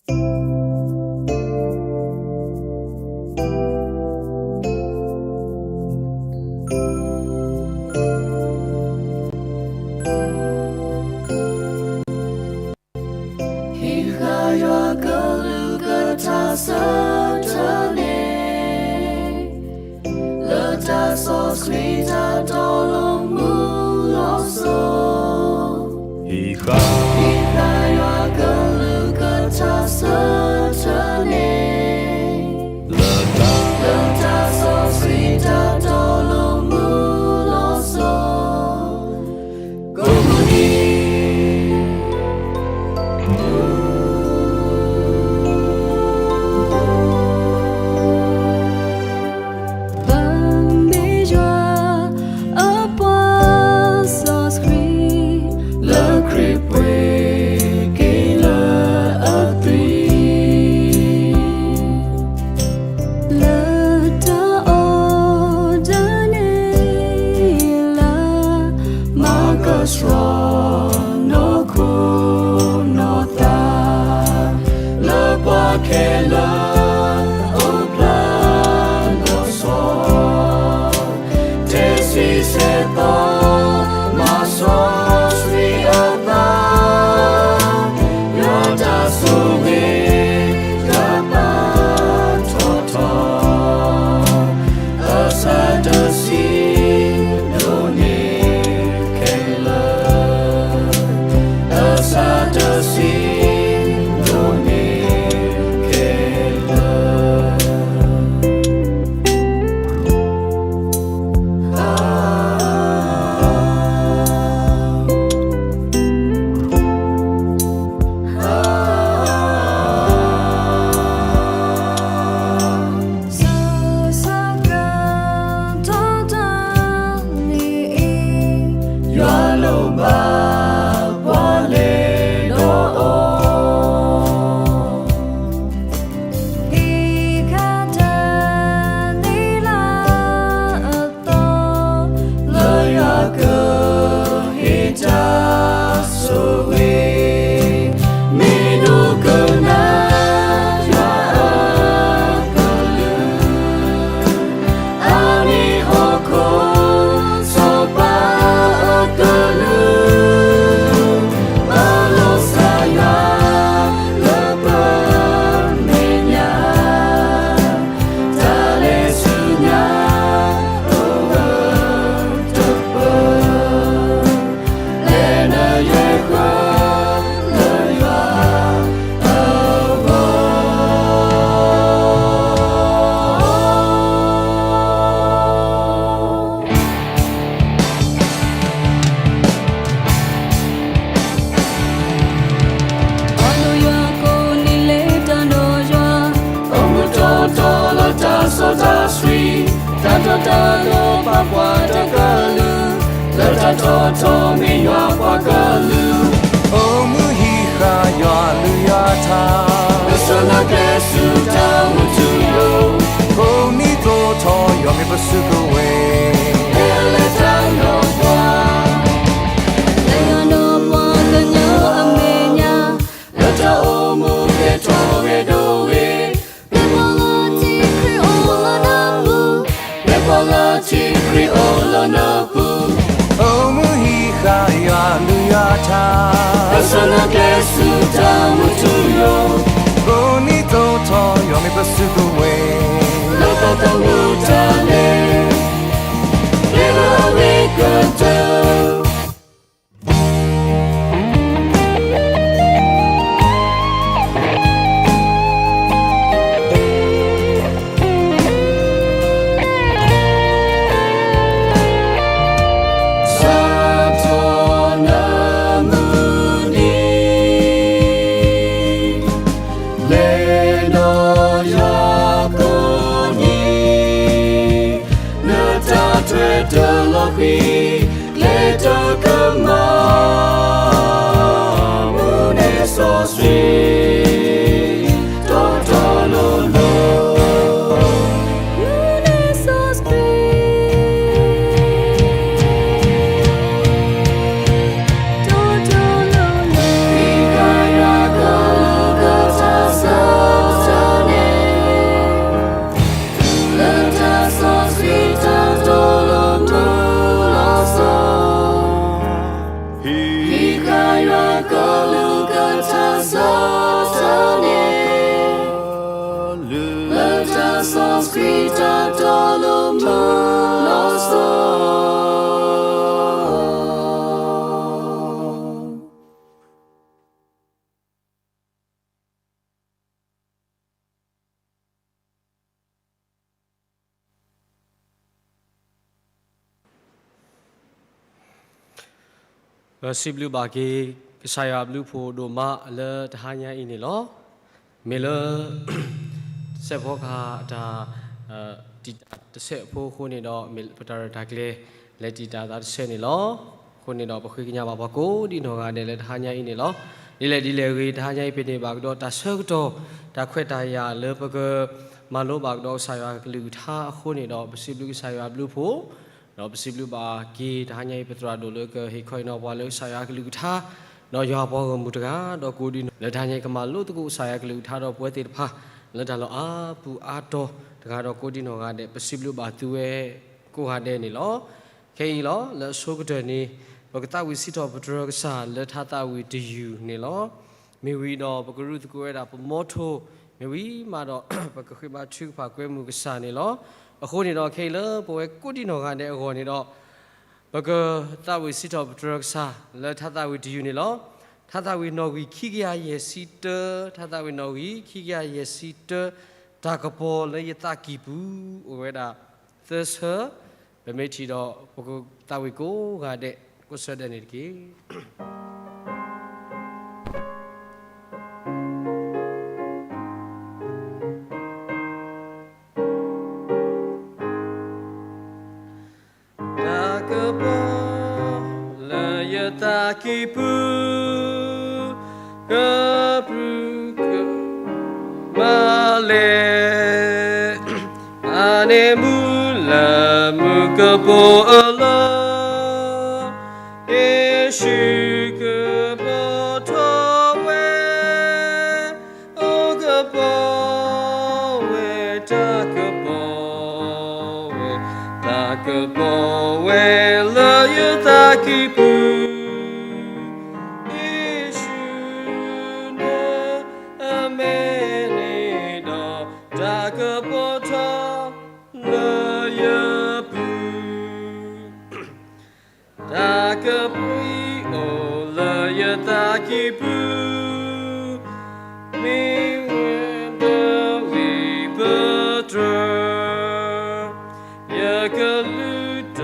ဟံးဃာ်ယွၤကလုၢ်ကထါဆၢထၢၣ်န့ၣ်, လၢတၢ်စီဆှံတၢ်တီလိၤမုၢ်လီၤစိၤ, ဟံးဃာ်, ဟံးဃာ်ယွၤကလုၢ်ကထါဆၢထၢၣ်န့ၣ်, လၢတၢ်, လၢတၢ်စီဆှံတၢ်တီလိၤမုၢ်လီၤစိၤ, ကိးမုၢ်နံၤ ပမ့ၢ်ယွၤအပှၤစီဆှံ, လၢခရံာ်ပှ့ၤက့ၤလၢအသွံၣ်, လၢတၢ်အီၣ်ဒၣ်နဲလၢ မၤကဆှီနီၢ်ခိနီၢ်သး, လၢပှၤခဲလၢာ်အိၣ်ဖျါလီၤစိၤ, တဲဆံဆဲသီ မၤစီဆှံအသး, ယွၤတၢ်ဆိၣ်ဂ့ၤ တၢ်ပာ်ထီၣ်ထီ အဆၢတဆံဒိၣ်န့ၢ်ခဲလၢာ်, အဆၢတဆံဒိၣ်န့ၢ်ခဲလၢာ်. ဆူစကတီၢ်တနံၤအံၤ, ယွၤလိၣ်ဘၣ်ပှၤလဲၤဒီးအီၤ, ဟံးဃာ်တၢ်န့ၣ်လၢအသီ, လၢယွၤကဟ့ၣ်တၢ်ဆိၣ်ဂ့ၤ, မ့ၢ်ဒိကနၣ်ယွၤအကလုၢ်, အါန့ၢ်ဟီၣ်ခိၣ်စီၤပၤအကလုၢ်, ပလီၤစၢ်ယွၤလၢပမဲာ်ညါ, တၢ်လဲၤဆူညါအိၣ်ဝဲတပၢၢ်, လဲၤနုာ်ယွၤဃၢၤလၢယွၤအဂီၢ်. ပှၤဒိၣ်ယွၤကိးနံၤလၢတၢ်ဒိၣ်ယွၤ, အိၣ်မုာ်တီတီလၢတၢ်စီတၢ်ဆှံ, တၢ်တီတၢ်လိၤပာ်ပှၤတကလုာ်, လၢတၢ်တီတီမ့ၢ်ယွၤပှၤကလုာ်, အိၣ်မုာ်ဟံးဃာ်ယွၤအကလုၢ်ယွၤအထါ, ပဆၢနၤကျဲဆူတၢ်မူထူယိာ်, ကိးနံၤသိးထီၣ်ယွၤမ့ၢ်ပစုကဝဲၤ, ဟဲလၢတၢ်လီၤပှီၢ်, လၢယွၤဒီးပှၤကညီအမဲာ်ညါ, လၢတၢ်အိၣ်မူဂဲၤထီၣ်ဂဲၤဒိၣ်ဂ့ၤ, ပှၤလၢထံခရံာ်အိၣ်လၢနပူၤ, ပှၤလၢထံခရံာ်အိၣ်လၢနပူၤ, အိၣ်မုာ်ဟံးဃာ်ယွၤအကလုၢ်ယွၤအထါ, ပဆၢနၤကျဲဆူတၢ်မူထူယိာ်, ကိးနံၤသိးထီၣ်ယွၤမ့ၢ်ပစုကဝဲၤ, လၢတၢ်သးမူတၢ်လဲၤ, လၢအဂ့ၤကတၢၢ်. ပစံးဘျုးဘၣ်က့ၤ ကစၢ်ယွၤအဘျုးအဖှိၣ်ဒိၣ်မးလၢတဟါညါအံၤန့ၣ်လီၤ. မ့ၢ်လၢ စဲးဖီကဟၣ်တၢ် တံာ်တာ်တဆဲးအဖိအဃိန့ၣ်ဒီး မ့ၢ်ပတၢ်ရဲၣ်တၢ်ကျဲၤ လဲၤတံာ်တာ်သးတဆဲးန့ၣ်လီၤ. အဃိန့ၣ်ဒီး ပဃ့ကညးဘၣ်ပှၤကိးဒံနီၢ်ဂၤဒဲးလၢတဟါညါအံၤန့ၣ်လီၤ. ဒ်လဲၣ်ဒ်လဲၣ်ဂ့ၤ တဟါညါအံၤ ပန့ၢ်ဘၣ်ကဒီးတၢ်ဆၢကတီၢ် တၢ်ခွဲးတၢ်ယာ်လၢပက မၤလိဘၣ်ကဒီးကစၢ်ယွၤကလုၢ်ကထါအဃိန့ၣ်ဒီး ပစံးဘျုးကစၢ်ယွၤအဘျုးအဖှိၣ် ဒီးပစံးဘျုးဘၣ်က့ၤ တဟါညါအံၤ ပသရၣ်ဒိၣ်လၢကဟ့ၣ်ခီဟ့ၣ်နီၤပှၤလၢကစၢ်ယွၤကလုၢ်ကထါ ဒီးယွၤအပှၤဂီၢ်မုၢ်တဂၤ ဒီးကိးဒံနီၢ် လၢတဟါညါအံၤ ကမၤလိသကိးကစၢ်ယွၤကလုၢ်ကထါဒီးပဝဲသ့ၣ်တဖၣ် လၢတၢ်လီၢ်အါပူၤအါတီၤတဂၤဒီးကိးဒံနီၢ်ဂၤဒဲး ပစံးဘျုးဘၣ်သုဝဲကိးဂၤဒဲးန့ၣ်လီၤ. ခဲအံၤလီၤ လၢအဆိကတၢၢ်န့ၣ် ပကသးဝံၣ်စံးထီၣ်ပတြၢၤကစၢ်လၢထါသးဝံၣ်တယုၢ်န့ၣ်လီၤ. မ့ၢ်ဝံၤဒီးပကရူၢ်သကိးဝဲဒၣ်ပမီထိၣ်, မ့ၢ်ဝံၤမးဒီး ပကဃ့ဘါထုကဖၣ်ကွဲမုာ်ကစၢ်န့ၣ်လီၤ. အဃိန့ၣ်ဒီးခဲအံၤလၢပဝဲကိးဒံနီၢ်ဂၤဒဲးအဂီၢ်န့ၣ်ဒီး ပကသးဝံၣ်စံးထီၣ်ပတြၢၤကစၢ်လၢထါသးဝံၣ်တယုၢ်န့ၣ်လီၤ. ထါသးဝံၣ်နီၣ်ဂံၢ်ခံကယၤယဲၢ်ဆံတၢ, ထါသးဝံၣ်နီၣ်ဂံၢ်ခံကယၤယဲၢ်ဆံတၢ, တၢ်ကပီၤလၢယသးကံၢ်ပူၤ အိၣ်ဝဲဒၣ်သၢဆၢ, ပမ့ၢ်ထံၣ်ဒီး ပကသးဝံၣ်ကိးဂၤဒဲး ကိးဆၢဒဲးန့ၣ်တက့ၢ်. တၢ်ကပီၤလၢယသးကံၢ်ပူၤ ကပြုၢ်ကမၤလဲၣ်, အန့ၣ်မူလၢမူကပိာ်အလီၢ်, ယ့ၣ်ၡူးကပီၤထီၣ်ဝဲ အိၣ်ကပီၤဝဲ, တၢ်ကပီၤဝဲ, တၢ်ကပီၤဝဲလၢယသးကံၢ်ပူၤ, ယ့ၣ်ၡူးန့ၣ်အမဲာ်န့ၣ်ဒီး တၢ်ကပီၤထီၣ်လၢယပူၤ တၢ်ကပီၤအိၣ်လၢယသးကံၢ်ပူၤ, မ့ၢ်ဝဲဒီးဝံၣ်ပတြၢၤ, ယကလုၢ်တ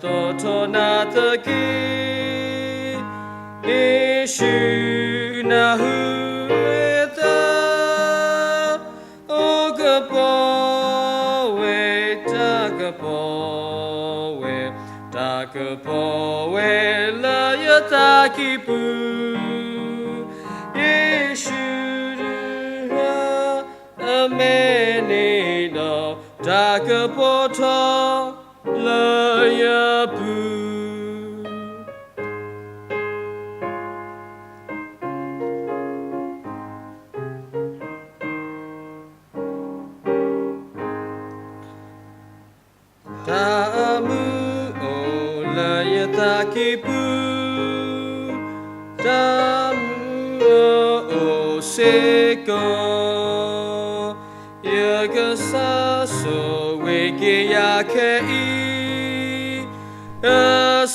သီၣ်ထီၣ်နၤသက့, ယ့ၣ်ၡူးနၢ်ဟူဝဲသး အိၣ်ကပီၤဝဲ, တၢ်ကပီၤဝဲ, တၢ်ကပီၤဝဲလၢယသးကံၢ်ပူၤ, ယ့ၣ်ၡူးအမဲာ်န့ၣ်ဒီး တၢ်ကပီၤထီၣ်လၢယပူၤ တၢ်အမုာ်အိၣ်လၢယသးကံၢ်ပူၤ, တၢ်မုာ်အိၣ်စ့ၢ်ကီး, ယကစၢ်ဆိၣ်ဂ့ၤက့ၤယၤခဲအံၤ, က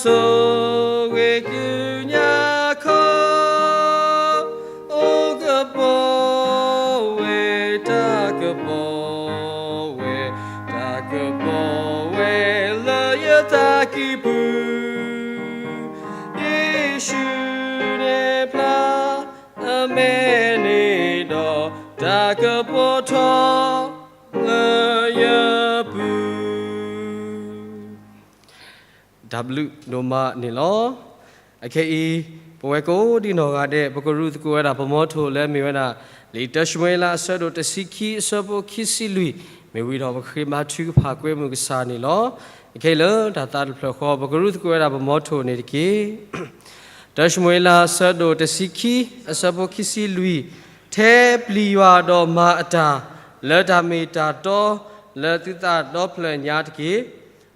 ဆိၣ်ဂ့ၤက့ၤညါခီ အိၣ်ကပီၤဝဲ, တၢ်ကပီၤဝဲ, တၢ်ကပီၤဝဲလၢယသးကံၢ်ပူၤ, ယ့ၣ်ၡူးန့ၣ်ဖျါအမဲာ်န့ၣ်ဒီး တၢ်ကပီၤထီၣ်လၢယပူၤ တၢ်ဘျုးဒိၣ်မးန့ၣ်လီၤ. အခဲအံၤ ပဝဲကိးဒံနီၢ်ဂၤဒဲး ပကရူၢ်သကိးဝဲဒၣ် ပမီထိၣ်လၢအမ့ၢ်ဝဲဒၣ် လံာ်တၢၡမူၤအ့လး အဆၢဒိၣ်တဆံခံ အဆၢဖိခံဆံလွံၢ်, မ့ၢ်ဝံၤဒီး ပဃ့ဘါထုကဖၣ်ကွဲမုာ်ကစၢ်န့ၣ်လီၤ. အခဲအံၤလၢတၢ်သးတဖျၢၣ်ဃီ ပကရူၢ်သကိးဝဲဒၣ် ပမီထိၣ်န့ၣ်တက့ၢ်. တၢၡမူၤအ့လး အဆၢဒိၣ်တဆံခံ အဆၢဖိခံဆံလွံၢ်, ထဲပျံၤယွၤဒီးမၤအတၢ် လၢတၢ်မ့ၢ်တၢ်တီ လၢသုသးဒီဖျၢၣ်ညါတက့ၢ်.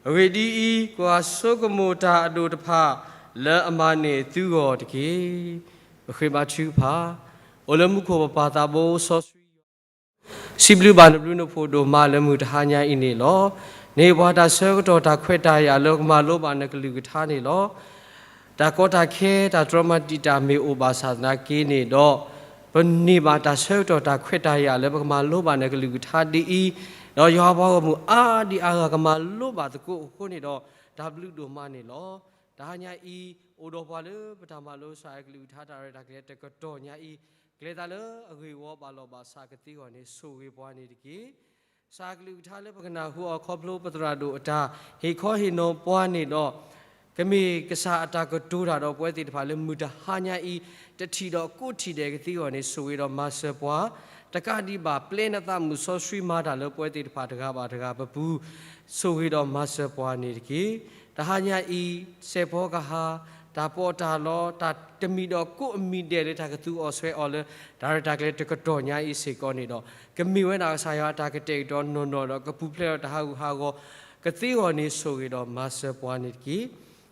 အဂ့ၢ်ဒ်အံၤ, ကွၢ်ဆိကမိၣ်တၢ်အဒိၣ်တဖၣ် လၢအမၤန့ၢ်သုဂီၢ်တက့ၢ်. ပဃ့ဘါထုကဖၣ်. အိၣ်လၢမူခိၣ်ပပၢ်သးဘိစီဆှံယွၤ စံးဘျုးဘၣ်နဘျုးနဖှိၣ်ဒိၣ်မးလၢမုၢ်တဟါညါအံၤန့ၣ်လီၤ. န့ၢ်ပှၤတၢ်ဆၢကတီၢ်တၢ်ခွဲးတၢ်ယာ်လၢကမၤလိဘၣ်နကလုၢ်ကထါန့ၣ်လီၤ. တၢ်ကီတၢ်ခဲ တၢ်တြီမၤတံာ်တာ်မ့ၢ်အိၣ်ဘၣ်ဆၣ်သနာ်က့န့ၣ်ဒီး ပန့ၢ်ဘၣ်တၢ်ဆၢကတီၢ်တၢ်ခွဲးတၢ်ယာ်လၢပကမၤလိဘၣ်နကလုၢ်ကထါဒ်အံၤ, ဒီးယွၤပှၤဂီၢ်မုၢ်အါဒံအါဂၤကမၤလိဘၣ်သကိးအဃိန့ၣ်ဒီး တၢ်ဘျုးဒိၣ်မးန့ၣ်လီၤ. တဟါညါအံၤ အိၣ်ဒီးပှၤလၢပတၢ်မၤလိကစၢ်ယွၤကလုၢ်ကထါတၢ်ရဲၣ်တၢ်ကျဲၤတကတီၢ်ညါအံၤ, ကျဲၤသးလၢအဂ့ၢ်ဝီဘၣ်လီၢ်ဘၣ်စးကသ့အဂီၢ်န့ၣ် ဆိၣ်ဂ့ၤပှၤန့ၣ်တက့ၢ်. ကစၢ်ကလုၢ်ကထါလၢပကနၢ်ဟူအီၤခီဖျိပသရၣ်ဒိၣ်အတၢ်ဟ့ၣ်ခီဟ့ၣ်နီၤပှၤန့ၣ်ဒီး ကမ့ၢ်ကစၢ်အတၢ်ကတိၤတၢ်ဒီးပဝဲသ့ၣ်တဖၣ်လၢမုၢ်တဟါညါအံၤ တထံၣ်ဒီးကိးထံၣ်ဒဲးကသ့အဂီၢ်န့ၣ် ဆိၣ်ဂ့ၤဒီးမၤစၢၤပှၤ, တကးဒံးဘၣ် ပျဲနသးမုၣ်စီဆှံမၤတၢ်လၢပဝဲသ့ၣ်တဖၣ်တဂၤဘၣ်တဂၤပပူၤ ဆိၣ်ဂ့ၤဒီးမၤစၢၤပှၤန့ၣ်တက့ၢ်. တဟါညါအံၤ စဲးဖီကဟါ တၢ်ပီးတၢ်လီ တၢ်တမံၤဒီးကိးအမံၤဒဲးလၢတၢ်ကသူအီၤဆွဲအီၤလၢ တၢ်ရဲၣ်တၢ်ကျဲၤတကတီၢ်ညါအံၤစ့ၢ်ကီးန့ၣ်ဒီး ကမ့ၢ်ဝဲဒၣ်ကစၢ်ယွၤအတၢ်ကတဲာ်ကတီၤနီၢ်နီၢ်ဒီးကပူၤဖျဲးဒီးတၢ်ဟးဂူာ်ဟးဂီၤကသ့အဂီၢ်န့ၣ် ဆိၣ်ဂ့ၤဒီးမၤစၢၤပှၤန့ၣ်တက့ၢ်.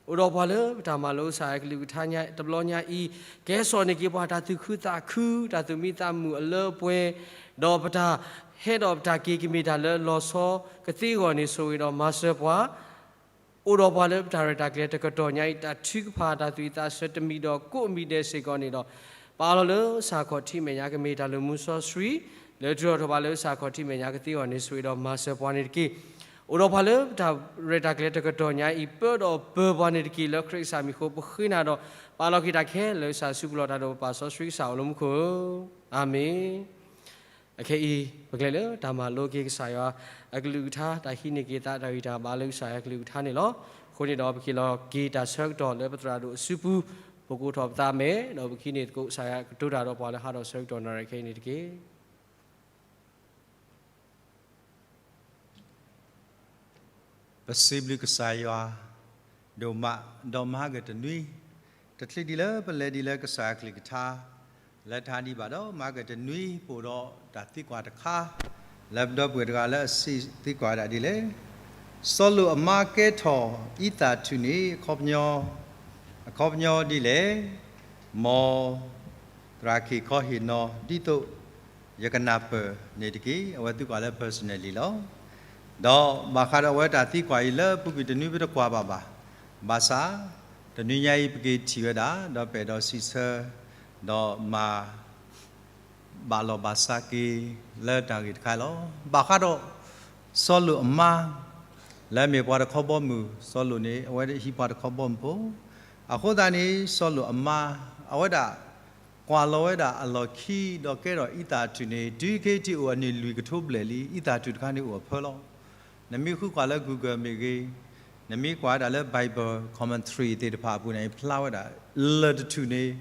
အိၣ်ဒီးပှၤလၢပတၢ်မၤလိကစၢ်ယွၤကလုၢ်ကထါညါတဘျီညါအံၤ ကဲစိာ်န့ၢ်က့ၤပှၤတၢ်သူၣ်ခုသးခု တၢ်သူၣ်မံသးမုာ်အလၢအပှဲၤ ဒီးပတၢ်ဟဲဒီးပတၢ်က့ၤကမ့ၢ်တၢ်လၢလီၤဆီကသ့အဂီၢ်န့ၣ် ဆိၣ်ဂ့ၤဒီးမၤစၢၤပှၤ အိၣ်ဒီးပှၤလၢပတၢ်ရဲၣ်တၢ်ကျဲၤတကတီၢ်ညါအံၤ တၢ်ထုကဖၣ်တၢ်သူၣ်ဝံၣ်သးဆၢတမံၤဒီးကိးအမံၤဒဲးစ့ၢ်ကီးန့ၣ်ဒီး ပာ်လီၤလၢစၢ်ခီၣ်ထံးမဲာ်ညါကမ့ၢ်တၢ်လုၢ်မူစီဆှံ လၢတြီထီၣ်ဘၣ်လၢစၢ်ခီၣ်ထံးမဲာ်ညါကသ့အဂီၢ်န့ၣ် ဆိၣ်ဂ့ၤဒီးမၤစၢၤပှၤန့ၣ်တက့ၢ်. အိၣ်ဒီးပှၤလၢပတၢ်ရဲၣ်တၢ်ကျဲၤတကတီၢ်ညါအံၤ ပၢဒီးပၢၤပှၤန့ၣ်တက့ၢ်. လၢခရံာ်ကစၢ်မံၤအဃိ ပဃ့နၤဒီး ပာ်လီၤက့ၤတၢ်ခဲလၢာ် ကစၢ်စုပူၤလီၤတၢ်ဒီးပပၢ်စီဆှံကစၢ်အိၣ်လၢမူခိၣ်ဧၢ, အၤမ့ၣ်. အခဲအံၤ ပကလဲၤလၢတၢ်မၤလိက့ၤကစၢ်ယွၤအကလုၢ်ကထါ တၢ်ဟံးန့ၢ်က့ၤသးတၢ်ဂံၢ်တၢ်ဘါလၢကစၢ်ယွၤအကလုၢ်ကထါန့ၣ်လီၤ. အဃိန့ၣ်ဒီး ပက့ၤလီၤက့ၤတၢ်ဆၢကတီၢ်လၢပသရၣ်ဒိၣ်အစုပူၤ ပကိးထီၣ်ပသးမဲာ် ဒီးပကဟံးန့ၢ်သကိးကစၢ်ယွၤကတိၤတၢ်ဒီးပှၤလၢဟးထီၣ်ဆၢကတီၢ်နၣ်ရံၣ်ခဲအံၤန့ၣ်တက့ၢ်. ပစံးဘျုးကစၢ်ယွၤဒိၣ်မး ဒီးမဟါကတနွံ တချုးဒံးလၢပလဲၤဒံးလၢကစၢ်အကလုၢ်ကထါ လၢတဟါဒံးဘၣ်ဒီး မဟါကတနွံ ပအိၣ်ဒီးတၢ်သံကွၢ်တခါ လၢပဒီပုၢ်ဝဲၢ်တဂၤလၢအစံးသံကွၢ်ဝဲဒၣ်ဒ်လဲၣ်, စီၤလိာ်အမါကဲထီၣ်အံသၣ်ထုၣ်န့ၣ် အခီပညီ အခီပညီဒ်လဲၣ်, မ်သရၣ်က့ၤခီဟ့ၣ်နီၤ ဒ်သိးယကနၢ်ပၢၢ်န့ၣ်တက့ၢ်. အဝဲသံကွၢ်လၢ personally လီၤ. ဒီးဘၣ်ဃးဒီးအဝဲတၢ်သံကွၢ်အံၤလၢပူၤကွံာ်တနွံပတကွၢ်ဘၣ်ဘၣ်. ဘၣ်ဆၣ် တနွံညါအံၤပက့ၤထံၣ်ဝဲဒၣ် ဒီးပဲာ်ဒီးစံးဆၢ ဒီးမၤ ဘၣ်လီၢ်ဘၣ်စးက့ၤလၢတၢ်ဂ့ၢ်တခါလီၤ. ဘၣ်ဃးဒီး စီၤလိာ်အမါ လၢအမ့ၢ်ပှၤတခီဘီမုၢ်, စီၤလိာ်န့ၣ် အဝဲဟံးပှၤတခီဘီမုၢ်ဖိ, အဃိသတးန့ၣ် စီၤလိာ်အမါ အဝဲဒၣ် ကွၢ်လီၤဝဲဒၣ်အလီၢ်ခံ ဒီးကဲထီၣ်အံသၣ်ထုၣ်န့ၣ် တုၤခဲအံၤထံၣ်အိၣ်အနံၣ်လွံၢ်ကထိဘျဲၣ်လံ. အံသၣ်ထုၣ်တခါန့ၣ်အိၣ်အဖၢလီၤ. နမ့ၢ်ဃုကွၢ်လၢ Google မ့ၢ်ဂ့ၤ, နမ့ၢ်ကွၢ်ဝဲဒၣ်လၢ Bible commentary သ့ၣ်တဖၣ်အပူၤန့ၣ် ဖျါဝဲဒၣ် လၢၢ်တထူၣ်န့ၣ်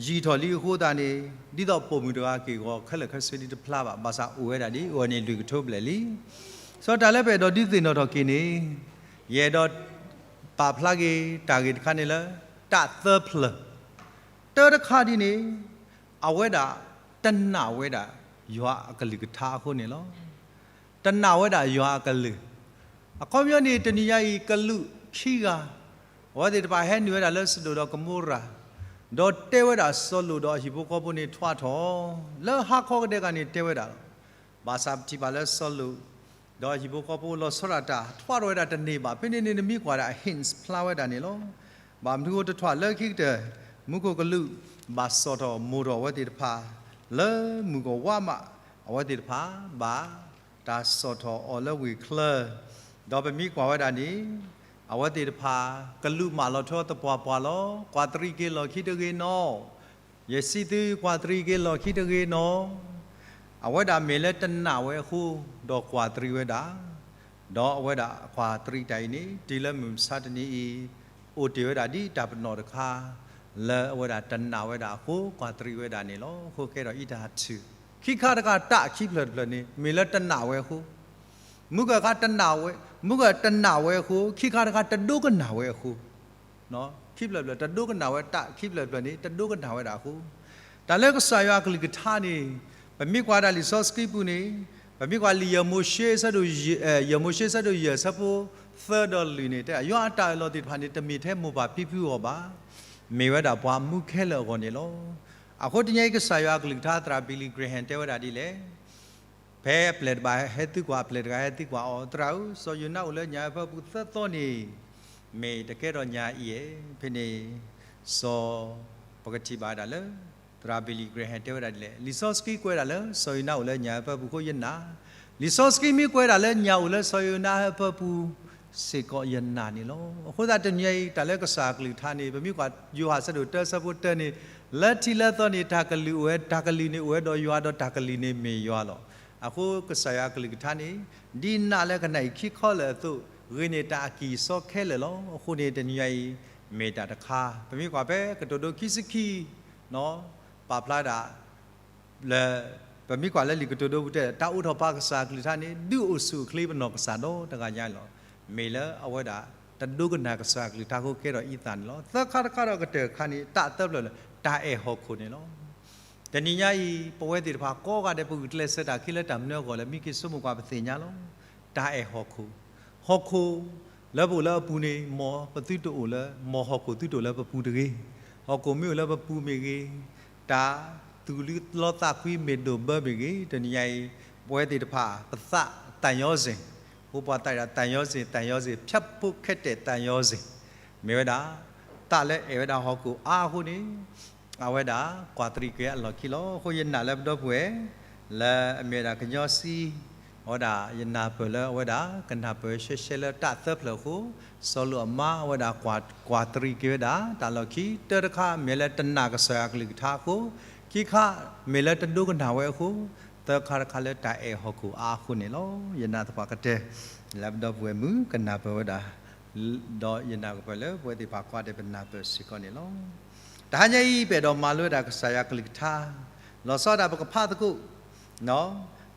ယံာ်ထီၣ်လံအဃိသတးန့ၣ် ဒ်သိးပိာ်မုၣ်တဂၤက့ၢ်ဂီၤခဲလၢာ်ခဲဆ့ဒ်တဖျါဘၣ်, ဘၣ်ဆၣ်အိၣ်ဝဲဒၣ်ဒ် အိၣ်အနံၣ်လွံၢ်ကထိဘျဲၣ်လံ. စီၤတၢ်လၢပအဲၣ်ဒိးဒုးသ့ၣ်နီၣ်ထီၣ်က့ၤန့ၣ် ယအဲၣ်ဒိးပာ်ဖျါက့ၤတၢ်ဂ့ၢ်တခါန့ၣ်လၢ တၢ်သၢဖျၢၣ် တၢ်တခါဒ်န့ၣ် အဝဲဒၣ်တနာ်ဝဲဒၣ်ယွၤအကလုၢ်ကထါအဃိန့ၣ်လီၤ. တနာ်ဝဲဒၣ်ယွၤအကလုၢ်, အခီပညီန့ၣ် တနံၤညါအံၤ ကလူးခံဂၤ အဝဲသ့ၣ်တဖၣ်ဟဲနုာ်ဝဲဒၣ်လၢစဒိၣ်ဒီးကမိရၤ, ဒီးတဲဝဲဒၣ်စီၤလိာ်ဒီးအဟံၣ်ဖိဃီဖိန့ၣ် ထွးထီၣ်လၢဟါခီကဒဲကန့ၣ်တဲဝဲဒၣ်လီၤ. ဘၣ်ဆၣ်ပထံၣ်ဘၣ်လၢစီၤလိာ် ဒီးအဟံၣ်ဖိဃီဖိလီၤဆီဒၣ်တၢ် ထွးထီၣ်ဝဲဒၣ်တန့ၢ်ဘၣ်. ဖဲန့ၣ်န့ၣ် နမ့ၢ်ကွၢ်ဒၣ် hints ဖျါဝဲဒၣ်န့ၣ်လီၤ. ဘၣ်မနုၤဃိတထွးလၢခံကတၢၢ် မူခိၣ်ကလူး ဘၣ်စိာ်ထီၣ်မိၢ်ထီၣ်အဝဲသ့ၣ်တဖၣ် လၢမုၢ်ကဝါမး အဝဲသ့ၣ်တဖၣ် ဘၣ်တၢ်စိာ်ထီၣ်အီၤလၢဝ့ၢ်ချၢ, ဒီးပမ့ၢ်ကွၢ်ဝဲဒၣ်န့ၣ် အဝဲသ့ၣ်တဖၣ် ကလူးမၢလီၤထွဲသပှၢ်ပှၢ်လီၤ. ကွၢ်တရံးက့ၤလီၢ်ခံတဂ့ၤနီၤ ယစံးသု ကွၢ်တရံးက့ၤလီၢ်ခံတဂ့ၤနီၤ. အဝဲဒၣ်မ့ၢ်လၢတနာ်ဝဲအဃိ ဒီးကွၢ်တရံးဝဲဒၣ်, ဒီးအဝဲဒၣ်ကွၢ်တရံးတၢ်အံၤန့ၣ် တုၤလၢမုၢ်မဆါတနံၤအံၤ အိၣ်တ့ၢ်ဝဲဒၣ်ဒ်တၢ်ပနီၣ်တခါ လၢအဝဲဒၣ်တနာ်ဝဲဒၣ်အဃိ ကွၢ်တရံးဝဲဒၣ်န့ၣ်လီၤ. အဃိကဲထီၣ်အံသၣ်ထုၣ် ခံခါတခါ တၢ်ခံဖျၢၣ်တဖျၢၣ်န့ၣ် မ့ၢ်လၢတနာ်ဝဲအဃိ မုၢ်ကၢၢ်ခါ မုၢ်ကၢၢ်တနာ်ဝဲအဃိ, ခံခါတခါ တဒိကနၣ်ဝဲအဃိ, ခံဖျၢၣ်တဖျၢၣ် တဒိကနၣ်ဝဲ တၢ်ခံဖျၢၣ်တဖျၢၣ်န့ၣ် တဒိကနၣ်ဝဲဒၣ်အဃိ, တၢ်လၢကစၢ်ယွၤအကလုၢ်ကထါန့ၣ် ပမ့ၢ်ကွၢ်ဒၣ်လံာ်စီဆှံပူၤန့ၣ် ပမ့ၢ်ကွၢ်လံာ်ယဲၢ်မိၤၡ့ဆၢဒိၣ်ယဲၢ်, ယဲၢ်မိၤၡ့ဆၢဒိၣ်ယဲၢ်ဆၢဖိသၢဒီးလွံၢ်န့ၣ် တဲ ယွၤအတၢ်အၢၣ်လီၤသ့ၣ်တဖၣ်န့ၣ် တမ့ၢ်ထဲမိၢ်ပၢ်ဖံဖုအဂီၢ်ဘၣ်, မ့ၢ်ဝဲဒၣ်ပှၤမူခဲလၢာ်အဂီၢ်န့ၣ်လီၤ. အဃိတနံၤအံၤ ကစၢ်ယွၤအကလုၢ်ကထါ သရၣ် Billy Graham တဲဝဲဒၣ်ဒ်လဲၣ် ဖဲအပျဲၢ်တဘၣ်ဟဲသံကွၢ် အပျဲၢ်တဂၤဟဲသံကွၢ်အီၤ သရၣ်ဧၢ, စီၤယိၤနါအိၣ်လၢညၣ်အၢဖၢပူၤသၢသီန့ၣ် မ့ၢ်တကဲထီၣ်ညၣ်အံၤဧါ. ဖဲန့ၣ် စီၤ ပကထံၣ်ဘၣ်ဝဲဒၣ်လၢ သရၣ် Billy Graham တဲဝဲဒၣ်ဒ်လဲၣ်, လံာ်စီဆှံကွဲးဒၣ်လၢ စီၤယိၤနါအိၣ်လၢညၣ်အၢဖၢပူၤအဃိယနာ်, လံာ်စီဆှံမ့ၢ်ကွဲးဒၣ်လၢညၣ်အိၣ်လၢစီၤယိၤနါအၢဖၢပူၤ စ့ၢ်ကီးယနာ်န့ၣ်လီၤ. အဃိသတးတနံၤအံၤ တၢ်လၢကစၢ်အကလုၢ်ကထါန့ၣ် ပမ့ၢ်ကွၢ်ယိၤဟၣ်အဆၢဒိၣ်တၢအဆၢဖိတၢန့ၣ်, လၢထံးလၢသီန့ၣ် တၢ်ကလုၢ်အိၣ်ဝဲ, တၢ်ကလုၢ်န့ၣ်အိၣ်ဝဲဒီးယွၤ, ဒီးတၢ်ကလုၢ်န့ၣ်မ့ၢ်ယွၤလီၤ. အဃိကစၢ်ယွၤအကလုၢ်ကထါန့ၣ် ဒ်နးလၢကနၣ်အံၤခံခီလၢာ်အသိး, ဂ့ၤန့ၢ်တၢ်အကံၢ်အစီခဲလၢာ်လီၤ. အဃိန့ၣ်တနံၤအံၤ မ့ၢ်တၢ်တခါ ပမ့ၢ်ကွၢ်ဖဲကတိၤဒိခံဆံခံ ပာ်ဖျါဒၣ် လၢ ပမ့ၢ်ကွၢ်လၢလံာ်ကတိၤဒိပူၤတဲ တၢ်အိးထီၣ်ပာ်ကစၢ်အကလုၢ်ကထါန့ၣ် ဒုးအိၣ်ဆူၣ်အိၣ်ချ့ပနီၢ်ကစၢ်ဒီတဂၤညါလီၤ. မ့ၢ်လၢအဝဲဒၣ် တဒိကနၣ်ကစၢ်အကလုၢ်ကထါအဃိကဲထီၣ်အံသၣ်န့ၣ်လီၤ. သၢခါတခါဒီးကတၢၢ်ခါန့ၣ် တၢ်သၢဖျၢၣ်လၢ တၢ်အဲၣ်ဟီၣ်ခိၣ်န့ၣ်လီၤ. တနံၤညါအံၤ ပဝဲသ့ၣ်တဖၣ်ကိးဂၤဒဲး ပဂုာ်ကျဲးစၢးတၢ်ခဲလၢာ်တၢ်မနုၤအဂီၢ်လဲၣ် မ့ၢ်က့ၤဆိကမိၣ်ကွၢ်ပသ့ၣ်ညါလီၤ. တၢ်အဲၣ်ဟီၣ်ခိၣ်, ဟီၣ်ခိၣ် လၢပအိၣ်လၢအပူၤန့ၣ် မ်ပသုတအိၣ်လၢ မ်ဟီၣ်ခိၣ်သုတအိၣ်လၢပပူၤတဂ့ၤ. ဟီၣ်ခိၣ်မ့ၢ်အိၣ်လၢပပူၤမ့ၢ်ဂ့ၤ, တၢ်သူၣ်လီသးကွံမ့ၢ်ဒိၣ်ဘၢမ့ၢ်ဂ့ၤ, တနံၤညါအံၤ ပဝဲသ့ၣ်တဖၣ် ပသး သးညီစ့ၢ်, ဖိပှၤသးဒၣ်သးညီစ့ၢ်, သးညီစ့ၢ်, ဖၠၣ်ဖိခဲတဲာ်သးညီစ့ၢ်, မ့ၢ်ဝဲဒၣ် သးလၢအဲၣ်ဝဲဒၣ်ဟီၣ်ခိၣ်အါအဃိန့ၣ် အဝဲဒၣ်ကွၢ်တရံးက့ၤအလီၢ်ခံလီၤ. အဃိယနာ်လၢပဒီပုၢ်ဝဲၢ် လၢအမ့ၢ်ဝဲဒၣ်ကညီစံ အဝဲဒၣ်ယနၢ်ပၢၢ်လၢအဝဲဒၣ် ကနၢ်ပၢၢ်ရှဲရှဲလၢတၢ်သၢဖျၢၣ်အဃိ စီၤလိာ်အမါအဝဲဒၣ်ကွၢ်တရံးက့ၤဝဲဒၣ် တၢ်လီၢ်ခံ တၢတခါ မ့ၢ်လၢတနာ်ကစၢ်ယွၤအကလုၢ်ကထါအဃိ, ခံခါ မ့ၢ်လၢတဒိကနၣ်ဝဲအဃိ, သၢခါတခါလၢတၢ်အဲၣ်ဟီၣ်ခိၣ်အါအဃိန့ၣ်လီၤ. ယနာ်သပှၢ်ကတၢၢ် လၢပဒီပုၢ်ဝဲၢ်မုၣ်ကနၢ်ပၢၢ်ဝဲဒၣ် ဒီးယနာ်ကပၢၢ်လၢပဝဲသ့ၣ်တဖၣ်ကိးဂၤဒဲးပနၢ်ပၢၢ်စ့ၢ်ကီးန့ၣ်လီၤ. တဟါညါအံၤ ပအဲၣ်ဒိးမၤလိဝဲဒၣ်ကစၢ်ယွၤအကလုၢ်ကထါ, လီၤဆီဒၣ်ပကဖးသကိး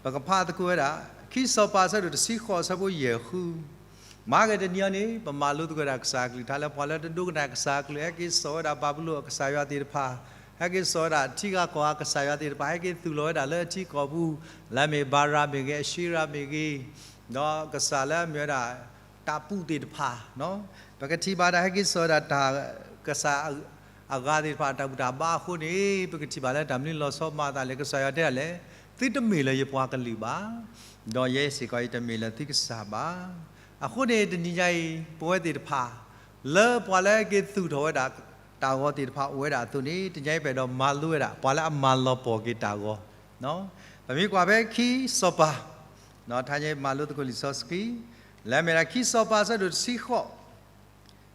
ပကဖးသကိးဝဲဒၣ် ခံစီၤပၤအဆၢဒိၣ်တဆံဃိးအဆၢဖိယဲၢ်ဃု, မၤက့ၤတနံၤအံၤန့ၣ် ပမၤလိသကိးဝဲဒၣ်ကစၢ်အကလုၢ်ကထါလၢ ပှၤလၢတဒိကနၣ်ကစၢ်အကလုၢ် ဟဲက့ၤစိာ်ဝဲဒၣ်ဘၤဘူလိၣ်အကစၢ်ယွၤသ့ၣ်တဖၣ်, ဟဲက့ၤစိာ်ဝဲဒၣ်ထံဂၤကီၢ်ဂၤကစၢ်ယွၤသ့ၣ်တဖၣ် ဟဲက့ၤသူၣ်လီၤဝဲဒၣ်လၢအထံကီၢ်ပူၤ, လၢအမ့ၢ်ဘၤရၤမ့ၢ်ဂ့ၤ အၡ့ရၤမ့ၢ်ဂ့ၤ, ဒီးကစၢ်လၢအမ့ၢ်ဝဲဒၣ် တၢ်ပူၤသ့ၣ်တဖၣ်, ပကထံၣ်ဘၣ်ဒၣ်ဟဲက့ၤစိာ်ဝဲဒၣ်တၢ်ကစၢ်အဂၤသ့ၣ်တဖၣ် တၢ်ဘူၣ်တၢ်ဘါအဃိန့ၣ် ပကထံၣ်ဘၣ်လၢတၢ်မနုၤလီၤဆီမၤအသးလဲၣ် ကစၢ်ယွၤတဲဒၣ်လဲၣ်, သုတမ့ၢ်လၢယပှၤကလုာ်ဘၣ်, ဒီးယဲစ့ၢ်ကီးယတမ့ၢ်လၢသုကစၢ်ဘၣ်. အဃိန့ၣ် တနံၤညါအံၤ ပဝဲသ့ၣ်တဖၣ် လၢပှၤလၢက့ၤသူၣ်ထီၣ်ဝဲဒၣ် တၢ်ဂီၤသ့ၣ်တဖၣ်အိၣ်ဝဲဒၣ်အသိးန့ၣ် တနံၤညါအံၤပအဲၣ်ဒိးမၤလိဝဲဒၣ် ပှၤလၢအမၤလီၤပှီၢ်က့ၤတၢ်ဂီၤ, ပမ့ၢ်ကွၢ်ဖဲခံစီၤပၤ ထါညါမၤလိသကိးလံာ်စီဆှံ လၢအမ့ၢ်ဒၣ်ခံစီၤပၤအဆၢဒိၣ်တဆံဃိး,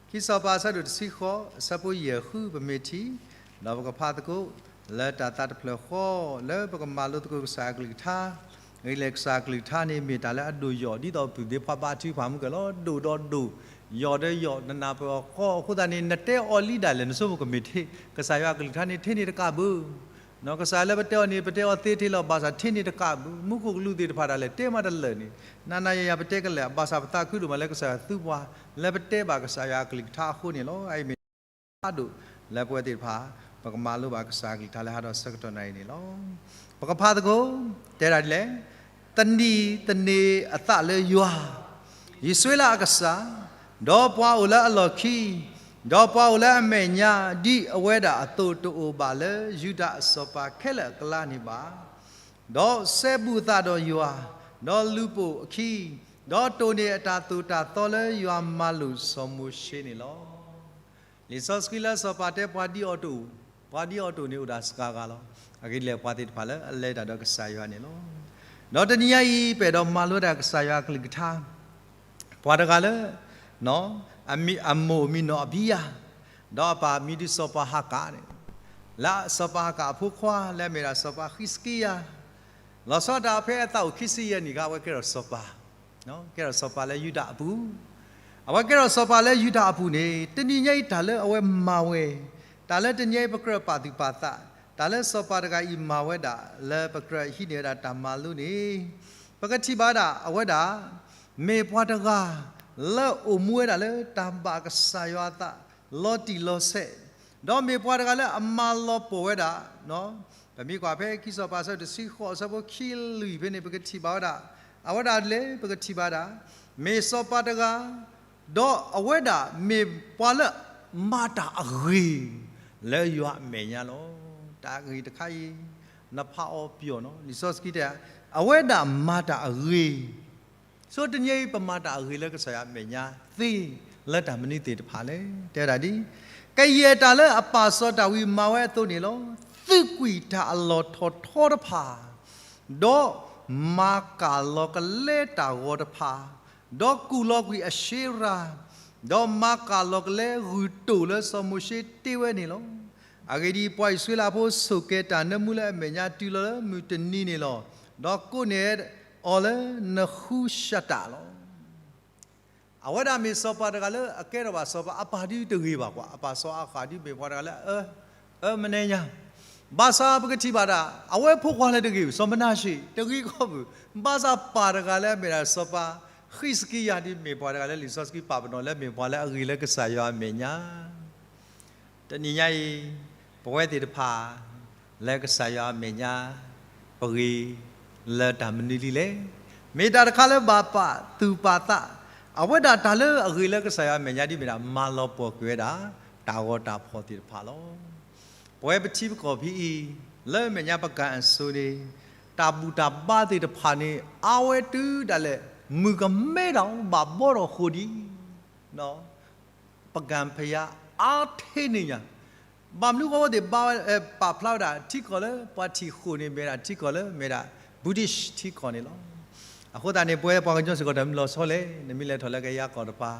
ခံစီၤပၤအဆၢဒိၣ်တဆံဃိး အဆၢဖိယဲၢ်ဃု ပမ့ၢ်ထံၣ်, ဒီးပကဖးသကိး လၢတၢ်သးတဖျၢၣ်ဃီ လၢပကမၤလိသကိးကစၢ်အကလုၢ်ကထါ, ဂ့ၤလဲၣ်ကစၢ်အကလုၢ်ကထါန့ၣ် မ့ၢ်တၢ်လၢအဒိၣ်ယိာ် ဒ်သိးပုၢ်သ့ၣ်ဖးဘါထုကဖၣ်မုၢ်ကဲၤလီၤ ဒိၣ်ဒီးဒိၣ်, ယိာ်ဒီးယိာ် နနၢ်ပၢၢ်အီၤဃီ အဃိသတးန့ၣ် နတဲအီၤလံဒၣ်လဲာ် နဆိကမိၣ်ကမ့ၢ်ထဲ ကစၢ်ယွၤအကလုၢ်ကထါန့ၣ် ထဲန့ၣ်တကးဘၣ် ကစၢ်လၢပတဲအီၤန့ၣ် ပတဲအီၤသ့ထဲလီၤ ဘၣ်ဆၣ်ထဲန့ၣ်တကးဘၣ် မူခိၣ်ကလူးသ့ၣ်တဖၣ်ဒၣ်လဲာ် တဲမးတလၢာ်န့ၣ် နၤနၤယၤယၤပတဲကလဲာ် ဘၣ်ဆၣ်ပသးခုဒိၣ်မးလၢကစၢ်ယွၤသူပှၤ လၢပတဲဘၣ်ကစၢ်ယွၤအကလုၢ်ကထါအဃိန့ၣ်လီၤ. အအံၤမ့ၢ် ဖးဒိၣ် လၢပဝဲသ့ၣ်တဖၣ် ပကမၤလိဘၣ်ကစၢ်အကလုၢ်ကထါလၢဟါဒီးဆၢကတီၢ်နၣ်ရံၣ်န့ၣ်လီၤ. ပကဖးသကိး တဲဒၣ်ဒ်လဲၣ်, သနံၤသန့ၤအသးလၢယွၤ, အံၣ်စရ့လးအကစၢ်, ဒီးပှၤအိၣ်လၢအလီၢ်ခံ, ဒီးပှၤအိၣ်လၢအမဲာ်ညါ ဒ်အဝဲဒၣ်အသိးတအိၣ်ဘၣ်လၢယူဒၤအစီၤပၤခဲလၢာ်အကျါန့ၣ်ဘၣ်. ဒီးစဲဘူးအသးဒီးယွၤ, ဒီးလူၤပိာ်အခံ, ဒီးတိၢ်န့ၢ်အတၢ်သိၣ်တၢ်သီလၢယွၤမၤလိာ်စီၤမိၤၡ့န့ၣ်လီၤ. လံာ်စီဆှံလၢစီၤပၤတဲပှၤဒ်အီၤတအိၣ်, ပှၤဒ်အီၤတအိၣ်န့ၣ်အိၣ်ဒၣ်စှၤဂၤလီၤ. အဂ့ၢ်ဒ်လဲၣ်ပှၤသ့ၣ်တဖၣ်လၢအလဲၤတၢ်ဒီးကစၢ်ယွၤန့ၣ်လီၤ. ဒီးတနံၤညါအံၤ ပအဲၣ်ဒိးမၤလိဝဲဒၣ်ကစၢ်ယွၤအကလုၢ်ကထါ ပှၤတဂၤလၢ အမိၢ်အမံၤနီၢ်အဘံယၤ, ဒီးအပၢ်မံၤဒုးစီၤပၤဟၤကးန့ၣ်, လၢစီၤပၤဟၤကးအဖိခွါ လၢအမ့ၢ်ဒၣ်စီၤပၤဃံးစကံယၤ, လီၤဆီဒၣ်တၢ်ဖဲအသးအိၣ်ခံဆံယဲၢ်နံၣ်အခါ အဝဲကဲထီၣ်စီၤပၤ, ကဲထီၣ်စီၤပၤလၢယူဒၤအပူၤ, အဝဲကဲထီၣ်စီၤပၤလၢယူဒၤအပူၤန့ၣ် တနံၤညါအံၤတၢ်လၢအဝဲမၤဝဲ, တၢ်လၢတနံၤညါအံၤပကြၢးပာ်သူၣ်ပာ်သး, တၢ်လၢစီၤပၤတဂၤအံၤမၤဝဲဒၣ် လၢပကြၢးဟံးန့ၢ်ဝဲဒၣ်တၢ်မၤလိန့ၣ်, ပကထံၣ်ဘၣ်ဒၣ် အဝဲဒၣ် မ့ၢ်ပှၤတဂၤ လၢအိၣ်မူဝဲဒၣ်လၢတၢ်ဘၣ်ကစၢ်ယွၤအသး လီၤတံၢ်လီၤဆဲး, ဒီးမ့ၢ်ပှၤတဂၤလၢအမၤလီၤပှီၢ်ဝဲဒၣ်, ပမ့ၢ်ကွၢ်ဖဲခံစီၤပၤအဆၢတဆံဃိးအဆၢဖိခံလွံၢ်ဖဲန့ၣ် ပကထံၣ်ဘၣ်ဝဲဒၣ်, အဝဲဒၣ်လဲၣ် ပကထံၣ်ဘၣ်ဒၣ်, မ့ၢ်စီၤပၤတဂၤ ဒီးအဝဲဒၣ်မ့ၢ်ပှၤလၢမၤတၢ်အဂ့ၤ လၢယွၤအမဲာ်ညါလီၤ. တၢ်ဂ့ၢ်တခါအံၤ နဖးအီၤပျီၢ်နီၤ, လံာ်စီဆှံတဲ အဝဲဒၣ်မၤတၢ်အဂ့ၤ, ဆိတနံၤအံၤ ပမၤတၢ်အဂ့ၤလၢကစၢ်ယွၤအမဲာ်ညါသ့ လၢတၢ်မနုၤသ့ၣ်တဖၣ်လဲၣ်. တဲဝဲဒၣ်ဒ် ကယဲၢ်တၢ်လၢအပၢ်စီၤဒၤဝံးမၤဝဲအသိးန့ၣ်လီၤ. သုးကွံာ်တၢ်အလီၢ်ထီၣ်ထီတဖၣ်, ဒီးမၤကၢ်လီၤကလဲတၢ်ဂီၤတဖၣ်, ဒီးကူၣ်လီၤကွံာ်အၡ့ရၤ, ဒီးမၤကၣ်လီၤကလဲဂုၢ်တိၣ်လၢစီၤမိၤၡ့တ့ဝဲန့ၣ်လီၤ. အဂ့ၢ်ဒ်အံၤ, ပှၤအံၣ်စရ့လးဖိဆိၣ်ကဲၤတၢ်နၢမူလၢအမဲာ်ညါတုၤလီၤလၢမုၢ်တနံၤန့ၣ်လီၤ. ဒီးကိးန့ၢ်အီၤလၢနဃူၡတၢ်လီၤ. အဝဲဒၣ်မ့ၢ်စီၤပၤတဂၤလၢအကဲထီၣ်ဘၣ်စီၤပၤ အပၢ်ဒုးတဂ့ၤဘၣ်ကွၢ်, အပၢ်စီၤအၤဃးဒုးမ့ၢ်ပှၤတဂၤလၢ အၢ အၢမနဲညါ, ဘၣ်ဆၣ်ပကထံၣ်ဘၣ်ဒၣ် အဝဲဖိခွါလၢတဂ့ၤ, စီၤမနၤၡ့ တဂ့ၤကီၢ်ပူၤ, ဘၣ်ဆၣ်ပၢ်တဂၤလၢအမ့ၢ်ဒၣ်စီၤပၤ ဃံးစကံယၤဒုးမ့ၢ်ပှၤတဂၤလၢလံာ်စီဆှံပာ်ပနီၣ်လၢမ့ၢ်ပှၤလၢအဂ့ၤလၢကစၢ်ယွၤအမဲာ်ညါ တနံၤညါအံၤ, ပဝဲသ့ၣ်တဖၣ် လၢကစၢ်ယွၤအမဲာ်ညါ ပဂ့ၤလၢတၢ်မနုၤလံလဲၣ်. မ့ၢ်တၢ်တခါလၢဘၣ်ပာ်သူၣ်ပာ်သး, အဝဲဒၣ်တၢ်လၢအဂ့ၤလၢကစၢ်ယွၤအမဲာ်ညါဒ်မ့ၢ်ဒၣ် မၤလီၤပှီၢ်ကွံာ်ဝဲဒၣ် တၢ်ဂီၤတၢ်ဖီၣ်သ့ၣ်တဖၣ်လီၤ. ပဝဲပထံပကီၢ်ဖဲအံၤ, လၢမဲာ်ညါပကၣ်အစိၤန့ၣ်, တၢ်ဘူၣ်တၢ်ဘါသ့ၣ်တဖၣ်န့ၣ် အါဝဲတုၤဒၣ်လဲာ် မုၢ်ကမဲထီၣ်ဘၣ်ဘီထီၣ်ဃိာ်ဒံး ပကၣ်ဖယါအါထဲန့ၣ်ညါ, ဘၣ်မနုၤဃိအဝဲသ့ၣ်ဘါဝဲ ပာ်ဖျါဝဲဒၣ် ထံကီၢ်လၢပှၤထံၣ်ဃိာ်န့ၣ် မ့ၢ်ဒၣ်ထံကီၢ်လၢမ့ၢ်ဒၣ် British ထံကီၢ်န့ၣ်လီၤ. အဃိသတးန့ၣ် ပဝဲပှၤကညီစ့ၢ်ကီးတၢ်မနုၤလီၤဆီလဲၣ်, နမ့ၢ်လဲၤထီၣ်လၢကယၤကီၢ်တပၤ,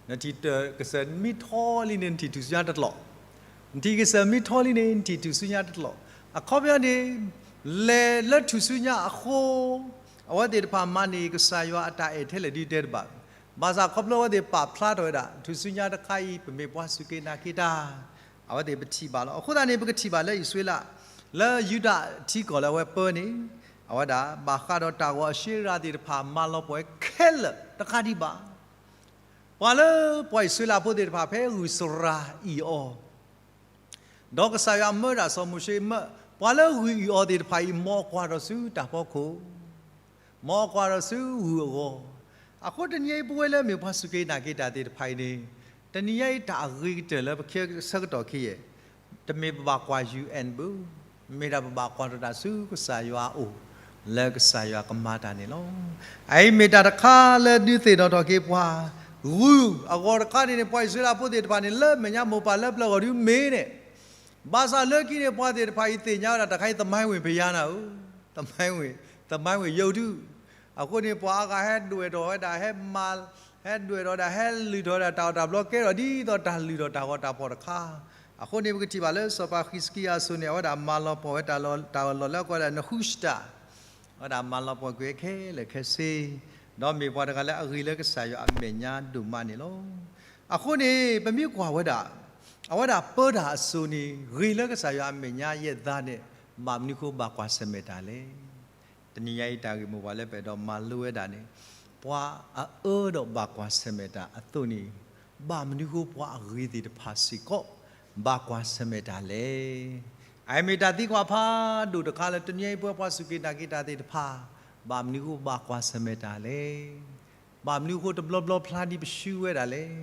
နထံၣ်ကစၢၢ်မ့ၢ်ထီလံန့ၣ် နထံၣ်ထူၣ်စုညါတကျိာ်, နထံၣ်ကစၢၢ်မ့ၢ်ထီလံန့ၣ် နထံၣ်ထူၣ်စုညါတကျိာ်, အခီပညီန့ၣ် လဲၤလၢထူၣ်စုညါအဃိ အဝဲသ့ၣ်တဖၣ်မၤန့ၢ်ကစၢ်ယွၤအတၢ်အဲၣ်ထဲလဲၣ်ဒုးတဲတဘၣ်, ဘၣ်ဆၣ်ခီဖျိအဝဲသ့ၣ်ပာ်ဖျါထီၣ်ဝဲဒၣ် ထူၣ်စုညါတခါအံၤ ပမ့ၢ်ပှၤစူၢ်က့ၤနာ်က့ၤတၢ်, အဝဲသ့ၣ်ပထံၣ်ဘၣ်လီၤ. အဃိသတးန့ၣ် ပကထံၣ်ဘၣ်လၢအံၣ်စရ့လး လၢယူဒၤထံကီၢ်လၢအဝဲပၢန့ၣ်, အဝဲဒၣ်ဘၣ်ဃးဒီးတၢ်ဂီၤအၡ့ရၤသ့ၣ်တဖၣ် မၤလီၤပှီၢ်ဝဲခဲလၢာ်တခါဒံးဘၣ် ပှၤလၢပှၤအံၣ်စရ့လးဖိသ့ၣ်တဖၣ် ဖဲဂုၢ်စရၤအံၣ်အီၤ, ဒီးကစၢ်ယွၤမၢဒၣ်စီၤမိၤၡ့မၢ, ပှၤလၢဂုၢ်အံၣ်အီၤသ့ၣ်တဖၣ်အံၤ မ်အကွၢ်ထီၣ်ဆူတၢ်ဖီခိၣ်, မ်အကွၢ်ထီၣ်ဆူဂုၢ်အဂီၢ်, အဃိတနံၤအံၤ ပဝဲလၢမ့ၢ်ပှၤစူၢ်က့ၤနာ်က့ၤတၢ်သ့ၣ်တဖၣ်အံၤန့ၣ်, တနံၤညါအံၤတၢ်အဂ့ၤကတၢၢ်လၢပခဲဆၢကတီၢ်ခဲအံၤ, တမ့ၢ်ပဘၣ်ကွၢ် ယူၣ်အဲၣ် ဘၣ်, မ့ၢ်ဒၣ်ပဘၣ်ကွၢ်ထီၣ်တၢ်ဆူကစၢ်ယွၤအအိၣ်, လၢကစၢ်ယွၤကမၤတၢ်န့ၣ်လီၤ. အအံၤမ့ၢ်တၢ်တခါလၢဒုးသ့ၣ်နီၣ်ထီၣ်က့ၤပှၤ, ဂုၢ်အဂီၢ်တခါန့ၣ်န့ၣ် ပှၤအံၣ်စရ့လးဖိသ့ၣ်တဖၣ်န့ၣ် လၢမဲာ်ညါမိၢ်ပၢ်လၢပျၢၤဂီၢ်ဒုးမ့ၢ်န့ၣ်, ဘၣ်ဆၣ်လၢခံန့ၣ် ပှၤသ့ၣ်တဖၣ်အံၤသ့ၣ်ညါဝဲဒၣ် တၢ်ခါအံၤ သမိုင်းဝင် ဘုရား နၤဧၢ, သမိုင်းဝင်, သမိုင်းဝင် ရုပ်တု, အဃိန့ၣ် ပှၤအါဂၤဟဲဒွဲၣ်ထီၣ်ဝဲဒၣ် ဟဲမၤ, ဟဲဒွဲၣ်ထီၣ်ဝဲဒၣ် ဟဲလုၢ်ထီၣ်ဝဲဒၣ် တၢ်အီၣ်တၢ်ဘျီကဲထီၣ်ဒ်သိးတၢ်လုၢ်ထီၣ်တၢ်ဂီၤတၢ်ဖီၣ်တခါ, အဃိန့ၣ် ပကထံၣ်ဘၣ်လၢစီၤပၤဃံးစကံယၤအစိၤန့ၣ် အဝဲဒၣ်မၤလီၤပှီၢ်ဝဲတၢ်လီၢ်, တၢ်လီၢ်လၢအကိးဝဲဒၣ် နဃူၡတၢ်, အဝဲဒၣ်မၤလီၤပှီၢ်ကွံာ်ခဲလၢာ်ခဲဆ့, ဒီးမ့ၢ်ပှၤတဂၤလၢအဂ့ၤလၢကစၢ်ယွၤအမဲာ်ညါဒိၣ်မးန့ၣ်လီၤ. အဃိန့ၣ် ပမ့ၢ်ကွၢ်ဝဲဒၣ်, အဝဲဒၣ်ပၢတၢ်အစိၤန့ၣ် ဂ့ၤလၢကစၢ်ယွၤအမဲာ်ညါယဲၢ်သးန့ၣ်, ဘၣ်မနုၤဃိဘၣ်ကွၢ်ဆၢၣ်မဲာ်တၢ်လဲၣ်. တနံၤညါအံၤတၢ်ဂ့ၢ်မိၢ်ပှၢ်လၢပအဲၣ်ဒိးမၤလိဝဲဒၣ်န့ၣ်, ပှၤအအၢဒီးဘၣ်ကွၢ်ဆၢၣ်မဲာ်တၢ်အသိးန့ၣ်, ဘၣ်မနုၤဃိပှၤအဂ့ၤသ့ၣ်တဖၣ်စ့ၢ်ကီး ဘၣ်ကွၢ်ဆၢၣ်မဲာ်တၢ်လဲၣ်. အအံၤမ့ၢ်တၢ်သံကွၢ်ဖးဒိၣ်တခါလၢ တနံၤညါအံၤပဝဲပှၤစူၢ်က့ၤနာ်က့ၤတၢ်သ့ၣ်တဖၣ်, ဘၣ်မနုၤဃိဘၣ်ကွၢ်ဆၢၣ်မဲာ်တၢ်လဲၣ်. ဘၣ်မနုၤဃိတဘျီဘျီဖျါဒ်ပရှုဝဲဒၣ်လဲၣ်.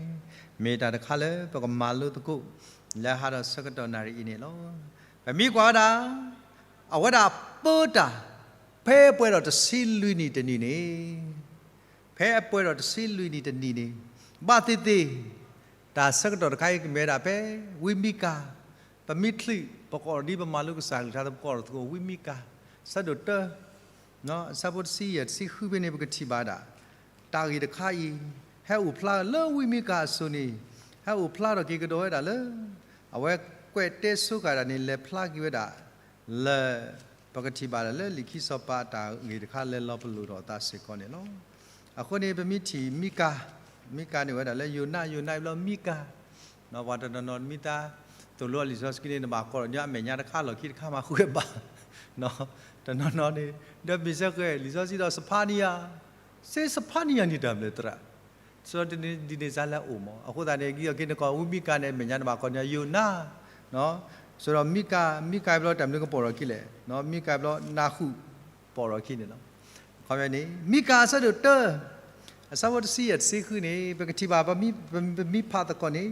မ့ၢ်တၢ်တခါလၢပကမၤလိသကိး လၢဟါဒီးဆၢကတီၢ်နၣ်ရံၣ်အံၤန့ၣ်လီၤ. ပမ့ၢ်ကွၢ်ဝဲဒၣ်, အဝဲဒၣ်ပၢတၢ် ဖဲအပှဲၤဒီးတဆံလွံၢ်နံၣ်တနံၣ်န့ၣ်, ဖဲအပှဲၤဒီးတဆံလွံၢ်နံၣ်တနံၣ်န့ၣ်, ဘၣ်သ့ၣ်သ့ၣ်, တၢ်ဆၢကတီၢ်တခါအံၤကမ့ၢ်ဝဲဒၣ်ဖဲ ဝံမံကၤ, ပမ့ၢ်ချုး ပကိးဒ်ပမၤလိကစၢ်ကလုၢ်ကထါ ပကိးထီၣ်သကိး ဝံမံကၤ, အဆၢဒိၣ်တၢ အဆၢဖိတဆံယဲၢ် တဆံဃုဖဲန့ၣ် ပကထံၣ်ဘၣ်ဒၣ် တၢ်ဂ့ၢ်တခါအံၤ ဟဲအိၣ်ဖျါလၢဝံမံကၤအစိၤန့ၣ်, ဟဲအိၣ်ဖျါထီၣ်က့ၤကဒီးဝဲဒၣ်လၢ အဝဲကွဲးတဲဆိဃာ်ဒၣ်န့ၣ် လဲၤဖျါက့ၤဝဲဒၣ်လၢ ပကထံၣ်ဘၣ်ဒၣ်လၢလံာ်ခံစီၤပၤအတၢ်ဂ့ၢ်တခါ လဲၤလီၤပလိာ်ထီၣ်အသးစ့ၢ်ကီးန့ၣ်လီၤ. အဃိန့ၣ် ပမ့ၢ်ထံၣ်မံကၤ, မံကၤန့ၣ်ဝဲဒၣ်လၢယိၤနါ, ယိၤနါဘျီမံကၤ, ပှၤတနီၤနီၤမ့ၢ်သးသိၣ်လိအီၤလံာ်စီဆှံန့ၣ် နဘၣ်ကိးထီၣ်ညီအမဲာ်ညါတခါလီၢ်ခံတခါမးဃုဘၣ်, တနီၤနီၤန့ၣ် ဒီးမ့ၢ်စ့ၢ်ကီးလံာ်စီဆှံဒီး စဖါနံယၤ, စ့စဖါနံယၤန့ၣ်တၢ်ဘျၢသရၣ်, စီၤနဘူၤခၣ်နံစၢ်လၢအအိၣ်မး, အဃိသတးန့ၣ် ဂ့ၤအီၤက့ၤနကိးဝံမံကၤန့ၣ် အမဲာ်ညါနဘၣ်ကိးညီယိၤနါ, ဆိဒီးမံကၤ, မံကၤဘျီတၢ်မနုၤကပိာ်ထီၣ်ခံလဲၣ်, မံကၤဘျီနၢ်ဟူ ပိာ်ထီၣ်ခံန့ၣ်လီၤ. အခီပညီန့ၣ် မံကၤအဆၢဒိၣ်တၢ အဆၢဖိတဆံယဲၢ် တဆံဃုန့ၣ် ပကထံၣ်ဘၣ် ပမ့ၢ်ဖးသကိးန့ၣ်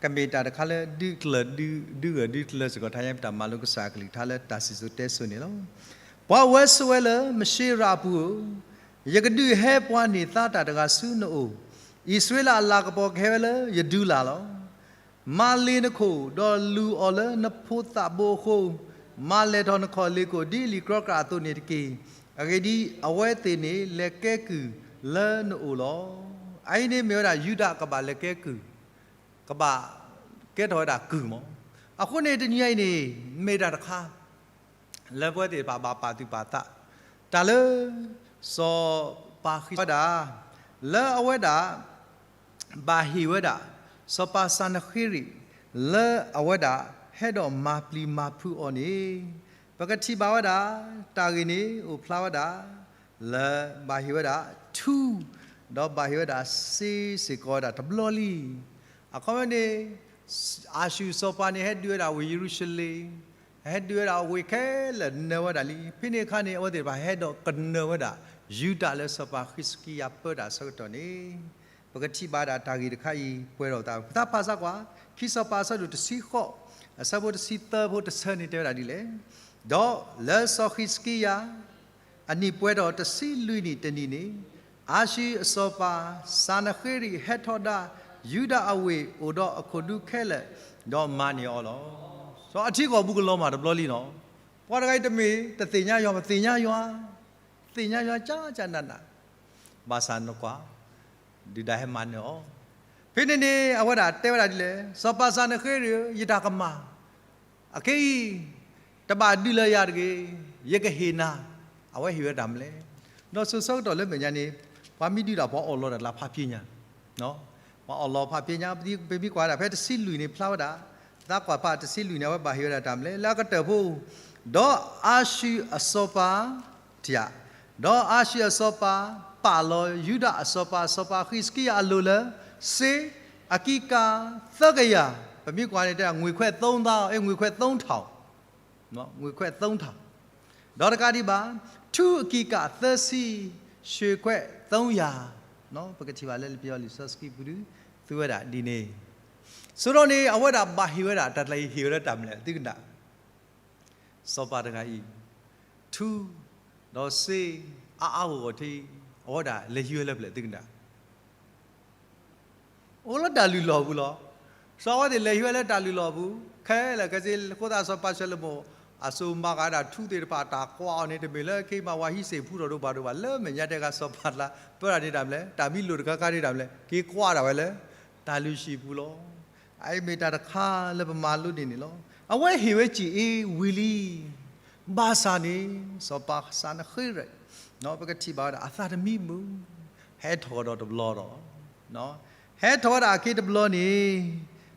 ကမ့ၢ်တၢ်တခါလၢဒုးကျၢၤ, ဒုးဂၢၢ်ဒုးကျၢၤစ့ၢ်ကီး ထါညါပတၢ်မၤလိကစၢ်အကလုၢ်ကထါလၢတၢ်စံၣ်စိၤတဲစိၤန့ၣ်လီၤ. ပှၤဝဲဆိးဝဲလၢ မၡ့ရၤအပူၤဧၢ, ယကဒုးဟဲပှၤန့ၢ်သါတၢ်တဂၤဆူနအိၣ်, အံၣ်စရ့လးအလၤကပီၤကဟဲဝဲလၢယဒူလၢ်လီၤ. မၤလ့ၤနခိၣ်, ဒီးလူၤအီၤလၢနဖိသးဘိအဃိ, မၤလဲၢ်ထီၣ်နခီၣ်လ့ၤခိၣ် ဒ်လံာ်ကြီကြၣ်အသိးန့ၣ်တက့ၢ်. အဂ့ၢ်ဒ်အံၤ, အဝဲသ့ၣ်န့ၣ် လဲၤကဲကုၢ် လၢနအိၣ်လီၤ. အအံၤန့ၣ်မ့ၢ်ဝဲဒၣ်ယူဒၤကဘၣ်လဲၤကဲကုၢ်, ကဘၣ်ကဲထီၣ်ဝဲဒၣ်ကုၢ်မး. အဃိန့ၣ်တနံၤအံၤန့ၣ် မ့ၢ်တၢ်တခါ လၢပဝဲသ့ၣ်တဖၣ်ဘၣ်ပာ်သူၣ်ပာ်သး, တၢ်လၢ စီၤပၤဃံစကံယၤဝဲဒၣ်, လၢအဝဲဒၣ် ဘၣ်ဟ့ၣ်ဝဲဒၣ် စီၤပၤစၤနဃ့ရံာ် လၢအဝဲဒၣ်ဟဲဒီးမၤပျံၤမၤဖုးအီၤန့ၣ်, ပကထံၣ်ဘၣ်ဝဲဒၣ် တၢ်ဂ့ၢ်န့ၣ်အိၣ်ဖျါဝဲဒၣ် လၢဘၣ်ဟ့ၣ်ဝဲဒၣ် ထူ, ဒီးဘၣ်ဟ့ၣ်ဝဲဒၣ်စ့စ့ၢ်ကီးဝဲဒၣ်တဘျီလံ. အခီပညီန့ၣ် အၤၡူၢ်စီၤပၤန့ၣ် ဟဲဒုးဝဲဒၣ်ဝ့ၢ်ယရူၤၡလ့ၣ်, ဟဲဒုးဝဲဒၣ်အဝ့ၢ်ခဲလၢာ်နၢၤဝဲဒၣ်လံ. ဖဲန့ၣ်အခါန့ၣ် အဝဲသ့ၣ်တဖၣ်ဟဲဒီးကနၢၤဝဲဒၣ် ယူဒၤလၢစီၤပၤဃံစကံယၤပၢတၢ်အဆၢကတီၢ်န့ၣ်, ပကထံၣ်ဘၣ်ဒၣ်တၢ်ဂ့ၢ်တခါအံၤပှဲၤထီၣ်သး, ပကဖးစၢ်ကွၢ်, ခံစီၤပၤအဆၢဒိၣ်တဆံဃိး, အဆၢဖိတဆံသၢဖိတဆၢန့ၣ်တဲဝဲဒၣ်ဒ်လဲၣ်. ဒီးလၢစီၤဃံစကံယၤ အနံၣ်ပှဲၤထီၣ်တဆံလွံၢ်နံၣ်တနံၣ်န့ၣ်, အၤၡူၢ်အစီၤပၤ စၤနဃ့ရံာ်ဟဲထီဒါ ယူဒၤအဝ့ၢ်အိၣ်ဒီးအခိၣ်ဒူခဲလၢာ်, ဒီးမၤန့ၢ်အီၤလီၤ. စီၤအထံကီၢ်ပူၤကလီၤမၢ်တဘျီလံနီၤ. ပှၤတဂၤအံၤတမ့ၢ်တသ့ၣ်ညါယွၤ, ပသ့ၣ်ညါယွၤ, သ့ၣ်ညါယွၤကၠးကၠးနးနး, ဘၣ်ဆၣ်နကွၢ် ဒုၣ်ဒါဟဲမၤနၢၤအီၤ. ဖဲန့ၣ်န့ၣ် အဝဲဒၣ်တဲဝဲဒၣ်ဒ်လဲၣ်, စီၤပၤစၤနဃ့ရံာ်ဧၢ, ယတၢ်ကမၣ် အခဲအံၤ တဘၣ်ဒုးလၢယၤတဂ့ၤ, ယကဟ့ၣ်နၤ, အဝဲဟ့ၣ်ဝဲတၢ်မနုၤလဲၣ်. ဒီးစိၤဆၢကတီၢ်လၢမဲာ်ညါန့ၣ် ပှၤမ့ၢ်ဒုးတၢ် ပှၤအီၣ်လီၤတၢ်လၢဖးဖျ့ညါ, ပှၤအီၣ်လီၤဖးဖျ့ညါ, ပမ့ၢ်ကွၢ်ဒၣ်ဖဲတဆံလွံၢ်န့ၣ်ဖျါဝဲဒၣ်, သးကွၢ်ဖးတဆံလွံၢ်န့ၣ် အဝဲဘၣ်ဟ့ၣ်ဝဲဒၣ်တၢ်မနုၤလဲၣ်, လၢအကတၢၢ်ဖိ, ဒီးအၤၡူၢ်အစီၤပၤ တၢ်, ဒီးအၤၡူၢ်အစီၤပၤ ပာ်လီၤယူဒၤအစီၤပၤ စီၤပၤဃံးစကံယၤအလိၤလၢ စ့, အကံကၤသၢကယၤ, ပမ့ၢ်ကွၢ်န့ၣ်တဲ ငွေခွဲးသုံးထောင်, အဲ ငွေခွဲးသုံးထောင်, ငွေခွဲးသုံးထောင်, ဒီးတကးဒံးဘၣ်, ထူအကံကၤသၢဆံ, ရွှေခွဲးသုံးရာ, ပကထံၣ်ဘၣ်လၢလံာ်ပယီၤလံာ်စီဆှံပူၤဒုး သူဝဲဒၣ်ဒ်န့ၣ်, ဆိဒီးန့ၣ် အဝဲဒၣ်ဘၣ်ဟ့ၣ်ဝဲဒၣ် တၢ်တဟ့ၣ်ဝဲလၢတၢ်မနုၤလဲၣ် သုကနၣ် စီၤပၤတဂၤအံၤ, ထူ, ဒီးစ့, အါအါဂီၢ်ဂီၢ်ထံ, အဝဲဒၣ်လဲၤဟံးဝဲလၢပျဲၢ်သုကနၣ်, အိၣ်လၢတၢ်လုၢ်လီၢ်ပူၤလီၤ. စီၤအဝဲသ့ၣ်လဲၤဟံးဝဲလၢတၢ်လုၢ်လီၢ်ပူၤ, ခဲလၢာ်ခဲဆ့ ဃိသးစီၤပၤၡလိၤမိၣ်, အစိၤမၤဃာ်ဒၣ်ထူသ့ၣ်တဖၣ် တၢ်ကွၢ်အီၤန့ၣ် တမ့ၢ်လၢခဲအံၤမး ပှၤဟံးစ့ၢ်ဖူထီၣ်ဒိၣ်ဘၣ်ဒိၣ်ဘၣ်, လၢမဲာ်ညါတဲဂၤစီၤပၤလၢ ပၢတၢ်န့ၣ်တၢ်မနုၤလဲၣ်, တၢ်မံလိာ်တခါခါန့ၣ်တၢ်မနုၤလဲၣ်, က့ၤကွၢ်ဒၣ်ဝဲလၢ တၢ်လုၢ်ဟံၣ်ပူၤလီၤ. အအံၤမ့ၢ်တၢ်တခါလၢပမၤလိန့ၢ်န့ၣ်လီၤ. အဝဲဟ့ၣ်ဝဲစ့ၢ်အ့ဝံၤလံ. ဘၣ်ဆၣ်န့ၣ် စီၤပၤစၤနဃ့ရံာ်, ပကထံၣ်ဘၣ်ဝဲဒၣ် အသးတမံမုာ်, ဟဲထီၣ်ကဒီးတဘျီဒီး, ဟဲထီၣ်ဝဲဒၣ်အခ့တဘျီန့ၣ်,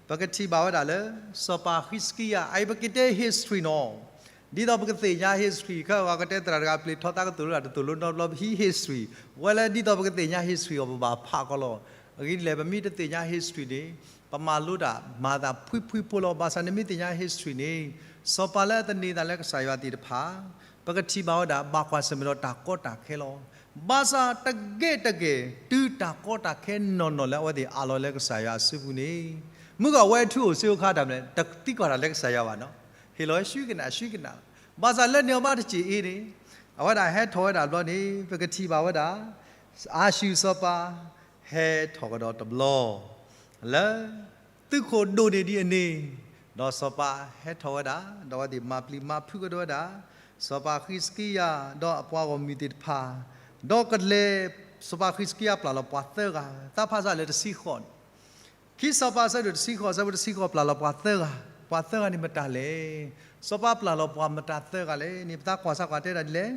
ပကထံၣ်ဘၣ်ဝဲဒၣ်လၢ စီၤပၤဃံးစကံယၤ, အအံၤပကတဲ history နီၤ. ဒ်သိးပကသ့ၣ်ညါ history ခဲအံၤ ကတဲသရၣ်တဂၤ ပျ့ၤထီသးကသိၣ်လိတၢ်တသိၣ်လိနီတဘျီ ပဟံး history, ဝဲလၢဒ်သိးပကသ့ၣ်ညါ history အီၤ ပဘၣ်ဖးကီးလီၤ. အဂ့ၢ်ဒ်လဲၣ် ပမ့ၢ်တသ့ၣ်ညါ history န့ၣ် ပမၤလိတၢ်မၤသးဖှံဖှံဖိလီၤ. ဘၣ်ဆၣ်န့ၣ်မ့ၢ်သ့ၣ်ညါ history န့ၣ်, စီၤပၤလၢအသန့ၤသးလၢကစၢ်ယွၤသ့ၣ်တဖၣ်, ပကထံၣ်ဘၣ်ဝဲဒၣ် ဘၣ်ကွၢ်ဆၢၣ်မဲာ်ဒီးတၢ်ကီတၢ်ခဲလီၤ. ဘၣ်ဆၣ်တကဲတကဲ တုၤတၢ်ကီတၢ်ခဲနီၢ်နီၢ်လၢအဝဲသ့ၣ်အးလီၤလၢကစၢ်ယွၤအစုပူၤန့ၣ်, မုၢ်ဂီၢ်ဝဲထူအိၣ်စ့အိၣ်ခါတၢ်မနုၤလဲၣ်, တသံကွၢ်တၢ်လၢကစၢ်ယွၤဘၣ်နီၤ, ဟ့ၣ်လီၤဝဲဆှံကနၣ်ဆှံကနၣ်လီၤ. ဘၣ်ဆၣ်လၢန့ၣ်အီၤဘၣ်တစ့ၢ်အ့န့ၣ်, အဝဲဒၣ်ဟဲထီၣ်ဝဲဒၣ်ဘျီန့ၣ် ပကထံၣ်ဘၣ်ဝဲဒၣ် အၤၡူၢ်စီၤပၤ ဟဲထီၣ်ကဒီးတဘျီ လၢ သုးခိၣ်ဒိၣ်န့ၢ်ဒံးအန့ၣ်, ဒီးစီၤပၤဟဲထီၣ်ဝဲဒၣ်, ဒီးအဝဲသ့ၣ်မၤပျံၤမၤဖုးကဒီးဝဲဒၣ် စီၤပၤဃံးစကံယၤ ဒီးအပှၤဂီၢ်မုၢ်သ့ၣ်တဖၣ်, ဒီးကလဲၤ စီၤပၤဃံးစကံယၤပျၢ်လီၤပှၤသၢဂၤ, သးဖးစၢ်လၢတဆံဃိးန့ၣ်, ခံစီၤပၤအဆၢဒိၣ်တဆံဃိး အဆၢဖိတဆံဃိး ပျၢ်လီၤပှၤသၢဂၤ, ပှၤသၢဂၤန့ၣ်မတၤလဲၣ်, စီၤပၤပျၢ်လီၤပှၤမတၤသၢဂၤလဲၣ်န့ၣ် ပသးကွၢ်စၢ်ကွၢ်တဲဒၣ်ဒ်လဲၣ်,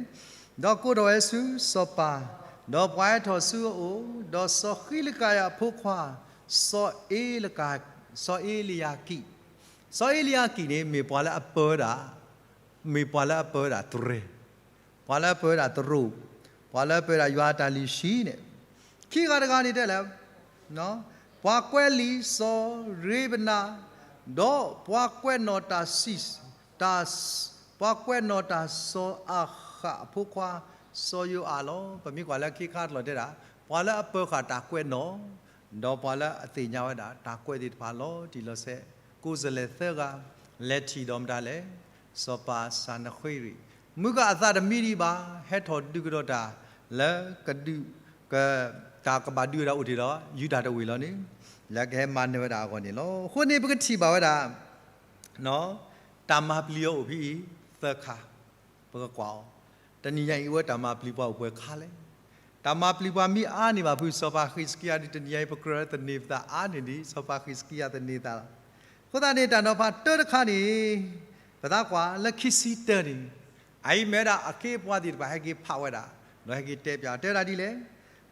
ဒီးကိးထီၣ်ဝဲဆူစီၤပၤ, ဒီးပှၤဟဲထီၣ်ဆူအအိၣ်, ဒီးစီၤဃံးလကယၤအဖိခွါ, စီၤအ့လက, စီၤအ့လယၤကံး, စီၤအ့လယၤကံးန့ၣ် မ့ၢ်ပှၤလၢအပၢဝဲဒၣ်, မ့ၢ်ပှၤလၢအပၢဝဲဒၣ်တရံး, ပှၤလၢအပၢဝဲဒၣ်တရူး, ပှၤလၢအပၢဝဲဒၣ်ယွၤအတၢ်လုၢ်ဟံၣ်န့ၣ်, ခံဂၤတဂၤန့ၣ်တဲလဲၣ်, ပှၤကွဲးလံာ်စီၤရ့ဘနၤ, ဒီးပှၤကွဲးနီၣ်တၢ်စံၣ်, တၢ်, ပှၤကွဲးနီၣ်တၢ်စီၤအၤဃးအဖိခွါ, စီၤယိၤအၤလီၤ. ပမ့ၢ်ကွၢ်လၢခံခါတလီၢ်တဲဒၣ်, ပှၤလၢအပၢဃာ်တၢ်ကွဲးနီၣ် ဒီးပှၤလၢအသ့ၣ်ညါဝဲဒၣ် တၢ်ကွဲးသ့ၣ်တဖၣ်လီၤတံၢ်လီၤဆဲး, ကိးစလဲၤသၢဂၤ, လဲၤထံၣ်ဒီးမတၤလဲၣ်, စီၤပၤစၤနဃ့ရံာ်, မုၢ်ကၢအသးတမံဒံးဘၣ်, ဟဲထီၣ်ဒုးကဒီးတၢ်, လၢကဒုး, က, တၢ်ကဘၣ်ဒုးဝဲဒၣ်အိၣ်တ့ၢ်ဒီး ယူဒၤတဝ့ၢ်လီၤန့ၣ်, လၢကဟဲမၤနၢၤဝဲဒၣ်အဂီၢ်န့ၣ်လီၤ. အဃိန့ၣ်ပကထံၣ်ဘၣ်ဝဲဒၣ် တၢ်မၤပျံၤအီၤအိၣ်ဖဲအံၤသၢခါ, ပကကွၢ်အီၤ, တနံၤညါအံၤအဝဲတၢ်မၤပျံၤပှၤအိၣ်ပှဲၤခါလဲၣ်. တၢ်မၤပျံၤပှၤမ့ၢ်အါန့ၢ်ဘၣ်ဖုး စီၤပၤဃံးစကံယၤဒ်တနံၤအံၤ ပကြၢးသန့ၤပသးအါန့ၢ်ဒံး စီၤပၤဃံးစကံယၤသန့ၤသးလီၤ. အဃိသတးန့ၣ် တၢ်နီၤဖးတၢတခါန့ၣ် ပသးကွၢ်လၢခံဆံတၢန့ၣ် အအံၤမ့ၢ်ဝဲဒၣ်အခ့အပှၤသ့ၣ်တဖၣ်ဟဲက့ၤဖးဝဲဒၣ် ဒီးဟဲက့ၤတဲပၠး တဲဝဲဒၣ်ဒ်လဲၣ်,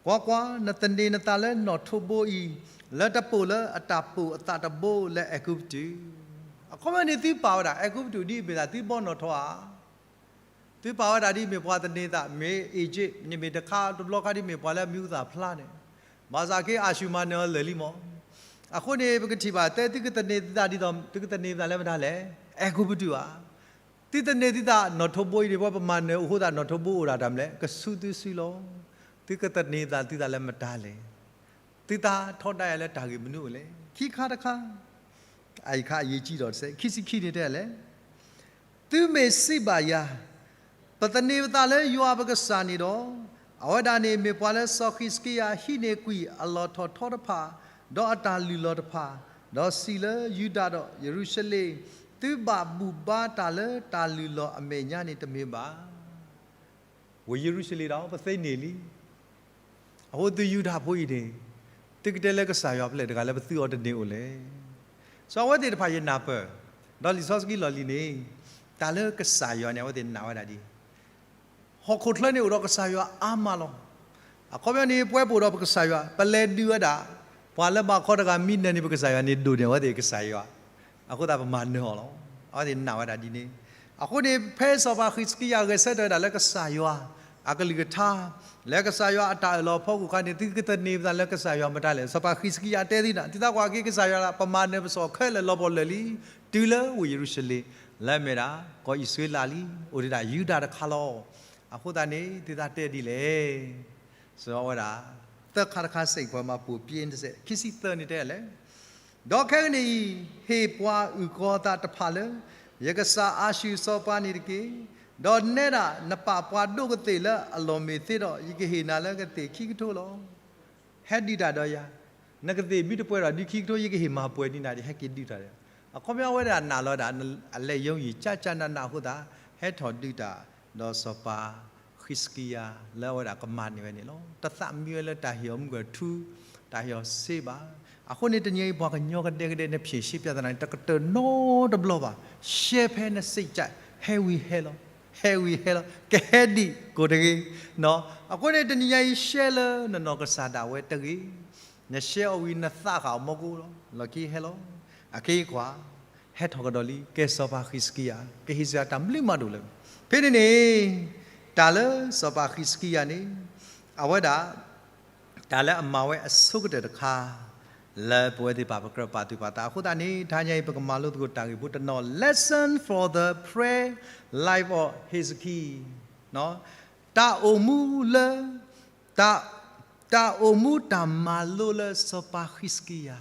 ကွၢ်ကွၢ်, နသန့ၤနသးလၢနီၣ်ထိးဘိအံၤ လၢတပိာ်လၢအတၢ်ပိာ်အသးတဘိလၢအဲၤကူပတူး, အခီပညီန့ၣ်သုပာ်ဝဲဒၣ် အဲၤကူပတူးဒ်အမ့ၢ်ဒၣ်သုဘီနီၣ်ထိးဧါ သုပာ်ဝဲဒၣ်ဒ်မ့ၢ်ပှၤသန့ၤသး မ့ၢ် Egypt န့ၣ်မ့ၢ်တခါတဘျီခါဒ်မ့ၢ်ပှၤလၢအမံၤဟူသၣ်ဖျါန့ၣ်, ဘၣ်ဆၣ်က့အၤၡူၢ်မၤနၢၤအီၤလၢာ်လံမး. အဃိန့ၣ် ပကထံၣ်ဘၣ် တဲသုကသန့ၤသးဒ်သိး သုကသန့ၤသးလၢမတၤလဲၣ်, အဲၤကူပတူးဧါ. သုသန့ၤသုသးနီၣ်ထိးဘိအံၤန့ၣ် ပဝဲပမၤနၢၤအိၣ်ဃိသတး နီၣ်ထိးဘိအိၣ်ဒၣ်တၢ်မနုၤလဲၣ်, ကဆူသုစုလီၤ. သုကသန့ၤသးသုသးလၢမတၤလဲၣ်. သုတၢ်ထီဒါယၤလၢတၢ်ဂ့ၢ်မနုၤအိၣ်လဲၣ်. ခံခါတခါ, အအံၤခါအရေးကြီးဒီးတစဲး, ခံဆံခံန့ၣ်တဲလဲၣ်, သုမ့ၢ်စံးဘၣ်ယၤ, ပသန့ၤပသးလၢယွၤပကစၢ်န့ၣ်ဒီး, အဝဲဒၣ်န့ၣ်မ့ၢ်ပှၤလၢစီၤဃံးစကံယၤဟံးန့ၢ်ကွံာ်အလီၢ်ထီၣ်ထီတဖၣ်, ဒီးအတၢ်လုၢ်လီၢ်တဖၣ်, ဒီးစံးလၢယူဒၤဒီးယရူၤၡလ့ၣ်, သုဘၣ်ဘူၣ်ဘါတၢ်လၢတၢ်လုၢ်လီၢ်အမဲာ်ညါန့ၣ်တမ့ၢ်ဘၣ်. ဝ့ၢ်ယရူၤၡလ့ၣ်ဒီး ပသ့န့ၢ်လံ. အဃိသုယူဒၤဖိအံၤန့ၣ်, သုကတဲလၢကစၢ်ယွၤဖဲလဲၣ်တဂၤလၢပသုအီၤတန့ၢ်အိၣ်လဲၣ်. စီၤအဝဲသ့ၣ်တဖၣ်ယနာ်ပၢၢ်, ဒီးလံာ်စီဆှံလီၢ်လံၤန့ၣ်, တၢ်လၢကစၢ်ယွၤန့ၣ် အဝဲသ့ၣ်နာ်ဝဲဒၣ်ဒ် ဟီၣ်ခိၣ်ချၢန့ၣ်အိၣ်ဒီးကစၢ်ယွၤအါမးလီၤ. အခီပညီန့ၣ် ပဝဲပအိၣ်ဒီးပကစၢ်ယွၤ ပလဲၤဒုးဝဲဒၣ်, ပှၤလၢဘၣ်ခီတဂၤမံနၢၤန့ၣ် ပကစၢ်ယွၤန့ၣ်ဒိၣ်န့ၢ်အဝဲသ့ၣ်ကစၢ်ယွၤ, အဃိသတးပမၤနၢၤအီၤလီၤ. အဝဲသ့ၣ်နာ်ဝဲဒၣ်ဒ်န့ၣ်. အဃိန့ၣ် ဖဲစီၤပၤဃံးစကံယၤဂဲၤဆၢထၢၣ်ဝဲဒၣ်လၢကစၢ်ယွၤအကလုၢ်ကထါ, လၢကစၢ်ယွၤအတၢ်အၢၣ်လီၤအဖီခိၣ်အခါန့ၣ် သုကသန့ၤပသးလၢကစၢ်ယွၤမတၤလဲၣ်. စီၤပၤဃံးစကံယၤတဲသုနၤ, သုသးကွၢ်က့ၤကစၢ်ယွၤဒၣ် ပမၤနၢၤပစီၣ်ခဲလၢာ်လီၤပှီၢ်လၢာ်လံ, တုၤလၢဝ့ၢ်ယရူၤၡလ့ၣ်, လၢအမ့ၢ်ဒၣ် ကီၢ်အံၣ်စရ့လးလံ, အိၣ်ဒံးဒၣ်ယူဒၤတခါလီၤ. အဃိသတးန့ၣ် သုသးတဲဒ်လဲၣ်. စီၤဝဲဒၣ် သၢခါတခါစ့ၢ်ကီး ပှၤမၤပိာ်ပျ့တစဲး, ခံဆံသၢန့ၣ်တဲလဲၣ်, ဒီးခဲကနံၣ်အံၤ ဟ့ၣ်ပှၤအုၣ်ကီၤသးတဖၣ်လၢ ယကစၢ်အၤၡူၢ်စီၤပၤန့ၣ်တက့ၢ်. ဒီးနဲဒၣ်နပာ်ပှၤဒိၣ်ကသ့ၣ်လၢအလီၢ်မ့ၢ်သ့ဒီး ယကဟ့ၣ်နၤလၢကသ့ၣ်ခံကထိလီၤ. ဟဲဒုးတၢ်ဒီးယၤ, နကသ့ၣ်မ့ၢ်တပှဲၤဒီးဒုခံကထိ ယကဟ့ၣ်မၤပှဲၤဒံးနၤဒီး ဟဲက့ၤဒုးတၢ်ဒီး, အခီပညီအဝဲဒၣ်နာ်လီၤဒၣ် အလဲၤယိယံၤ ကၠၢ်ကၠၢ်နးနးအဃိသတး ဟဲထီၣ်ဒုးတၢ်ဒီးစီၤပၤ ဃံးစကံယၤ လၢအဝဲဒၣ်ကမၤန့ၢ်ဝဲန့ၣ်လီၤ. တသးမံဝဲလၢတၢ်ဟ့ၣ်အီၤမုၢ်ကထူ, တၢ်ဟ့ၣ်အီၤစ့ဘၣ်. အဃိန့ၣ်တနံၤအံၤ ပှၤကညီကဒဲကဒဲ နဖျ့ၣ်ရှဲပၠးသနာ်န့ၣ် တကတၢၢ်နီတဘျီဘၣ်. ရှဲဖဲနစံးကၠး, ဟဲဝံၤဟဲလီၤ, ဟဲဝံၤဟဲလီၤ, ကဟဲဒံးကိးတဂ့ၤ. အဃိန့ၣ်တနံၤညါအံၤ ရှဲလၢနနီၢ်ကစၢ်ဒၣ်ဝဲတဂ့ၤ. နရှဲအီၤဝံၤ နသးဃာ်အီၤမီၢ်ကိၢ်လီၤ, လီၢ်ခံဟဲလီၤ. အခ့အပှၤ ဟဲထီၣ်ကဒီးလံ, ကဲစီၤပၤဃံးစကံယၤ ကဟ့ၣ်စ့ၢ်ကီးတၢ်ဘျုးမးဒိၣ်လၢ, ဖဲန့ၣ်န့ၣ် တၢ်လၢစီၤပၤဃံးစကံယၤန့ၣ် အဝဲဒၣ် တၢ်လၢအမၤဝဲအဆိကတၢၢ်တခါ လၢပဝဲသ့ၣ်တဖၣ်ပကြၢးပာ်သူၣ်ပာ်သးအဃိသတးန့ၣ် တဟါညါအံၤ ပကမၤလိသကိးတၢ်ဂ့ၢ်ဖိတနီၤ Lesson for the Prayer Life of Hezekiah တၢ်အိၣ်မူလၢ တၢ်အိၣ်မူတၢ်မၤလိလၢစီၤပၤဃံးစကံယၤ,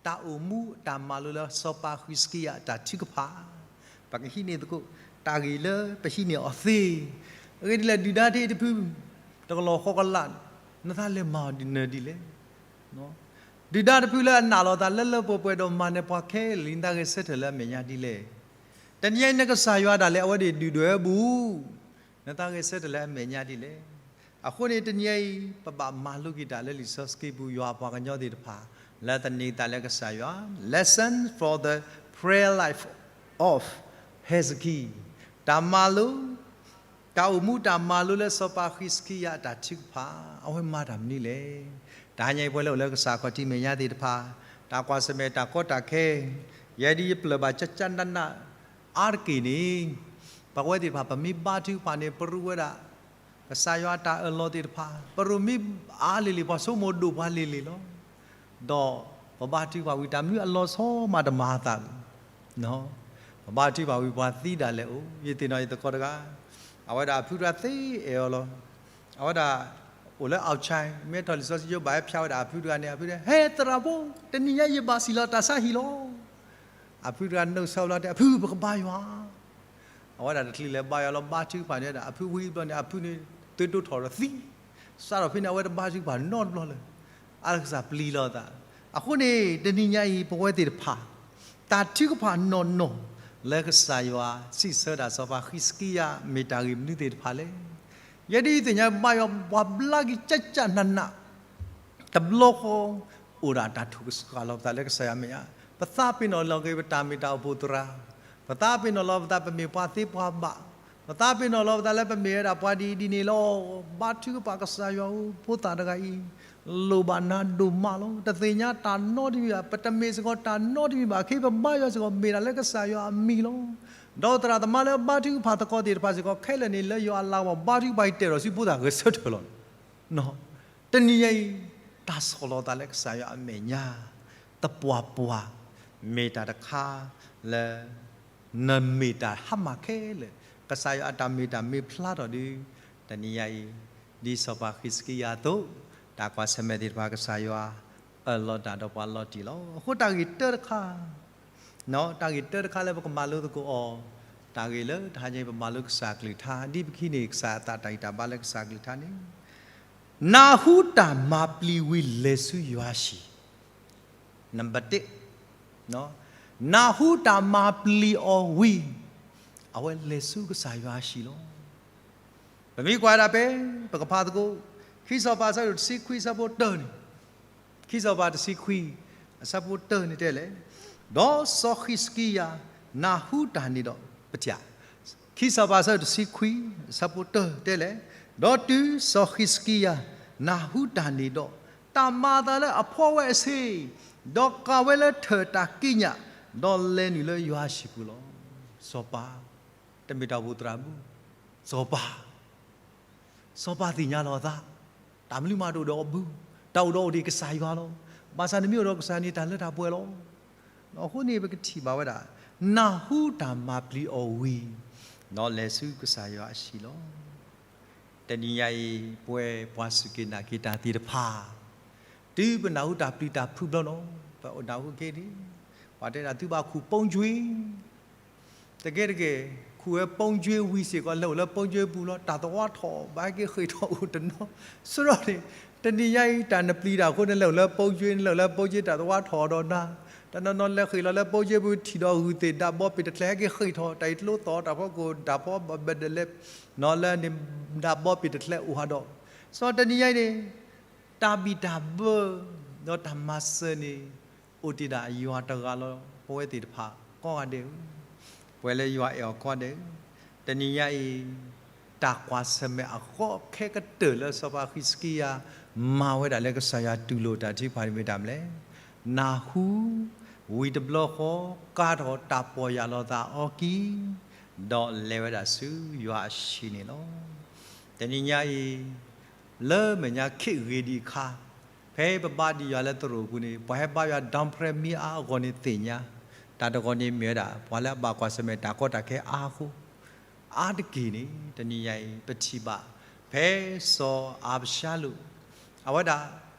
တၢ်အိၣ်မူတၢ်မၤလိလၢစီၤပၤဃံးစကံယၤအတၢ်ထုကဖၣ်, ပကဟံးန့ၢ်သကိး တၢ်ဂ့ၢ်လၢပဟံးန့ၢ်အီၤသ့, အဂ့ၢ်ဒ်လဲၣ် ဒုၣ်ဒါတဟ့ၣ်တဖု တကလီၤဃီကလး, နသးလဲၤမၤအီၤဒ်နၢၤဒ်လဲၣ်. ဒုၣ်ဒါတဖုလၢအနာ်လီၤသးလၢလၢပှဲၤပှဲၤဒီးမၤနၢၤပှၤခဲလၢာ်လံ နသးဂဲၤဆၢထၢၣ်လၢအမဲာ်ညါဒ်လဲၣ်. တနံၤအံၤနကစၢ်ယွၤဒၣ်လဲာ်အဝဲဒၣ်ဒုၣ်ဒွဲၣ်အပူၤ နသးဂဲၤဆၢထၢၣ်လၢအမဲာ်ညါဒ်လဲၣ်. အဃိန့ၣ် တနံၤအံၤ ပဘၣ်မၤလိက့ၤတၢ်လၢလံာ်စီဆှံပူၤ ယွၤအပှၤကညီသ့ၣ်တဖၣ် လၢသန့ၤသးလၢကစၢ်ယွၤ Lesson for the Prayer Life of Hezekiah တၢ်မၤလိ တၢ်အိၣ်မူတၢ်မၤလိလၢစီၤပၤဃံးစကံယၤအတၢ်ထုကဖၣ် အဝဲမၤတၢ်မနုၤလဲၣ်. တဟါညါအံၤပဝဲလၢအိၣ်လၢကစၢ်ခီၣ်ထံးမဲာ်ညါသ့ၣ်တဖၣ် တၢ်ကွၢ်ဆၢၣ်မဲာ်တၢ်ကီတၢ်ခဲ ယဲဒ်ယပျၢၢ်ဘၣ်ကၠၢ်ကၠၢ်နးနး အါတက့ၢ်န့ၣ် ပဝဲသ့ၣ်တဖၣ် ပမ့ၢ်ဘါထုကဖၣ်န့ၣ် ပရူးဝဲဒၣ် ကစၢ်ယွၤအတၢ်အၢၣ်လီၤသ့ၣ်တဖၣ် ပရူးမ့ၢ်အါလံၤလံၤ ပှၤဆိကမိၣ်ဒိၣ်ပှၤလံၤလံၤလီၤ. ဒီးပဘါထုကဖၣ်ဝံၤတၢ်မနုၤအလီၤဆီမးတမၤအသးဘၣ် ပဘါထုကဖၣ်ဝံၤပှၤသံဒၣ်လဲာ်အိၣ် ယသ့ၣ်နီၣ်ယသကိးတဂၤ အဝဲဒၣ်အဖုတဂၤသ့အဲၣ်အီၤလီၤ. အဝဲဒၣ် အိၣ်လၢ outside မ့ၢ်ထီၣ်လံာ်စီဆှံယိၤဘၣ်ဟဲဖျါဝဲဒၣ်အဖုတဂၤန့ၣ် အဖုတဲ ဟဲသရၣ်ဖိ တနံၤညါယဘၣ်စံၣ်လီၤတၢ်ဆါဟံၣ်လီၤ. အဖုတဂၤနုာ်ဆၢလီၤတဲ အဖုပကဘါယွၤ အဝဲဒၣ်တချုးလဲၤဘါယွၤလီၤ ဘါထုကဖၣ်န့ၣ်ဝဲဒၣ် အဖုဝံၤဘျီန့ၣ် အဖုန့ၣ် သုဒိၣ်ထီၣ်ဒီးသံ စးထီၣ်ဖဲန့ၣ် အဝဲတဘါထုကဖၣ်နီတဘျီလၢၤ အါတကစၢ်ပျံၤလီၤအသး. အဃိန့ၣ် တနံၤညါအံၤ ပဝဲသ့ၣ်တဖၣ် တၢ်ထုကဖၣ်နီၢ်နီၢ် လၢကစၢ်ယွၤစံးဆၢဒၣ်စီၤပၤဃံးစကံယၤ မ့ၢ်တၢ်ဂ့ၢ်မနုၤသ့ၣ်တဖၣ်လဲၣ်. ယဲဒ်အံၤသ့ၣ်ညါ ဘၣ်ယွၤပှၤဘျါက့ၤကၠၢ်ကၠၢ်နးနး, တဘျီဃီ အိၣ်ဒၣ်တၢ်ထုးကစၢ်လီၤပသးလၢကစၢ်ယွၤအမဲာ်ညါ, ပသးပ့ၤနီၣ်လီၤက့ၤပတၢ်မ့ၢ်တၢ်အိၣ်ဖှိၣ်သရၣ်, ပသးပ့ၤနီၣ်လီၤပသးပမ့ၢ်ပှၤသ့ပှၤဘၣ်, ပသးပ့ၤနီၣ်လီၤပသးလၢပမ့ၢ်ဝဲဒၣ်ပှၤဒ်အံၤဒ်န့ၣ်လီၤ. ဘါထုကဖၣ်ကစၢ်ယွၤဧၢ, ဖိသၣ်တဂၤအံၤ လိၣ်ဘၣ်နၤဒိၣ်မးလီၤ. တသ့ၣ်ညါတၢ်နီတမံၤဘၣ်, ပတမ့ၢ်စ့ၢ်ကီးတၢ်နီတမံၤဘၣ်, ခဲအံၤပဘါယွၤစ့ၢ်ကီးမ့ၢ်ဒၣ်လၢကစၢ်ယွၤအမံၤလီၤ. ဒီးသရၣ်သမါလၢဘါထုကဖၣ်သကိးသ့ၣ်တဖၣ်စ့ၢ်ကီး ခဲလၢာ်န့ၣ် လၢယွၤအလၤကပီၤ ဘါထုကဖၣ်အံၤတဲာ်ဒီးဆူဖိသၣ်ဂဲၤဆၢထၢၣ်လီၤ. တနံၤညါအံၤ တၢ်ဆီၣ်လီၤသးလၢကစၢ်ယွၤအမဲာ်ညါ သပှၢ်ပှၢ် မ့ၢ်တၢ်တခါလၢ နမ့ၢ်တၢ်ဟါမၢ်ခဲလၢာ်, ကစၢ်ယွၤအတၢ်မ့ၢ်တၢ်မ့ၢ်ဖျါထီၣ်ဒုး တနံၤညါအံၤ ဒ်စီၤပၤဃံးစကံယၤအသိး, တၢ်ကွၢ်ဆၢၣ်မဲာ်သ့ၣ်တဖၣ် ကစၢ်ယွၤအၢၣ်လီၤတၢ်ဒီးပှၤလီၤတံၢ်လီၤ. အဃိတၢ်ဂ့ၢ်တၢတခါ တၢ်ဂ့ၢ်တၢတခါလၢပကမၤလိသကိးအီၤ, တၢ်ဂ့ၢ်လၢတဟါညါအံၤ ပမၤလိကစၢ်အကလုၢ်ကထါ, ဒ်ပခံန့ၣ် ကစၢ်အသးတၢ်ဂံၢ်တၢ်ဘါလၢကစၢ်အကလုၢ်ကထါန့ၣ်, နၢ်ဟူတၢ်မၤပျံၤဝံၤလဲၤဆူယွၤဟံၣ်, နံပါတ်တစ်, နၢ်ဟူတၢ်မၤပျံၤအီၤဝံၤ, အဝဲလဲၤဆူကစၢ်ယွၤဟံၣ်လီၤ. ပမ့ၢ်ကွၢ်ဒၣ်ဖဲ ပကဖးသကိး ခံစီၤပၤအဆၢဒိၣ်တဆံခွံအဆၢဖိတၢန့ၣ်, ခံစီၤပၤတဆံခွံ အဆၢဖိတၢန့ၣ်တဲလဲၣ်, ဒီးစီၤဃံးစကံယၤနၢ်ဟူတၢ်န့ၣ်ဒီး ပထံၣ်, ခံစီၤပၤအဆၢဒိၣ်တဆံခွံ အဆၢဖိတၢတဲလဲၣ်, ဒီးတုၤစီၤဃံးစကံယၤနၢ်ဟူတၢ်န့ၣ်ဒီး, တၢ်မၤအသးလၢအဖှီဝဲအဆ့, ဒီးကၤဝဲလၢထၢၣ်တၢ်ကံးညာ်, ဒီးလဲၤနုာ်လၢယွၤဟံၣ်ပူၤလီၤ. စီၤပၤ, တမ့ၢ်တၢ်အိၣ်ဖှိၣ်သရၣ်ဘၣ်, စီၤပၤ စီၤပၤသ့ၣ်ညါလီၤအသး, တၢ်မနုၤမးတအိၣ်ဒီးအီၤဘၣ်, တၢ်အိၣ်ဒီးအီၤဒ်ကစၢ်ယွၤလီၤ. ဘၣ်ဆၣ်နမ့ၢ်အိၣ်ဒီးကစၢ်န့ၣ် တၢ်လၢတၢ်ပှဲၤလီၤ. အဃိန့ၣ် ပကထံၣ်ဘၣ်ဝဲဒၣ်, နၢ်ဟူတၢ်မၤပျံၤအီၤဝံၤ, ဒီးလဲၤဆူကစၢ်ယွၤအဟံၣ်လီၤ. တနံၤညါအံၤ ပဝဲပှၤစူၢ်က့ၤနာ်က့ၤတၢ်သ့ၣ်တဖၣ်, တုၤပနၢ်ဟူတၢ်ပျံၤတၢ်ဖုးဘျီနီၤ, ပနၢ်ဟူက့ၤဒ်, ပှၤတဲဒၣ်သုဘၣ်ခူၣ်ပိကၠွ့ တကဲတကဲ, ခူၣ်ဝဲပိကၠွ့ဝံၤစ့ၢ်ကီး လဲၤအိၣ်လၢပိကၠွ့ပူၤလီၤ. တၢ်သဝီထီၣ် ဘၣ်ဟဲက့ၤဃ့ၢ်ထီၣ်အိၣ်တနီၤ, ဆိဒီးန့ၣ်, တနံၤညါအံၤ တၢ်နပျံၤတၢ်အဃိန့ၣ် နလဲၤအိၣ်လၢပိကၠွ့, နလဲၤအိၣ်လၢပိကၠွ့ တၢ်သဝီထီၣ်ဒီးနၤ, တနီၤနီၤလဲၤဃ့ၢ်လီၤလၢပိကၠွ့ပူၤ ထံၣ်ဒီးဂုၢ်သ့ၣ် ဒၣ်ဘီပ့ၣ်တချဲ ဟဲက့ၤဃ့ၢ်ထီၣ် တၢ်အံၤတလိသီၣ် တၢ်ဖီခိၣ် တၢ်ဖီဘၣ်ဘၣ်ဒၣ်လဲာ်, နီၤလၢန့ၣ် ဒၣ်ဘီပ့ၣ်တချဲအိၣ်ဟးဒီး, ဆိတနံၤညါအံၤန့ၣ် တၢ်ဘံၣ်တၢ်ဘၢ ဒီးတၢ်မၤစၢၤန့ၣ် အိၣ်တ့ၢ်ဒၣ်ယွၤတဂၤလီၤ. ပဝဲသ့ၣ်တဖၣ် ကိးဂၤဒဲးဧၢ, ပဝဲလၢယွၤအဲၣ်အီၤကိးဂၤဒဲးဧၢ, တနံၤညါအံၤ တၢ်ကွၢ်ဆၢၣ်မဲာ်အဃိခဲကတၢၢ်လၢစီၤပၤဃံးစကံယၤ မၤဝဲဒၣ်လၢကစၢ်ယွၤတူၢ်လိာ်တၢ်ထုကဖၣ်န့ၣ်မ့ၢ်တၢ်မနုၤလဲၣ်. နၢ်ဟူ ဝံၤတဘျီဃီ ကၤထီၣ်တၢ်ပီၢ်ယၢ်လီၤသးအီၤကံ, ဒီးလဲၤဝဲဒၣ်ဆူယွၤအဟံၣ်န့ၣ်လီၤ. တနံၤညါအံၤ လၢမဲာ်ညါခဲအံၤဒံးအခါ, ဖဲပဘါဒံးယွၤလၢသရိာ်ပူၤန့ၣ် ပှၤဟဲဘါယွၤ ဒီပြဲမံအါအဂီၢ်န့ၣ်သ့ၣ်ညါ, တၢ်တဂီၤန့ၣ်မ့ၢ်ဝဲဒၣ် ပှၤလၢအဘၣ်ကွၢ်ဆၢၣ်မဲာ်တၢ်ကီတၢ်ခဲအါအဃိ, အါတက့ၢ်န့ၣ် တနံၤညါအံၤ ပထံၣ်ဘၣ် ဖဲစီၤအၤဘၡါလိၣ် အဝဲဒၣ်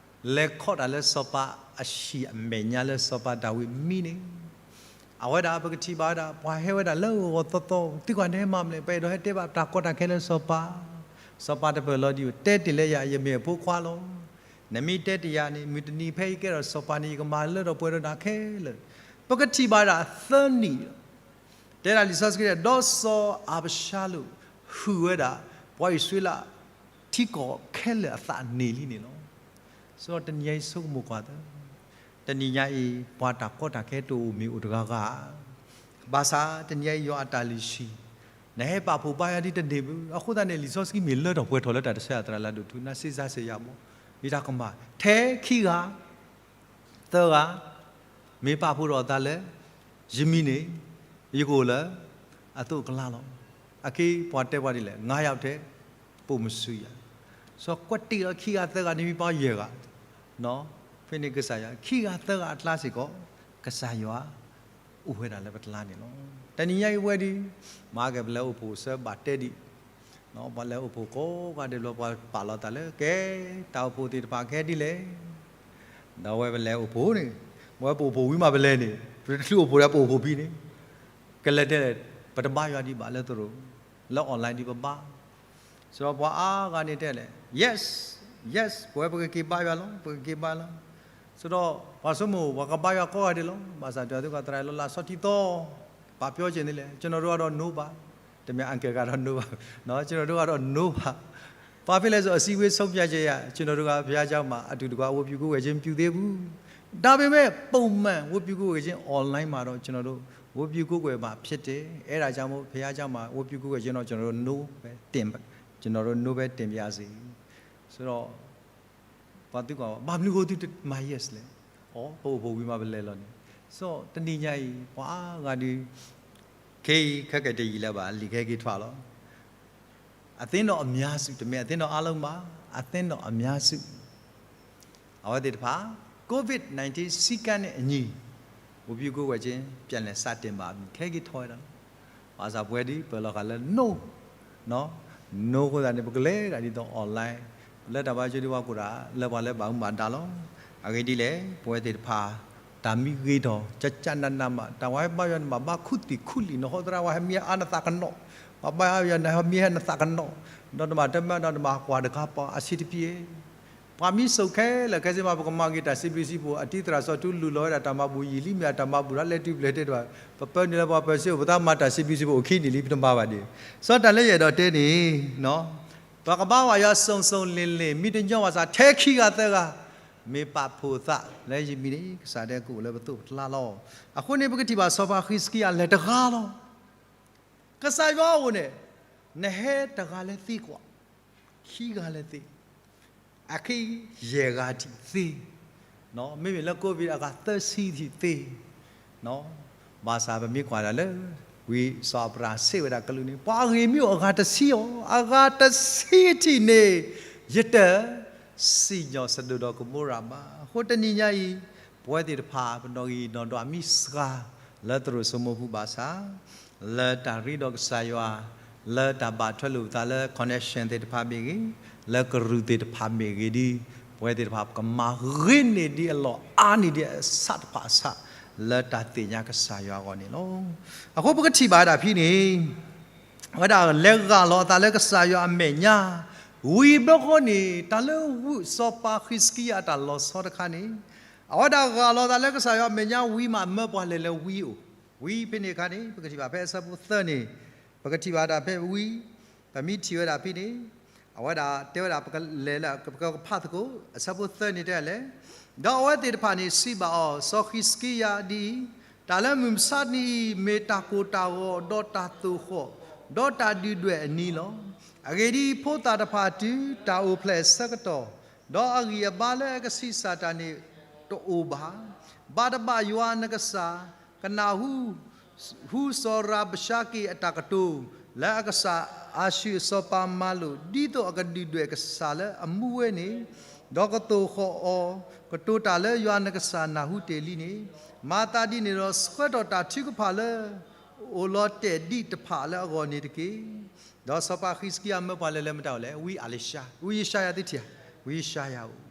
လဲၤခီတၢ်လၢစီၤပၤအဟံၣ်အမဲာ်ညါလၢစီၤပၤဒၤဝံးမံန့ၣ် အဝဲဒၣ်ပကထံၣ်ဘၣ်ဝဲဒၣ် ပှၤဟဲဝဲဒၣ်လၢဂီၤဂီၤသီသီ, သုကွၢ်န့ၣ်မၤမလဲၣ်, ပအဲၣ်ဒိးဟဲတဲဘၣ်တၢ်ကီတၢ်ခဲလၢစီၤပၤ, စီၤပၤတပၢၢ်လီၤဒံးဧိၤ, တဲတ့ၢ်လၢယၤ ယမ့ၢ်အဖိခွါလီၤ. နမ့ၢ်တဲတ့ၢ်ယၤန့ၣ် မုၢ်တနံၤဖဲယကဲထီၣ်စီၤပၤန့ၣ် ယကမၤလၢထီၣ်ပှဲၤထီၣ်တၢ်ခဲလၢာ်. ပကထံၣ်ဘၣ်ဒၣ်သၢနံၣ် တဲဒၣ်လံာ်စီဆှံတဲ ဒီးစီၤအၤဘၡါလိၣ် ဟုၣ်ဝဲဒၣ် ပှၤအံၣ်စရ့လး ထံကီၢ်ခဲလၢာ်အသးန့ၣ်လံန့ၣ်လီၤ. ဆိတနံၤညါအံၤဆိကမိၣ်ကွၢ်သၢ, တနံၤညါအံၤ ပှၤတၢ်ကီတၢ်ခဲတအိၣ်မ့ၢ်အိၣ်တဂၤဂၤ, ဘၣ်ဆၣ်တနံၤညါအံၤယွၤအတၢ်လုၢ်ဟံၣ်, နဟဲပာ်ဖှိၣ်ဘါယွၤဒ်တန့ၢ်ဘၣ်. အဃိသတးန့ၣ် လံာ်စီဆှံမ့ၢ်လၢထီၣ်ပှဲၤထီၣ်လၢတၢ်တဆၢအသရၣ်လၢဒိၣ်ထူ နၤစ့စါစ့ယၤဘီ, ယတၢ်ကမၣ် ထဲခံဂၤ သၢဂၤ မ့ၢ်ပာ်ဖှိၣ်ထီၣ်အသးလၢ ယမံန့ၣ် ယကအိၣ်လၢအသိးအကျါလီၤ. အခဲအံၤပှၤတဲပှၤဒ်လဲၣ်, ငါးယောက်ထဲ ပိုမစုရ. စီၤကွဲးတ့ၢ်လီၤခံဂၤသၢဂၤန့ၣ်မ့ၢ်ပှၤယဲၢ်ဂၤ, ဖဲန့ၣ်ကစၢ်ယွၤ ခံဂၤသၢဂၤအကျါစ့ၢ်ကီး ကစၢ်ယွၤ အိၣ်ဝဲဒၣ်လၢပကျါန့ၣ်လီၤ. တနံၤညါအံၤဝဲဒၣ် မၤက့ၤပလဲၤအိၣ်ဖှိၣ်ဆၢဘၣ်တဲဒံး ပှၤလဲၤအိၣ်ဖှိၣ်ကိးဂၤဒဲးဘျီ ပှၤပာ်လီၤသးလၢ ကဲ တၢ်အိၣ်ဖှိၣ်သ့ၣ်တဖၣ်ကဟဲဒ်လဲၣ်, ဒီးဝဲပလဲၤအိၣ်ဖှိၣ်န့ၣ်, ဝဲပအိၣ်ဖှိၣ်ဝံၤမးပလဲၤန့ၣ်, ပတချုးအိၣ်ဖှိၣ်ဒီးပအိၣ်ဖှိၣ်ဖဲန့ၣ်, ကလဲၤတဲလဲၣ်, ပတဘါယွၤဒံးဘၣ်လၢသရိာ်, လၢ online ဒံးပဘါ ဆိဒီးပှၤအါဂၤန့ၣ်တဲလဲၣ် yes, yes ပဝဲပကက့ၤဘါယွၤလီၤ, ပကက့ၤဘါလီၤ. ဆိဒီးပှၤဆိကမိၣ် ပှၤကဘါယွၤကိးဂၤဒဲးလီၤ. ဘၣ်ဆၣ်တၢ်သ့ၣ်ကီးသရၣ်လီၤလၢစီၤထံသီ ပာ်ပၠီက့ၤန့ၣ်လဲၣ်, ကျွန်တော်တို့ကတော့ no ပါ, တမ့ၢ် uncle ကတော့ no ပါ, ကျွန်တော်တို့ကတော့ no ပါ. ဘာဖြစ်လဲဆို အစည်းအဝေးဆုံးဖြတ်ချက်အရ ကျွန်တော်တို့က ဘုရားကျောင်းမှာ အတူတကွ ဝတ်ပြုကိုးကွယ်ခြင်း မပြုသေးဘူး။ ဒါပေမဲ့ ပုံမှန် ဝတ်ပြုကိုးကွယ်ခြင်း online မှာတော့ ကျွန်တော်တို့ ဝတ်ပြုကိုးကွယ်မှာ ဖြစ်တယ်။ အဲဒါကြောင့်မို့ ဘုရားကျောင်းမှာ ဝတ်ပြုကိုးကွယ်ခြင်းတော့ ကျွန်တော်တို့ no ပဲတင် ကျွန်တော်တို့ no ပဲတင်ပြစေ။ ဆိုတော့ ပှၤသုကွၢ် ဘၣ်မနုၤဃိသုတမၤ yes လဲၣ်. အိ ပအိၣ်ဖှိၣ်ဝံၤမးပလဲၤလီၤန့ၣ်. စီၤတနံၤညါအံၤ ပှၤဂၤဒုး ခဲအံၤခဲကဲတယံာ်လၢၤဘၣ် လံာ်ခဲက့ၤထွဲလီၤ. အသင်းတော်အများစု တမ့ၢ်အသင်းတော်အားလုံးပါ အသင်းတော်အများစု အဝဲသ့ၣ်တဖၣ် COVID nineteen စည်းကမ်းနဲ့အညီ ဝတ်ပြုကိုးကွယ်ခြင်း ပြန်လည်စတင်ပါပြီ ခဲက့ၤထွဲဒၣ်လီၤ. ဘၣ်ဆၣ်ပဝဲဒုး ပၢၢ်လီၤဃာ်လၢ no, no, no အဃိသတးန့ၣ် ပကလဲၤဒၣ်ဒ်သိး online လၢတၢ်ဘါယွၤကၠိဒုးပှၤကိးဒၣ် လၢပှၤလၢဘၣ်မူဘၣ်ဒါလီၤ. အဂ့ၢ်ဒ်လဲၣ် ပဝဲသ့ၣ်တဖၣ် တၢ်မံဂ့ၤထီၣ် ကကနနမး တၢ်ဝဲဘါယွၤန့ၣ်မး ဘၣ်ခူသူၣ်ခူလံာ် နဟီသရၣ်ဝဲဟဲမံဟဲအါနသးကနီၣ်, ပှၤဘါယွၤန့ၣ်ဟဲမံဟဲနသးကနီၣ်, ဒီးနမၤတမၢဒီးနမၤကွၢ်တခါပှၤအဆံးတပျ့ၤ ပှၤမံဆိးခဲလၢာ်ခဲဆ့မး ပကမၤဂ့ၤတၢ်စံးဘျုးစံးဖှိၣ် အတံၤသရၣ်စီၤထူလူၢ်လီၤဝဲဒၣ်တၢ်မၤဘူၣ်ယံာ်လံမ့ၢ် အတၢ်မၤဘူၣ်ဒၣ်လဲၤတုၤဘျဲၣ်တဲတဘၣ် ပပၢနုာ်လၢပှၤပၢဆှၢအိၣ် ပသးမၤတၢ်စံးဘျုးစံးဖှိၣ်အိၣ်ခံန့ၣ်လံ ပတမၤဘၣ်ဒ် စီၤတၢ်လၢယအဲၣ်ဒိးတဲန့ၣ် ပကဘါဝဲယွၤစုံစုံလ့ၤလ့ၤ မ့ၢ်တညီဘၣ်ဆၣ် ထဲခံဂၤသၢဂၤ မ့ၢ်ပာ်ဖှိၣ်သးလၢယမံၤန့ၣ် ကစၢ်ဒၣ်ကအိၣ်လၢပသိးပကျါလီၤ. အဃိန့ၣ် ပကထံၣ်ဘၣ်စီၤပၤဃံးစကံယၤလဲၤတဂၤလီၤ. ကစၢ်ယွၤအအိၣ်န့ၣ် နဟဲတဂၤလၢသ့ကွၢ်, ခံဂၤလၢသ့, အခံယဲၢ်ဂၤထံၣ်သ့, မ့မ့ၢ်လၢ COVID အဂၤသၢဆံထံၣ်သ့, ဘၣ်ဆၣ်ပမ့ၢ်ကွၢ်ဒၣ်လၢ ဝံစီၤအၤဘြၤဟၣ်စံးဝဲဒၣ်ကလုၢ်န့ၣ် ပှၤအဂ့ၢ်မ့ၢ်အိၣ်အဂၤတဆံအီၤ, အဂၤတဆံထံၣ်န့ၣ် ယတစံၣ်ညီၣ်စဒိၣ်ဒီးကမိရၤဘၣ်. အဃိတနံၤညါအံၤ ပဝဲသ့ၣ်တဖၣ် ပနီၣ်ဂံၢ်နီၣ်ဒွးမံစှၤ လၢသရိာ်စိမိၢ်ပူၤဘၣ်ဆၣ် လၢတၢ်ရ့ဒီးကစၢ်ယွၤ, လၢတၢ်ဘၣ်ထွဲလိာ်ပသးလၢ connection သ့ၣ်တဖၣ်မ့ၢ်ဂ့ၤ, လၢကရူၢ်သ့ၣ်တဖၣ်မ့ၢ်ဂ့ၤဒ် ပဝဲသ့ၣ်တဖၣ် ပကမၤဂ့ၤန့ၢ်ဒ်အလီၢ်အါန့ၢ်ဒ်အဆၣ်တဖၣ်အဆၣ် လၢတၢ်သ့ၣ်ညါကစၢ်ယွၤအဂီၢ်န့ၣ်လီၤ. အဃိပကထံၣ်ဘၣ်ဒၣ်ဖဲန့ၣ် အဝဲဒၣ်လဲၤဂၢ်လီၤအသးလၢကစၢ်ယွၤအမဲာ်ညါ, ဝံၤဘျီဃီန့ၣ် တၢ်လၢဝံစီၤပၤဃံးစကံယၤအတၢ်လီၤဆီတခါန့ၣ်, အဝဲဒၣ်ဂၢ်လီၤအသးလၢကစၢ်ယွၤအမဲာ်ညါဝံၤမး မၢပှၤလဲၤလၢဝံအိၣ်, ဝံဖဲန့ၣ်အခါန့ၣ် ပကထံၣ်ဘၣ်ဖဲအဆၢဖိသၢန့ၣ်, ပကထံၣ်ဘၣ်ဒၣ်ဖဲဝံ, ပမ့ၢ်ထံၣ်ဝဲဒၣ်ဖဲန့ၣ်, အဝဲဒၣ်တဲဝဲဒၣ် ပကလဲၤလၢ ပကဖးသကိး အဆၢဖိသၢန့ၣ်တဲလဲၣ်, ဒီးအဝဲသ့ၣ်တဖၣ်န့ၣ်စံးဘၣ်အီၤ, စီၤဃံးစကံယၤဒ်အံၤ, တၢ်လၢမုၢ်မဆါတနံၤအံၤ မ့ၢ်တၢ်ကိၢ်တၢ်ဂီၤ ဒီးတၢ်သိၣ်ဃီၣ် ဒီးတၢ်ဒုၣ်ဒွဲၣ်အနံၤလီၤ. အဂ့ၢ်ဒ်အံၤ, ဖိသၣ်တဖၣ်တုၤတၢ်အိၣ်ဖျဲၣ်အဆၢကတီၢ်, ဒီးအဂံၢ်အဘါလၢအကဆံးစၢ်တၢ်န့ၣ်တအိၣ်ဘၣ်. ဘၣ်တဘၣ်ယွၤနကစၢ် ကနၢ်ဟူ ဟူစီၤရၤဘၡါက့ၣ်အတၢ်ကတိၤ လၢအကစၢ်အၤၡူၢ်အစီၤပၤမၤလိာ် ဒ်သိးအကဒုၣ်ဒွဲၣ်ကစၢ်လၢအမူဝဲန့ၣ်, ဒီးကသိၣ်ဃီၣ်အီၤ, ကတိၤတၢ်လၢယွၤနကစၢ်နၢ်ဟူတ့ၢ်လံန့ၣ်, မၤသးဒ်န့ၣ်ဒီး ဆှၢထီၣ်တၢ်ထုကဖၣ်လၢ အိၣ်လီၤတဲာ်ဒံးတဖၣ်လၢအဂီၢ်န့ၣ်တက့ၢ်. ဒီးစီၤပၤဃံးစကံယၤမၢပှၤလဲၤလၢမတၤအိၣ်လဲၣ်, ဝံအၤလံၡါ, ဝံယၡါယၤသ့ၣ်ထံၣ်ဧါ, ဝံယၡါယၤအိၣ်,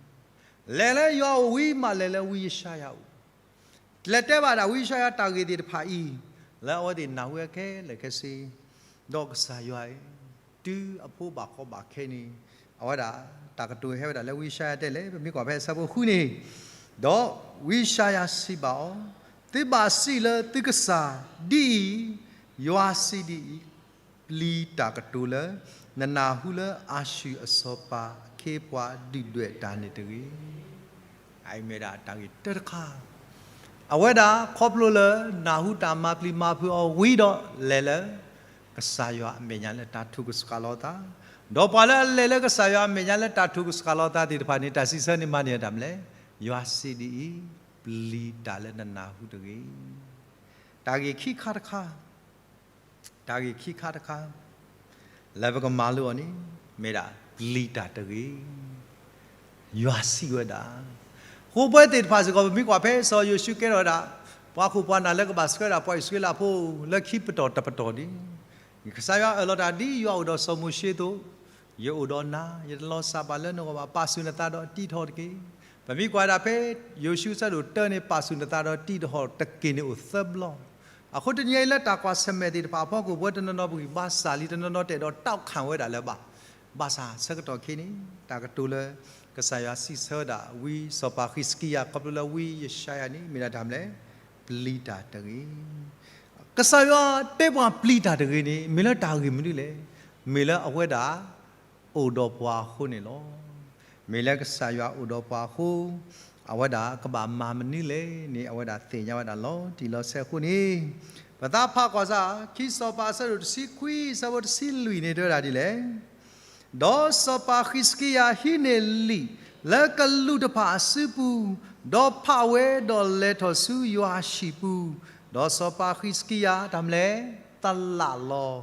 လဲၤလၢယွၤအိၣ်ဝံမးလဲၤလၢဝံယၡါယၤအိၣ် လဲၤတဲဘၣ်ဒၣ်ဝံယၡါယၤတၢ်ဂ့ၢ်သ့ၣ်တဖၣ်အံၤ, လၢအဝဲသ့ၣ်နၢ်ဟူဝဲခဲလၢာ်ခဲဆ့, ဒီးကစၢ်ယွၤအံၤ, တုၤအဖိဘၣ်ဃီဘၣ်ခဲန့ၣ်, အဝဲဒၣ်တၢ်ကတိၤဟဲဝဲဒၣ်လၢဝံယၡါယၤတဲလဲၣ်, ပမ့ၢ်ကွၢ်ဖဲအဆၢဖိဃုန့ၣ်, ဒီးဝံယၡါယၤစံးဘၣ်အီၤ, သုဘၣ်စံးလၢသုကစၢ်ဒ်အံၤ, ယွၤစံးဒ်အံၤ, ပျံၤတၢ်ကတိၤလၢ နနၢ်ဟူလၢအၤၡူၢ်အစီၤပၤအခ့အပှၤဒုၣ်ဒွဲၣ်တၢ်န့ၣ်တဂ့ၤ. အအံၤမ့ၢ်ဒၣ်တၢ်ဂ့ၢ်တၢတခါ, အဝဲဒၣ်ခီဖျိလၢနၢ်ဟူတၢ်မၤပျံၤမၤဖုးအီၤဝံၤဒီးလဲၤလၢ ကစၢ်ယွၤအမဲာ်ညါလၢတၢ်ထုကစးလီၤသး, ဒီးပှၤလၢအလဲၤလၢကစၢ်ယွၤအမဲာ်ညါလၢတၢ်ထုကစးလီၤသးသ့ၣ်တဖၣ်န့ၣ် တၢ်စံးဆၢန့ၣ်မၤန့ၢ်တၢ်မနုၤလဲၣ်, ယွၤစံးဒ်အံၤ, ပျံၤတၢ်လၢနနၢ်ဟူတဂ့ၤ. တၢ်ဂ့ၢ်ခံခါတခါ တၢ်ဂ့ၢ်ခံခါတခါ လၢပကမၤလိအီၤန့ၣ် မ့ၢ်ဒၣ်ပျံၤတၢ်တဂ့ၤ. ယွၤစံးဝဲဒၣ်, ဃိပဝဲသ့ၣ်တဖၣ်စ့ၢ်ကီး ပမ့ၢ်ကွၢ်ဖဲစီၤယိၤၡူးကဲထီၣ်ဝဲဒၣ် ပှၤခိၣ်ပှၤနၢ်လၢကဘၣ်ဆှၢဒၣ်ပှၤအံၣ်စရ့လးဖိလၢခံပတီၢ်တပတီၢ်န့ၣ်, ကစၢ်ယွၤအၢၣ်လီၤတၢ်ဒ်ယွၤအိၣ်ဒီးစီၤမိၤၡ့အသိး, ယအိၣ်ဒီးနၤ, ယတလီၤစၢ်ဘၣ်လၢနဂီၢ်ဘၣ်, ပာ်ဆူၣ်နသးဒီးတံးတဟီၣ်တက့ၢ်. ပမ့ၢ်ကွၢ်ဒၣ်ဖဲ ယိၤၡူအဆၢဒိၣ်တၢန့ၣ် ပာ်ဆူၣ်နသးဒီးတံးတဟီၣ်တက့ၢ်န့ၣ်အိၣ်သၢဘျီ. အဃိတနံၤအံၤလၢတၢ်ကွၢ်ဆၢၣ်မဲာ်သ့ၣ်တဖၣ်အဖီခိၣ် ပဝဲတနီၤနီၤပဂံၢ်ဘါစၢ်လံ တနီၤနီၤတအဲၣ်ဒိးတီခၣ်ဝဲဒၣ်လၢၤဘၣ်. ဘၣ်ဆၣ်ဆၢကတီၢ်ခဲအံၤန့ၣ် တၢ်ကတိၤလၢ ကစၢ်ယွၤစံးဆၢဝဲဒၣ်ဝံစီၤပၤဃံးစကံယၤ ခီဖျိလၢဝံယၡါယၤန့ၣ် မ့ၢ်ဒၣ်တၢ်မနုၤလဲၣ်, ပျံၤတၢ်တဂ့ၤ. ကစၢ်ယွၤတဲပှၤပျံၤတၢ်တဂ့ၤန့ၣ် မ့ၢ်လၢတၢ်ဂ့ၢ်မနုၤလဲၣ်. မ့ၢ်လၢအဝဲဒၣ် အိၣ်ဒီးပှၤအဃိန့ၣ်လီၤ. မ့ၢ်လၢကစၢ်ယွၤအိၣ်ဒီးပှၤအဃိ, အဝဲဒၣ်ကဘၣ်မၤမနုၤလဲၣ်န့ၣ် အဝဲဒၣ်သ့ၣ်ညါဝဲဒၣ်လီၤတံၢ်လီၤဆဲးအဃိန့ၣ်, ပသးဖးကွၢ်စၢ် ခံစီၤပၤအဆၢဒိၣ်တဆံခွံ အဆၢဖိတဆံလွံၢ်န့ၣ် တဲဝဲဒၣ်ဒ်လဲၣ်. ဒီးစီၤပၤဃံးစကံယၤဟံးန့ၢ်လံာ်လၢကလူးတဖၣ်အစုပူၤ, ဒီးဖးဝဲဒီးလဲၤထီၣ်ဆူယွၤဟံၣ်ပူၤ, ဒီးစီၤပၤဃံးစကံယၤ တၢ်မနုၤလဲၣ်, တလးလီၤ,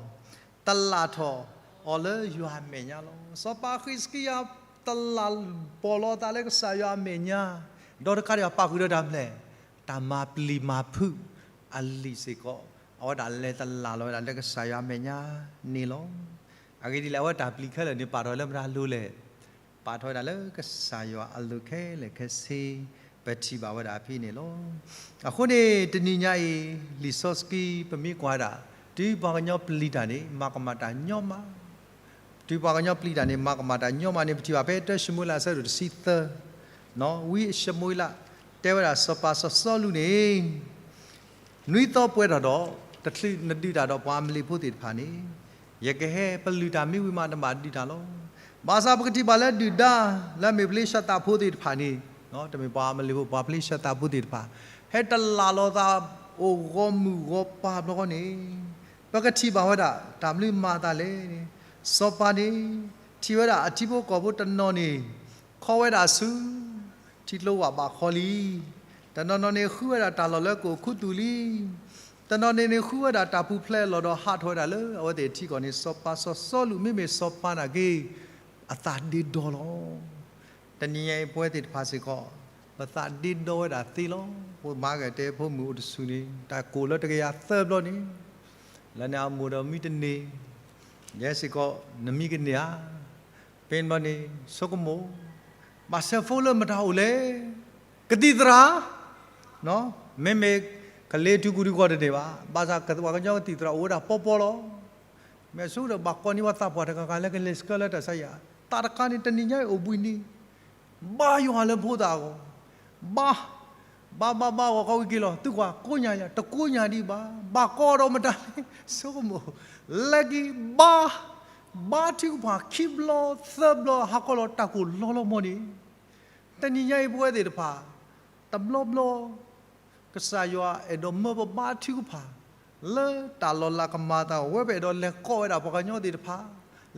တလးထီၣ်အီၤလၢယွၤအမဲာ်ညါလီၤ. စီၤပၤဃံးစကံယၤ တလးပီၣ်လီၤအသးလၢကစၢ်ယွၤအမဲာ်ညါ, ဒီးတကးဒံးဘၣ် ပာ်ဃုာ်ဒီးတၢ်မနုၤလဲၣ်, တၢ်မၤပျံၤမၤဖုးအလံာ်စ့ၢ်ကီး, အဝဲဒၣ်လဲၤတလးလီၤဝဲဒၣ်လၢကစၢ်ယွၤအမဲာ်ညါန့ၣ်လီၤ. အဂ့ၢ်ဒ်လဲၣ် အဝဲတၢ်ပျံၤခဲလၢာ်န့ၣ် ပာ်ထီၣ်လၢမတၤအလိၤလဲၣ်, ပာ်ထီၣ်ဝဲဒၣ်လၢကစၢ်ယွၤအလိၤခဲလၢာ်ခဲဆ့, ပထံၣ်ဘၣ်ဝဲဒၣ်ဖဲန့ၣ်လီၤ. အဃိန့ၣ် တနံၤညါအံၤ လံာ်စီဆှံ ပမ့ၢ်ကွၢ်ဝဲဒၣ် တုၤပှၤကညီပျံၤတၢ်န့ၣ် မၤကမၣ်တၢ်ညီမး, တုၤပှၤကညီပျံၤတၢ်န့ၣ် မၤကမၣ်တၢ်ညီမးန့ၣ် ပထံၣ်ဘၣ်ဖဲတၢၡမူၤအ့လးအဆၢဒိၣ်တဆံသၢ, ဝံၡမူၤအ့လး တဲဝဲဒၣ်စီၤပၤစီၤစီလူးန့ၣ် နွံသီပှဲၤထီၣ်ဒီး တချုးနဒုးတၢ်ဒီးပှၤအမလ့းဖိသ့ၣ်တဖၣ်န့ၣ်, ယကဟဲပလုၢ်တၢ်မ့ၢ်ဝံၤမး နဘၣ်ဒုးတၢ်လီၤ. ဘၣ်ဆၣ်ပကထံၣ်ဘၣ်လၢဒုၣ်ဒါ လၢအမ့ၢ်ပျ့ၤၡသးဖိသ့ၣ်တဖၣ်န့ၣ်, တမ့ၢ်ပှၤအမလ့းဖိ ပှၤပျ့ၤၡသးဖိသ့ၣ်တဖၣ် ဟဲတလးလီၤသး အိၣ်ဂီၢ်မုၢ်ဂီၢ်ပၤဘျီဃီန့ၣ်, ပကထံၣ်ဘၣ်ဝဲဒၣ် တၢ်မနုၤမၤအသးလဲၣ်န့ၣ်, စီၤပၤန့ၣ် ထံၣ်ဝဲဒၣ်အထံဖိကီၢ်ဖိတနီၤန့ၣ် ခီဝဲဒၣ်ဆူ ထံကျိဝၣ်ဘးခီလံ. တနီၤနီၤန့ၣ် ဃုဝဲဒၣ်တၢ်လီၢ်လၢကအိၣ်ခူသူၣ်လံ. တနီၤန့ၣ်န့ၣ် ဃုဝဲဒၣ်တၢ်ပူၤဖျဲးအလီၢ်ဒီးဟးထီၣ်ဝဲဒၣ်လၢအဝဲသ့ၣ်ထံကီၢ်န့ၣ် စီၤပၤစီၤစီလူး မ့မ့ၢ်စီၤပၤနာ်က့ အသးဒ့ဒီလီၤ. တနံၤညါအံၤပဝဲသ့ၣ်တဖၣ်စ့ၢ်ကီး ပသးဒ့ဒီဝဲဒၣ်သ့လီၤ. ပမၤဂ့ၤတဲဖိမုၣ်အိၣ်တဆူၣ်န့ၣ် တၢ်ကိၢ်လၢတကယၤသၢဘျီန့ၣ် လၢန့ၣ်အမိၢ်ဒီးမံတန့ၢ်, ယဲစ့ၢ်ကီး နမံကန့ၢ်ဧါ. ဖဲန့ၣ်ဘျီန့ၣ် ဆိကမိၣ်, ဘၣ်ဆဲးဖိလၢမတၤအိၣ်လဲၣ်, ကသံၣ်သရၣ်, မ့မ့ၢ်ကလ့ၤထူကူၣ်ထူကီၢ်တန့ၢ်ဘၣ်, ဘၣ်ဆၣ်ပှၤကညီကသံၣ်သရၣ်အိၣ်ဝဲဒၣ်ပီပီလီၤ. မ့ၢ်ဆိကမိၣ်ဒီးဘၣ်ကိးန့ၢ်ပှၤသးပှၢ်တဂၤဂၤလၢကလဲၤဆှၢလၢတၢ်ဆါယၤ, တၢ်တခါန့ၣ် တနံၤညါအံၤအိၣ်ဘှံးနံၤ ဘါယွၤလၢဖိသၣ်အဂီၢ်, ဘါ, ဘါဘါဘါဂီၤခီဝံၤက့ၤလီၤ, သုကွၢ်ကိးညၣ်ယၤ တကိးညၣ်ဒံးဘၣ်, ဘၣ်ကိးဒီးမတၤလဲၣ်, ဆိကမိၣ်, လဲၤက့ၤဘါ, ဘါထုကဖၣ်ခံဘျီသၢဘျီ ဟးကီလီၤတၢ်ကိၢ်လီၤလီၤမီၢ်န့ၣ်, တနံၤညါအံၤပဝဲသ့ၣ်တဖၣ် တဘျီဘျီ ကစၢ်ယွၤအဲၣ်ဒိးမၢပဘါထုကဖၣ် လၢတၢ်လီၤလးကမၤအသးအဂီၢ် ဝဲပအဲၣ်ဒိးလဲၤကိးဝဲဒၣ်ပှၤကညီသ့ၣ်တဖၣ်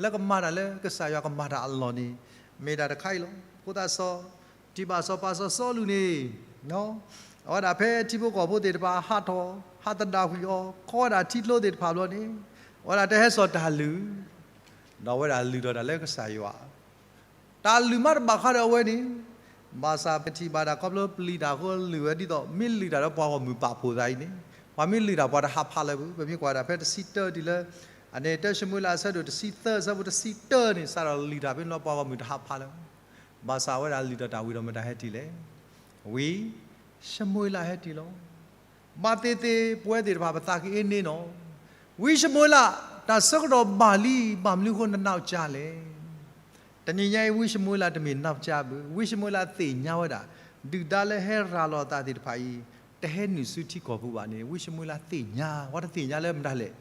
လၢကမၤတၢ်လၢကစၢ်ယွၤကမၤတၢ်အလီၢ်န့ၣ် မ့ၢ်တၢ်တခါအံၤလီၤ. အဃိသတး ထံၣ်ဘၣ်စီၤပၤစီၤစီလူးန့ၣ် အဝဲဒၣ်ဖဲထံဖိကီၢ်ဖိသ့ၣ်တဖၣ်ဟးထီၣ် ဟးသဒၣ်ကွံာ်အီၤ ခီဝဲဒၣ်ထံကျိသ့ၣ်တဖၣ်ဘျီန့ၣ် အဝဲဒၣ်တဟဲစိာ်တၢ်လုၢ် ဒီးအဝဲဒၣ်လုၢ်ထီၣ်တၢ်လၢကစၢ်ယွၤ တၢ်လုၢ်မးတဘၣ်ဃးဒီးအဝဲန့ၣ်, ဘၣ်ဆၣ်ပထံၣ်ဘၣ်ဒၣ်ခီဖျိပျံၤတၢ်အဃိလုၢ်ဝဲဒ်သိး မ့ၢ်လုၢ်တၢ်ဒီးပှၤဂီၢ်မုၢ်ပာ်ဖှိၣ်သးအံၤန့ၣ်, ပှၤမ့ၢ်လုၢ်တၢ်ပှၤတဟးဖးလၢၤဘၣ်. ပမ့ၢ်ကွၢ်ဒၣ်ဖဲတဆံတၢတုၤလၢ အန့ၣ် တၢၡမူၤအ့လးအဆၢဒိၣ်တဆံသၢ အဆၢဖိတဆံတၢန့ၣ် စးထီၣ်လုၢ်တၢ်ဖဲန့ၣ်လီၤ ပှၤဂီၢ်မုၢ်တဟးဖးလၢၤဘၣ်. ဘၣ်ဆၣ်အဝဲဒၣ်လုၢ်ထီၣ်တၢ်ဝံၤဒီးမတၤဟဲတုၤလဲၣ်, ဝံၡမူၤအ့လးဟဲတုၤလီၤ. ဘၣ်သ့ၣ်သ့ၣ် ပဝဲသ့ၣ်တဖၣ်ပသးက့ၤအ့န့နီၤ, ဝံၡမူၤအ့လး တၢ်ဆၢကတီၢ်ဘၣ်လံ ဘၣ်မနုၤအဃိနနၢ်ကၠါလဲၣ်. တနံၤညါအံၤ ဝံၡမူၤအ့လးတမ့ၢ်နၢ်ကၠါဘၣ်, ဝံၡမူၤအ့လးသ့ၣ်ညါဝဲဒၣ် ဒုၣ်ဒါလၢဟဲရၤလီၤအသးသ့ၣ်တဖၣ်အံၤ တဟဲနုာ်ဆူထံကီၢ်ပူၤဘၣ်န့ၣ် ဝံၡမူၤအ့လးသ့ၣ်ညါ, ပှၤတသ့ၣ်ညါလၢမတၤလဲၣ်.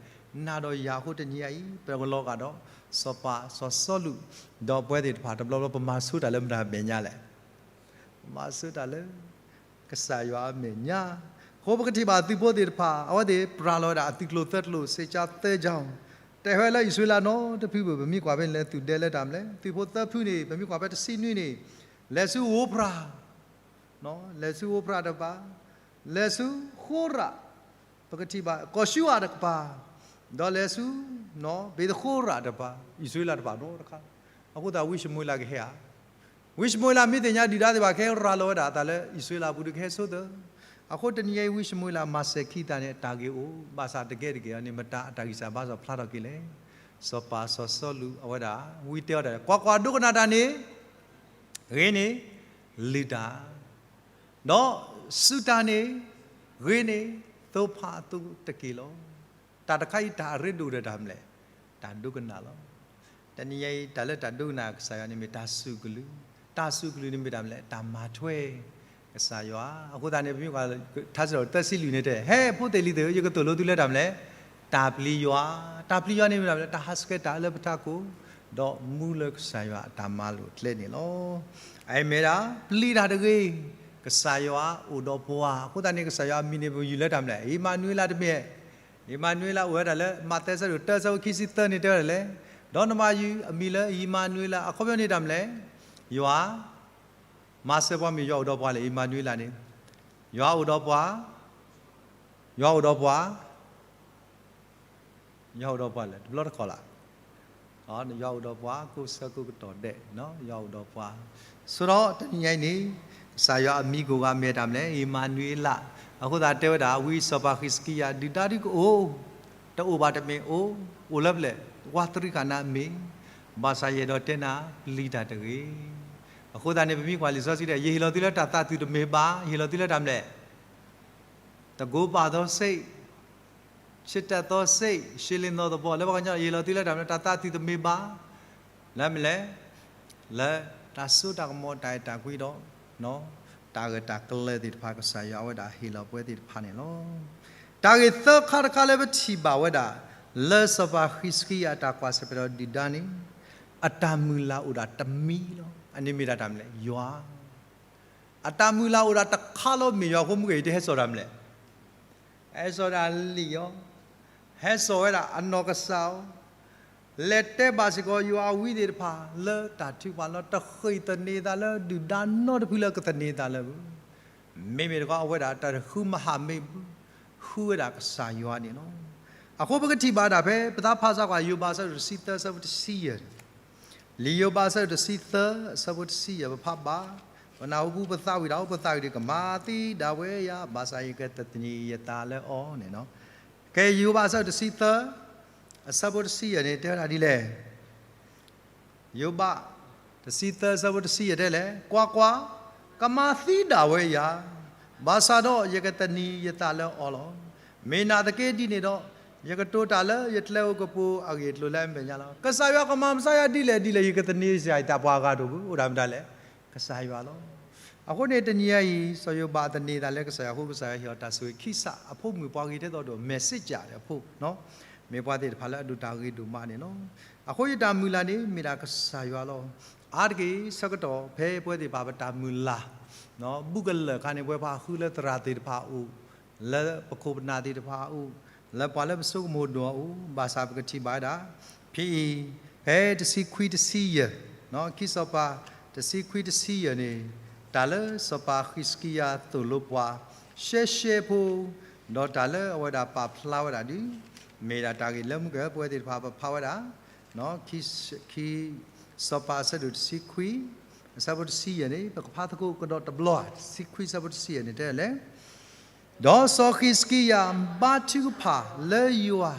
နၤဒီးယၤအဃိတနံၤညါအံၤ ပကလီၤဂာ်ဒီး စီၤပၤစီၤစီလူး ဒီးပဝဲသ့ၣ်တဖၣ်တဘျီဘျီ ပမၤဆိတၢ်လၢမတၤမဲာ်ညါလဲၣ်. ပမၤဆိတၢ်လၢ ကစၢ်ယွၤအမဲာ်ညါ, အဃိပကထံၣ်ဘၣ်သုးဖိသ့ၣ်တဖၣ် အဝဲသ့ၣ်ပြးလီၤဝဲဒၣ်အသုးကျိၤသၢကျိၤ စ့ကၠါသၢကၠါ, တဟဲလၢအံၣ်စရ့လးနီတဖုဘၣ်. ပမ့ၢ်ကွၢ်ဖဲန့ၣ်လၢ သုးဒဲလၢတၢ်မနုၤလဲၣ်, သုးဖိသၢဖုန့ၣ် ပမ့ၢ်ကွၢ်ဖဲတဆံနွံန့ၣ် လဲၤဆူဧိၤဖရး လဲၤဆူဧိၤဖရးတကပၤ, လဲၤဆူဃိရး, ပကထံၣ်ဘၣ် ကီၢ်ၡူအၤတကပၤ, ဒီးလဲၤဆူ ဘ့းသဃိရးတကပၤ, အံၣ်စရ့လးတဖၣ်နီတခါ. အဃိသတး ဝံၡမူၤအ့လးကဟဲဧါ. ဝံၡမူၤအ့လးမ့ၢ်သ့ၣ်ညါဒုၣ်ဒါသ့ၣ်တဖၣ် ကဟဲရၤလီၤဝဲဒၣ်အသးလၢအံၣ်စရ့လးပူၤဒီးကဟဲဆိသၢ. အဃိတနံၤညါအံၤ ဝံၡမူၤအ့လးမၤစၢၤခံသးန့ၣ် အတၢ်ဂ့ၢ်အိၣ်, ဘၣ်ဆၣ်တဂ့ၤတဂ့ၤအံၤန့ၣ် မတၤအတၢ်ဂံၢ်စၢ်ဘါစၢ်ဖျါထီၣ်က့ၤလဲၣ်. စီၤပၤစီၤစီလူးအဝဲဒၣ် ဝံတဲအီၤတၢ် ကွၢ်ကွၢ် ဒိကနၣ်တၢ်န့ၣ် ဂ့ၤန့ၣ် လုၢ်တၢ်, ဒီးစူၢ်တၢ်န့ၣ် ဂ့ၤန့ၣ် သိဖးအသိတက့ၢ်လီၤ. တၢ်တခါအံၤ တၢ်အရ့ဒိၣ်ဒီးတၢ်မနုၤလဲၣ်, တၢ်ဒိကနၣ်လီၤ. တနံၤညါအံၤ တၢ်လၢတၢ်ဒိကနၣ်ကစၢ်ယွၤန့ၣ်မ့ၢ်တၢ်စူၢ်ကလုၢ်, တၢ်စူၢ်ကလုၢ်န့ၣ်မ့ၢ်တၢ်မနုၤလဲၣ်, တၢ်မၤထွဲ ကစၢ်ယွၤ. အဃိသတးန့ၣ် ပမ့ၢ်ကွၢ် ထါစံးထီၣ်ပတြၢၤသၢဆံလွံၢ်န့ၣ်တဲ ဟဲဖိသ့ၣ်လံၤသ့ၣ်ဧၢ, ယကသိၣ်လိသုလၢတၢ်မနုၤလဲၣ်, တၢ်ပျံၤယွၤ, တၢ်ပျံၤယွၤန့ၣ်မ့ၢ်တၢ်မနုၤလဲၣ်, တၢ်ဟးဆှဲးတၢ်အၢလၢပထးခိၣ်, ဒီးမူလၢကစၢ်ယွၤအတၢ်မၤလိာ်အကျဲန့ၣ်လီၤ. အအံၤမ့ၢ်ဒၣ် ပျံၤတၢ်တဂ့ၤ, ကစၢ်ယွၤအိၣ်ဒီးပှၤ, အဃိသတးန့ၣ် ကစၢ်ယွၤအမံၤန့ၣ် ပယူၤလၢတၢ်မနုၤလဲၣ်, အံၤမၤနူၤအ့လးတမ့ၢ်ဧါ. အံၤမၤနူၤအ့လးအိၣ်ဝဲဒၣ်လၢ မးသဲအဆၢဒိၣ်တၢ အဆၢဖိခံဆံသၢန့ၣ်တဲဝဲဒၣ်လဲၣ်, ဒီးနမၤယုၤအမံၤလၢအံၤမၤနူၤအ့လး အခီပညီန့ၣ်တၢ်မနုၤလဲၣ်, ယွၤ မၤစၢၤပှၤမ့ၢ်ယွၤအိၣ်ဒီးပှၤလဲၣ်, အံၤမၤနူၤအ့လးန့ၣ် ယွၤအိၣ်ဒီးပှၤ, ယွၤအိၣ်ဒီးပှၤ ယွၤအိၣ်ဒီးပှၤလဲၣ်, တဘျီတခီၣ်လၢ်, ယွၤအိၣ်ဒီးပှၤ ကိးဆၢကိးကတီၢ်ဒဲး, ယွၤအိၣ်ဒီးပှၤ, ဆိဒီးတနံၤညါအံၤန့ၣ် ကစၢ်ယွၤအမံၤကိးဂၤမ့ၢ်တၢ်မနုၤလဲၣ်, အံၤမၤနူၤအ့လး, အဃိသတးတဲဝဲဒၣ် ဝံစီၤပၤဃံးစကံယၤ ဒုၣ်ဒါဒုးကအိၣ်, တအိၣ်ဘၣ်တမ့ၢ်အိၣ်, အိၣ်လၢပျဲၢ်, ဝးတရံးဃာ်နၤမ့ၢ်, ဘၣ်ဆၣ်ယအဲၣ်ဒိးတဲနၤ ပျံၤတၢ်တဂ့ၤ. အဃိသတးန့ၣ် ပမ့ၢ်ကွၢ်လံာ်စီဆှံဒီး ယဟ့ၣ်လီၤသုလၢတၢ်သးသုးတမ့ၢ်ဘၣ်, ယဟ့ၣ်လီၤသုလၢတၢ်မနုၤလဲၣ်, တကိးပာ်သီစ့း, ချစ်တတ်သောစိတ်, ရှင်းလင်းသောသဘော, လၢပှၤကညီ ယဟ့ၣ်လီၤသုလၢတၢ်မနုၤလဲၣ်, တၢ်သးသုးတမ့ၢ်ဘၣ်, လၢမနုၤလဲၣ်, လၢတၢ်စိတၢ်ကမီၤ တၢ်အဲၣ်တၢ်ကွံဒီး တၢ်ဂၢၢ်တၢ်ကျၢၤသ့ၣ်တဖၣ် ကစၢ်ယွၤအဝဲဒၣ်ဟ့ၣ်လီၤပှၤသ့ၣ်တဖၣ်န့ၣ်လီၤ. တၢ်ဂ့ၢ်သၢခါတခါလၢပထံၣ်ဘၣ်ဝဲဒၣ် လၢစီၤပၤဃံးစကံယၤအတၢ်ကွၢ်ဆၢၣ်မဲာ်ဒီးဒုၣ်ဒါန့ၣ် အတၢ်မုၢ်လၢ်အိၣ်ဒၣ်တမံၤလီၤ. အန့ၣ်မ့ၢ်ဒၣ်တၢ်မနုၤလဲၣ်, ယွၤ အတၢ်မုၢ်လၢ်အိၣ်ဒၣ်တခါလီၤ မ့ၢ်ယွၤအဃိမုၢ်ဂ့ၤ ယတဟဲစိာ်တၢ်မနုၤလဲၣ်, ဟဲစိာ်ဒၣ်လံာ်အီၤ, ဟဲစိာ်ဝဲဒၣ်အနီၢ်ကစၢ်အီၤ, လဲၤတဲဘၣ်စ့ၢ်ကီးယွၤအဝံသ့ၣ်တဖၣ် လၢတၢ်ထုကဖၣ်လီၤ, တဃ့ၢ်သန့ၤသးလၢဒုၣ်ဒါနီတဖုလၢကသန့ၤသးလၢပူၤ, မ့မ့ၢ်တခီအဝဲဒၣ်တၢ်ဃုမၤဟးမ့ၢ်ပူၤ, ဃုဝဲဒၣ်ကစၢ်ယွၤန့ၣ်လီၤ. အဃိပကထံၣ်ဘၣ်ဒၣ်ဖဲ ပသးဖးစၢ်ကွၢ် ယိၤဘးအဆၢဒိၣ်တဆံသၢ အဆၢဖိတဆံယဲၢ် လံာ်ယိၤဘးအဆၢဒိၣ်တဆံသၢ အဆၢဖိတဆံယဲၢ် ပဖးဘၣ်, ပနၢ်ဟူပူၤ ပသးဝံၣ်တၢ်အိၣ် ပသးဝံၣ်ဒီး ကမၤသံဒၣ်ဝဲယၤ, ဘၣ်ဆၣ်ယကသန့ၤယသးလၢအီၤန့ၣ်လီၤ. ကဲ ယိၤဘးအဆၢဒိၣ်တဆံသၢ အဆၢဖိတဆံယဲၢ်န့ၣ် တဲဝဲဒၣ်ဒ်လဲၣ်. ယိၤဘး တဆံသၢ အဆၢဖိတဆံယဲၢ်တဲလဲၣ်, ကွၢ်ကွၢ်, ကမၤသံဒၣ်ဝဲယၤ, ဘၣ်ဆၣ်ဒီးယကသန့ၤယသးလၢအီၤလီၤ. မ့ၢ်နာ်သက့ဒ်န့ၣ်ဒီး, ယကတိၤတၢ်လၢယကျဲဧိၤကပူၤ အဂ့ၢ်အကျိၤလၢအမဲာ်ညါလီၤ. ကစၢ်ယွၤကမၤမၤစၢၤယၤဒ်လဲၣ်ဒ်လဲၣ် ယကသန့ၤစ့ၢ်ယသး ပှၤအဂၤတအိၣ်ဘၣ်, အိၣ်ဒၣ်မတၤလဲၣ်, ကစၢ်ယွၤလီၤ. အဃိန့ၣ်တနံၤအံၤ စီၤယိၤဘးသန့ၤသးလၢကစၢ်ယွၤအဃိ ကစၢ်ယွၤဟ့ၣ်အီၤတၢ်ဆိၣ်ဂ့ၤခံစး အဖိမုၣ်ပှၤဂ့ၤထဲသိးဒီး messenger အဖိ မ့ၢ်ပှၤသ့ၣ်တဖၣ်လၢအဒိးတၢ်ဂ့ၤဒိၣ်မးန့ၣ်လီၤ. အဃိယတၢ်မုၢ်လၢ်န့ၣ် မ့ၢ်ဒၣ်ကစၢ်ယွၤလီၤ. အါတက့ၢ်ဆၢကတီၢ် ဖဲပဝဲသ့ၣ်တဖၣ်ပတၢ်မုၢ်လၢ် ဘူးကလၢာ်အခါန့ၣ် ပဝဲပှၤဃုလၢသရၣ်သ့ၣ်တဖၣ်အအိၣ်, လၢပခိၣ်ပနၢ်သ့ၣ်တဖၣ်အအိၣ်, လၢပှၤလၢပဆိကမိၣ်ဒိၣ်အအိၣ်, ဘၣ်ဆၣ်ပကထံၣ်ဘၣ်ဝဲဒၣ် ဖဲအံၤ, ဖဲတဆံခွံတဆံယဲၢ်, ခံစီၤပၤ တဆံခွံတဆံယဲၢ်န့ၣ်, တၢ်လၢစီၤပၤဃံးစကံယၤသိၣ်လိပှၤ ရှဲရှဲဖိ, ဒီးတၢ်လၢအဝဲဒၣ်ပာ်ဖျါဝဲဒၣ်ဒုး, မ့ၢ်ဒၣ်တၢ်ဂ့ၢ်လၢမုၢ်ကၢၢ် ပဝဲသ့ၣ်တဖၣ်ပဖးဝဲဒၣ် ခံစီၤပၤအဆၢဒိၣ်တဆံခွံ, အဆၢဖိတဆံယဲၢ်န့ၣ် ပကဖးသကိးကဒီးတဘျီဧါ, တဆံခွံအဆၢဖိတဆံယဲၢ်န့ၣ်တဲလဲၣ်, ဒီးစီၤဃံးစကံယၤဘါထုကဖၣ်လၢယွၤ,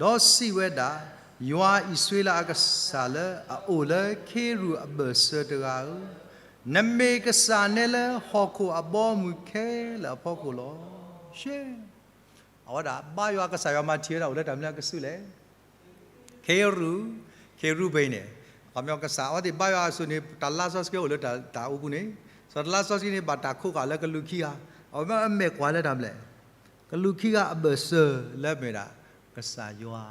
ဒီးစံးဝဲဒၣ်, ယွၤအံၣ်စရ့လးအကစၢ်လၢအအိၣ်လၢခ့ရူၢ်အဘၢၣ်စၢၤတဂၤဧၢ, နမ့ၢ်ကစၢ်နဲလၢဟီၣ်ခိၣ်အဘီအမုၢ်ခဲလၢာ်အဖီခိၣ်လီၤ. ရှဲ, အဝဲဒၣ်ဘါယွၤကစၢ်ယွၤမၤထံၣ်ဝဲဒၣ်အိၣ်လၢတၢ်မနုၤအကစုၣ်လဲၣ် ခ့ရူၢ်, ခ့ရူဘ့ၣ်န့ၣ်, အခီပညီကစၢ်အဝဲသ့ၣ်ဘါယွၤအစိၤန့ၣ် တၢ်လါစီဆှံအိၣ်လၢတၢ်အိၣ်ပူၤန့ၣ်, စီၤတလါစီဆှံန့ၣ် ဘၣ်တၢ်ခိးဃာ်လၢကလူးခံဂၤ, အဝဲမ့ၢ်အမဲာ်ကွၢ်လၢတၢ်ဘျဲၣ်, ကလူးခံဂၤအဘၢၣ်စၢၤလၢမ့ၢ်ဒၣ် ကစၢ်ယွၤ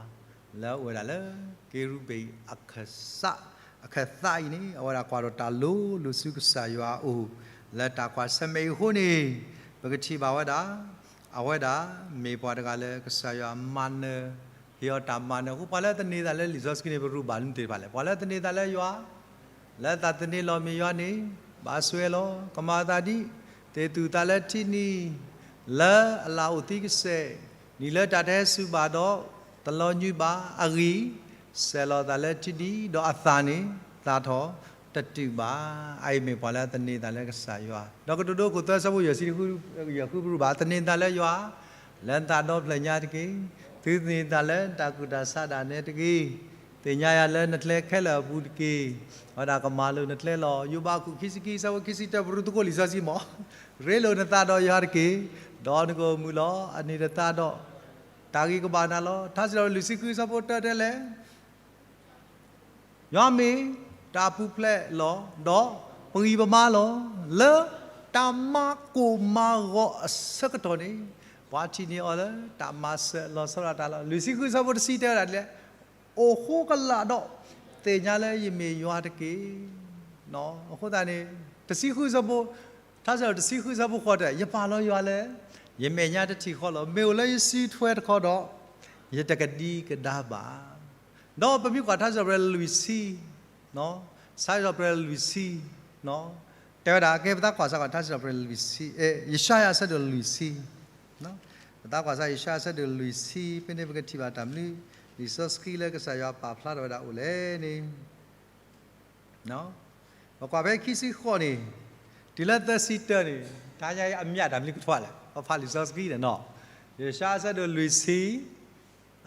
လၢအအိၣ်ဝဲဒၣ်လၢ ခ့ရူဘ့ၣ်အခၢၣ်စး, အခၢၣ်သးအံၤန့ၣ် အဝဲဒၣ်ကွၢ်ဒီးတၢ်လိၤလိၤဆူကစၢ်ယွၤအအိၣ်, လၢတၢ်ကွၢ်ဆၢၣ်မဲာ်အံၤအဃိန့ၣ်, ပကထံၣ်ဘၣ်ဝဲဒၣ် အဝဲဒၣ်မ့ၢ်ပှၤတဂၤလၢကစၢ်ယွၤမၤနၢၤ, ဟ့ၣ်အီၤတၢ်မၤနၢၤအဃိ ပှၤလၢသန့ၤသးလၢလံာ်စီဆှံန့ၣ် ပရူးဘၣ်လၢမနုၤသ့ၣ်တဖၣ်လဲၣ်. ပှၤလၢသန့ၤသးလၢယွၤ, လၢသးသန့ၤလီၤမ့ၢ်ယွၤန့ၣ်, ဘၣ်စွဲလီၤ, ကမၤအသးဒ်, သ့ၣ်သူၣ်သးလၢထံနံၤ, လၢအလၣ်အိၣ်သံကစဲး, နံၤလၢတၢ်တဟဲစူၤဘၣ်ဒီး, တလီၤညွံးဘၣ်အဂံၢ်, စဲးလီၤသးလၢထံနံၤ, ဒီးအသၣ်န့ၣ်, သၣ်ထီၣ်တတုာ်ဘၣ်. အအံၤမ့ၢ်ပှၤလၢသန့ၤသးလၢကစၢ်ယွၤ, ဒီးကတိၤဒိခိၣ်သၢဆၢဖိယဲၢ်ဆံဃုပရူးဘၣ်, သန့ၤသးလၢယွၤ, လၢနသးဒီဖျၢၣ်ညါတက့ၢ်. သုသန့ၤသးလၢတၢ်ကူၣ်တၢ်ဆးဒၣ်နဲတဂ့ၤ. သ့ၣ်ညါယၤလၢနကျဲခဲလၢာ်အပူၤတက့ၢ်. အဝဲဒၣ်ကမၤလိၤနကျဲလီၤ. ယိၤဘးအခိၣ်ခံဆံခံဆၢဖိခံဆံတၢ ပရူးသကိးလံာ်စီဆှံမး, ရ့လိာ်နသးဒီးယွၤတက့ၢ်, ဒီးနကအိၣ်မုာ်လီၤ. အန့ၣ်တသးဒီး တၢ်ဂ့ၤကဘၣ်နၤလီၤ. ထါစံးထီၣ်ပတြၢၤလွံၢ်ဆံဃုဆၢဖိတၢတဲလဲၣ် ယွၤမ့ၢ်တၢ်ပူၤဖျဲးလီၤ, ဒီးပဂံၢ်ပဘါလီၤ. လၢတၢ်မၤကိၢ်မၤဂီၤအဆၢကတီၢ်န့ၣ်, ပှၤထံၣ်န့ၢ်အီၤလၢတၢ်မၤစၢၤလီၤဆီဒၣ်တၢ်လီၤ. လွံၢ်ဆံဃုဆၢဖိတဆံတဲဝဲဒၣ်ဒ်လဲၣ်, အိၣ်ဃိကလာ်ဒီး သ့ၣ်ညါလၢယမ့ၢ်ယွၤတက့ၢ်. အဃိသတးန့ၣ် တဆံဃုဆၢဖိ, ထါစံးထီၣ်ပတြၢၤ တဆံဃုဆၢဖိဃိးတဲ ယပာ်လီၤယွၤလၢ ယမဲာ်ညါတထံၣ်ဃီလီၤ. မ့ၢ်အိၣ်လၢယစုထွဲတခီဒီး ယတကဒံကဒါဘၣ်. ဒီးပမ့ၢ်ကွၢ်ထါစံးထီၣ်ပတြၢၤလွံၢ်ဆံ, ထါစံးထီၣ်ပတြၢၤလွံၢ်ဆံ တဲဝဲဒၣ် ကဲပသးကွၢ်စးကွၢ်ထါစံးထီၣ်ပတြၢၤလွံၢ်ဆံ, ယၡါယၤအဆၢဒိၣ်လွံၢ်ဆံ, ပသးကွၢ်စးယၡါယၤအဆၢဒိၣ်လွံၢ်ဆံ ဖဲန့ၣ်ပကထံၣ်ဘၣ်တၢ်မနုၤ လံာ်စီဆှံလၢကစၢ်ယွၤပာ်ဖျါထီၣ်ဝဲဒၣ်အိၣ်လဲၣ်န့ၣ် ပကွၢ်ဖဲခံဆံဃိးန့ၣ် တုၤလၢသၢဆံတၢန့ၣ် တၢ်ညါအံၤအမံၤတၢ်မနုၤကထွဲလဲၣ်, ပဖးလံာ်စီဆှံန့ၣ်နီၤ, ယၡါယၤအဆၢဒိၣ်လွံၢ်ဆံ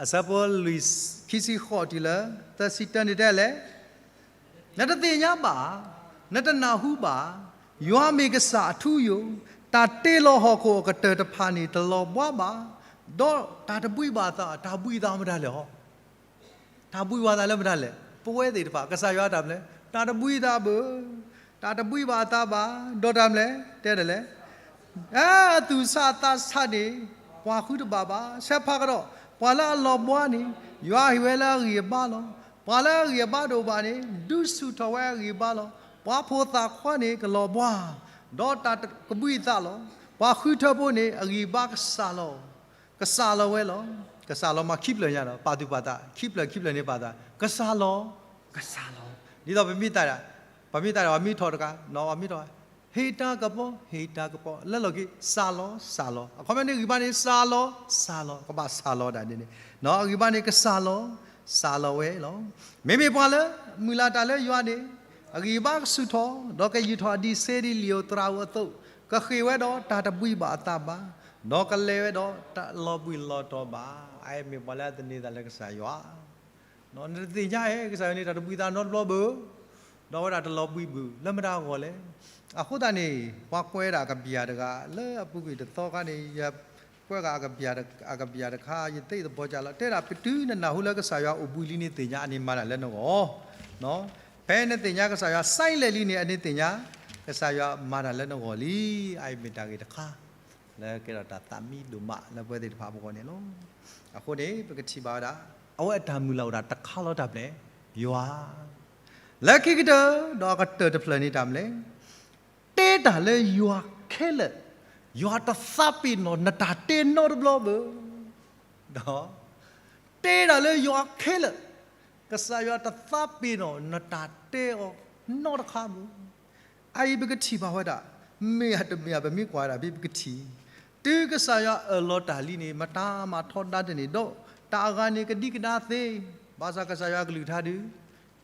အဆၢဖိလွံၢ် ခံဆံဃိးတုၤလၢ သၢဆံတၢန့ၣ်တဲလဲၣ်, နတသ့ၣ်ညါဘၣ်, နတနၢ်ဟူဘၣ်, ယွၤမ့ၢ်ကစၢ်အထူအယိာ်, တၢ်တ့လီၤဟီၣ်ခိၣ်အကတၢၢ်တဖၣ်န့ၣ် တလီၤဘှါဘၣ်, ဒီးတၢ်တဘှံးဘၣ်အသး, တၢ်ဘှံးအသးမတၤလဲၣ်ဟီ တၢ်ဘှံးဝဲသးလၢမတၤလဲၣ်, ပဝဲသ့ၣ်တဖၣ် ကစၢ်ယွၤတၢ်မနုၤလဲၣ်, တၢ်တဘှံးသးဘၣ်, တၢ်တဘှံးဘၣ်အသးဘၣ်, ဒီးတၢ်မနုၤလဲၣ်, တဲဒ်လဲၣ်, အသူၣ်ဆးအသးဆးန့ၣ် ပှၤဃုတဘၣ်ဘၣ်, ဆဲးဖးကဒီး, ပှၤလၢအလီၤဘှါန့ၣ် ယွၤဟ့ၣ်ဝဲလၢအဂံၢ်အဘါလီၤ. ပှၤလၢအဂံၢ်အဘါတအိၣ်ဘၣ်န့ၣ် ဒုးဆူၣ်ထီၣ်ဝဲအဂံၢ်အဘါလီၤ. ပှၤဖိသၣ်ခွါန့ၣ်ကလီၤဘှါ, ဒီးတၢ်ကဘှံးအသးလီၤ. ပှၤဃုထၢဖိန့ၣ် အဂံၢ်အဘါကစၢ်လီၤ ကစၢ်လီၤဝဲလီၤ. ကစၢ်လီၤမၤခံဖျၢၣ်ညါဒီး ပာ်သူၣ်ပာ်သး ခံဖျၢၣ်ခံဖျၢၣ်န့ၣ်ပာ်သး ကစၢ်လီၤ, ကစၢ်လီၤ. ဒ်သိးပမ့ၢ်တၢ်, ပမ့ၢ်တၢ်ဒီး ပှၤမံထီၣ်တကး, ပမ့ၢ်ထီၣ်, ဟ့ၣ်တၢ်ကပီၤ, ဟ့ၣ်တၢ်ကပီၤ, လၢလီၢ်ခံ စၢ်လီၤ, စၢ်လီၤ. အခီပညီန့ၣ်ဂံၢ်ဘါန့ၣ် စၢ်လီၤ, စၢ်လီၤ, ကဘၣ်စၢ်လီၤဒၣ်န့ၣ်န့ၣ်, အဂံၢ်ဘါန့ၣ် ကစၢ်လီၤ, စၢ်လီၤဝဲလီၤ. မ့မ့ၢ်ပှၤလၢ မုၢ်လၢ်တၢ်လၢယွၤန့ၣ် အဂံၢ်ဘါကဆူၣ်ထီၣ်, ဒီးကယံာ်ထီၣ်အဒံးဆှံဒ်လံာ်ဧိၤသရၣ်ဧိၤအသိး, ကဃ့ၢ်ဝဲဒီးတၢ်တဘှံးဘၣ်အသးဘၣ်, ဒီးကလဲၤဝဲဒီးတၢ်လီၤဘှံးလီၤတီၤဘၣ်. အအံၤမ့ၢ်ပှၤလၢအသန့ၤသးလၢကစၢ်ယွၤ နတသ့ၣ်ညါဧါ, ကစၢ်ယွၤန့ၣ် တၢ်တဘှံးသးနီတဘျီဘၣ်, ဒီးဝဲဒၣ်တလီၤဘှံးဘၣ် လၢမတၤအဂီၢ်လဲၣ်. အဃိသတးန့ၣ် ပှၤကွဲးဒၣ်ကဘျၣ်တဂၤ လၢအပူၤကွံာ်တသီခါန့ၣ် ယကွဲးဂၤ အကဘျၣ်တခါ ယသ့ၣ်သဘီကၢ်လီၤ တဲဒၣ် ပတုၤနနၢ်ဟူလၢကစၢ်ယွၤအိၣ်ဘှံးလံန့ၣ် သ့ၣ်ညါအန့ၣ်မၤတၢ်လၢနဂီၢ်, ဖဲနသ့ၣ်ညါကစၢ်ယွၤ silent လံန့ၣ် အန့ၣ်သ့ၣ်ညါ ကစၢ်ယွၤမၤတၢ်လၢနဂီၢ်လံ. အအံၤမ့ၢ်တၢ်ဂ့ၢ်တခါ လၢကဲထီၣ်တၢ်သးမံဒိၣ်မးလၢပဝဲသ့ၣ်တဖၣ်အပူၤအဂီၢ်န့ၣ်လီၤ. အဃိန့ၣ် ပကထံၣ်ဘၣ်ဝဲဒၣ် အဝဲအတၢ်မုၢ်လၢ်အိၣ်ဒၣ်တခါလီၤတၢ်ပျဲ ယွၤ လၢခံကတၢၢ် ဒီးအကတၢၢ်တဖျၢၣ်န့ၣ်တၢ်မနုၤလဲၣ်, တဲတၢ်လၢယွၤခဲလၢာ်, ယွၤတသးပ့ၤနီၣ်နတၢ်တဲနီတဘျီဘၣ်, ဒီး တဲတၢ်လၢယွၤခဲလၢာ်, ကစၢ်ယွၤတသးပ့ၤနီၣ်နတၢ်တဲအီၤနီတခါဘၣ်. အအံၤပကထံၣ်ဘၣ်ဝဲဒၣ် မ့ၢ်ဧါတမ့ၢ်ဧါ ပမ့ၢ်ကွၢ်ဝဲဒၣ်ဖဲပကထံၣ်, တုၤကစၢ်ယွၤအၢၣ်လီၤတၢ်လံန့ၣ် မတၤမၤထီဒါတန့ၢ်ဒီး တၢ်အဂၤန့ၣ်ကဒံကဒါသ့, ဘၣ်ဆၣ်ကစၢ်ယွၤအကလုၢ်ကထါဒုး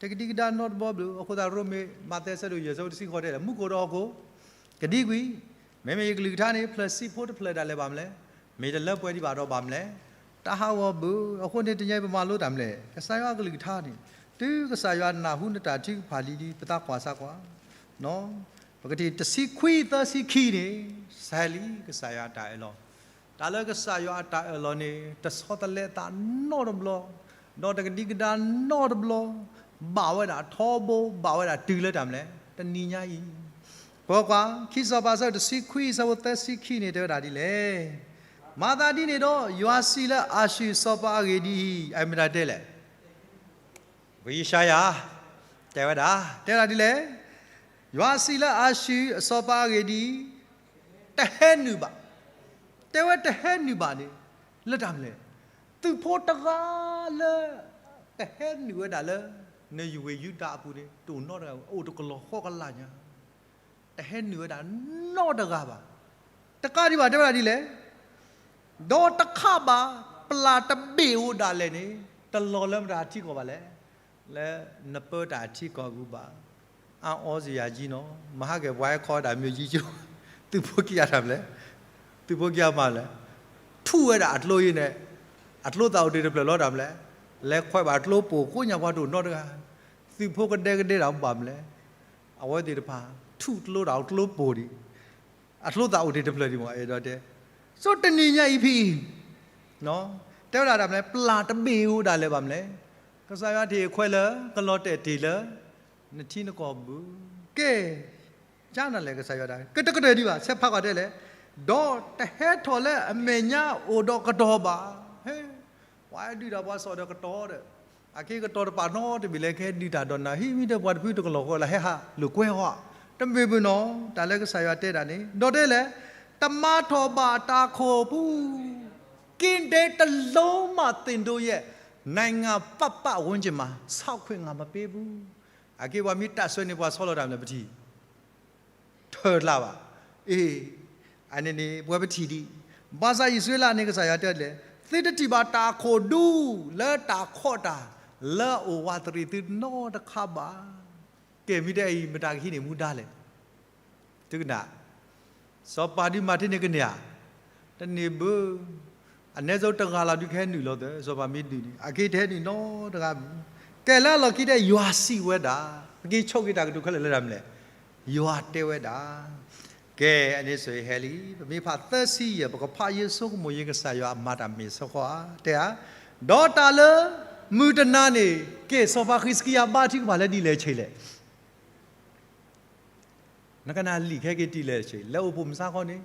တကဒံကဒါနီတဘျီဘၣ်. အဃိသတးရိမ့ၤ မးသဲ ဆၢဒိၣ်ယဲၢ် ဆၢဖိတဆံဃိးတဲလဲၣ်, မူခိၣ်ဒီးဟီၣ်ခိၣ် ကဒံကွံာ်, မ့မ့ၢ်ယကလုၢ်ကထါန့ၣ် ဖျၢၣ်ဆံးဖိတဖျၢၣ်ဒၣ်လဲာ်ဘၣ်မနုၤလဲၣ်, မ့ၢ်တလၢပှဲၤဒံးဘၣ်ဒီးဘၣ်မနုၤလဲၣ်, တၢ်ဟးဂီၤဘၣ်. အဃိန့ၣ်တနံၤအံၤပမၤလိတၢ်မနုၤလဲၣ်, ကစၢ်ယွၤအကလုၢ်ကထါန့ၣ် တုၤကစၢ်ယွၤနၢ်ဟူနတၢ်ထုကဖၣ်လံဒီး ပသးကွၢ်စးကွၢ် ပကထံၣ်တဆံခွံသၢဆံခံန့ၣ် စဲလံ ကစၢ်ယွၤအတၢ်အၢၣ်လီၤ, တၢ်လၢကစၢ်ယွၤအတၢ်အၢၣ်လီၤန့ၣ် တဆီတလဲအသးနီတဘျီ, ဒီးတကဒံကဒါနီတဘျီ, ဘၣ်ဝဲဒၣ်ထီဘိ ဘၣ်ဝဲဒၣ်တုၤလၢတၢ်မနုၤလဲၣ် တနံၤညါအံၤ, ကွၢ်ကွၢ် ခံစီၤပၤအဆၢဒိၣ်တဆံခွံ အဆၢဖိသၢဆံခံန့ၣ် တဲဝဲဒၣ်ဒ်လဲၣ်, မၤသးဒ်န့ၣ်ဒီး ယွၤစံးလၢအၤၡူၢ်အစီၤပၤအဂ့ၢ်ဒ်အံၤ, အမတၤတဲလဲၣ် ဝံယၡါယၤ တဲဝဲဒၣ်, တဲဝဲဒၣ်ဒ်လဲၣ်, ယွၤစံးလၢအၤၡူၢ်အစီၤပၤအဂ့ၢ်ဒ်အံၤ, တဟဲနုာ်ဘၣ်, တဲဝဲတဟဲနုာ်ဘၣ်န့ၣ် လၢတၢ်မနုၤလဲၣ်, သုးဖိတဂၤလၢ ကဟဲနုာ်ဝဲဒၣ်လၢ နယဝ့ၢ်ယူဒၤအပူၤန့ၣ် တအိၣ်နီတဂၤ, အိၣ်တကလီၢ်ဃီကလးညါ တဟဲနုာ်ဝဲဒၣ်နီတဂၤဘၣ်. တကးဒံးဘၣ်တဲဝဲဒၣ်ဒ်လဲၣ်, ဒီးတခးဘၣ် ပျၢ်တဘ့ၣ်ဧိၤဒၣ်လဲာ်န့ၣ် တလီၤလၢမတၤအထံကီၢ်ဘၣ်လဲၣ်, လၢနပၢတၢ်အထံကီၢ်ပူၤဘၣ်. အအီစယၤကံနီၤ မဟါကဲၣ်ပှၤဟဲခီဝဲဒၣ် မၠိၣ်ကံကၠိ, သုးဖိခံဂၤတၢ်မနုၤလဲၣ်, သုးဖိခံဂၤမၤလဲၣ်, ထူၣ်ဝဲဒၣ်အကျိအံၤန့ၣ်, အကျိသၣ်အိၣ်တ့ၢ်တဖျၢၣ်လီၤတၢ်မနုၤလဲၣ်, လဲၤခွဲးဘၣ်အကျိပိာ်ကိးညါပှၤတအိၣ်နီတဂၤ, သုးဖိကဒဲကဒဲဒၣ်ဘၣ်မနုၤလဲၣ်, အဝဲသ့ၣ်တဖၣ် ထူၣ်ကျိဒၣ်အကျိပိာ်ဒံး, အကျိသၣ်အိၣ်တ့ၢ်တဖျၢၣ်ဒံးမး အဲၣ်ဒိးတဲ, ဆိတနံၤညါအံၤဖဲအံၤ, တဲဝဲဒၣ်တၢ်မနုၤလဲၣ် ပျၢ်တဘ့ၣ်ဧိၤဒၣ်လဲာ်ဘၣ်မနုၤလဲၣ်, ကစၢ်ယွၤတဟ့ၣ်ခွဲးလၢ ကလီၤတဲာ်တ့ၢ်လၢ နထံနကီၢ်ဘၣ်. ကဲ ကၢနၤလဲၣ် ကစၢ်ယွၤတၢ် ကတကတၢၢ်ဒံးဘၣ် ဆဲးဖးကွၢ်တဲလဲၣ်, ဒီးတဟဲထီၣ်လၢအမဲာ်ညါအိၣ်ဒီးကတီၤဘၣ်. ဟဲ ပှၤဒုၣ်ဒီးပှၤစီၣ်ဒီးကတီၤဒီး အက့ၢ်ကတီၤတပာ်နီတမံၤလၢကဟဲဒုးတၢ်ဒီးနၤ ဟံးမ့ၢ်ဒီးပှၤတဖုတကလီၢ်ဃီလၢဟဲဟးလိာ်ကွဲဟီ, တမ့ၢ်ဘၣ်နီၤ, တၢ်လၢကစၢ်ယွၤတဲဒၣ်န့ၣ် ဒီးတဲလဲၣ်, တမၤထီၣ်ဘၣ်တၢ်ခိၣ်ပူၤ, က့ၤဒဲးတလီမးသ့ၣ်ဒိယဲၢ်, နငါပပၣ်ဝၢကၠ့မး ဆီခွ့ငါမပ့ပူၤ, အက့ၢ်ပှၤမ့ၢ်တၢ်ဆၢန့ၣ် ပှၤဆီလီၤတၢ်မနုၤပထံၣ် ထၢၣ်တလၢဘၣ်. အ့ၣ်, အန့ၣ်န့ၣ် ပဝဲပထံၣ်ဒံး, ဘၣ်ဆၣ်အံၣ်စရ့လးန့ၣ် ကစၢ်ယွၤတဲလဲၣ်, သုတထံၣ်ဘၣ်တၢ်အခိၣ်ဒူ လၢတၢ်ခီၣ်တၢ် လၢအအိၣ်ဝးတရံးသုနီတခါဘၣ်. ကဲမ့ၢ်တဲအံၤ မတၤကဟံးန့ၢ်မူဒါလဲၣ်. သုကနၣ်, စီၤပၤဒုးမၤထံန့ၣ်ကန့ၢ်ဧါ, တန့ၢ်ဘၣ်. အနည်းဆုံးတဂၤလီၤဒုးကဟဲနုာ်လီၤသၢ စီၤပၤမ့ၢ်ဒုးန့ၣ် အက့ၢ်တဟဲနုာ်နီတဂၤဘၣ်. ကဲလၢအလီၢ်ခံတဲ ယွၤစံးဝဲဒၣ်, ပက့ၤဆိၣ်က့ၤတၢ်ကတိၤခဲလၢာ်လၢတၢ်မနုၤလဲၣ်, ယွၤတဲဝဲဒၣ် ကဲ, အန့ၣ်ဆိၣ်ဂ့ၤဟဲလံ, ပမ့ၢ်ဖးသၢဆံယဲၢ် ပကဖးယ့ၣ်ၡူးကမိၣ်ယ့ၣ် ကစၢ်ယွၤအမၤတၢ်မ့ၢ်စ့ၢ်ကီးဧါ, တဲဧါ, ဒီးတၢ်လၢ မုၢ်တနၤန့ၣ် ကဲစီၤပၤဃံးစကံယၤဘါထုကဖၣ်လၢဒ်လဲၣ်ဆ့လဲၣ်. နကနၣ်လံာ်ခဲက့ၤဒ်လဲၣ်ဆ့ လၢအိၣ်ဖှိၣ်မုၢ်ဆါခီန့ၣ်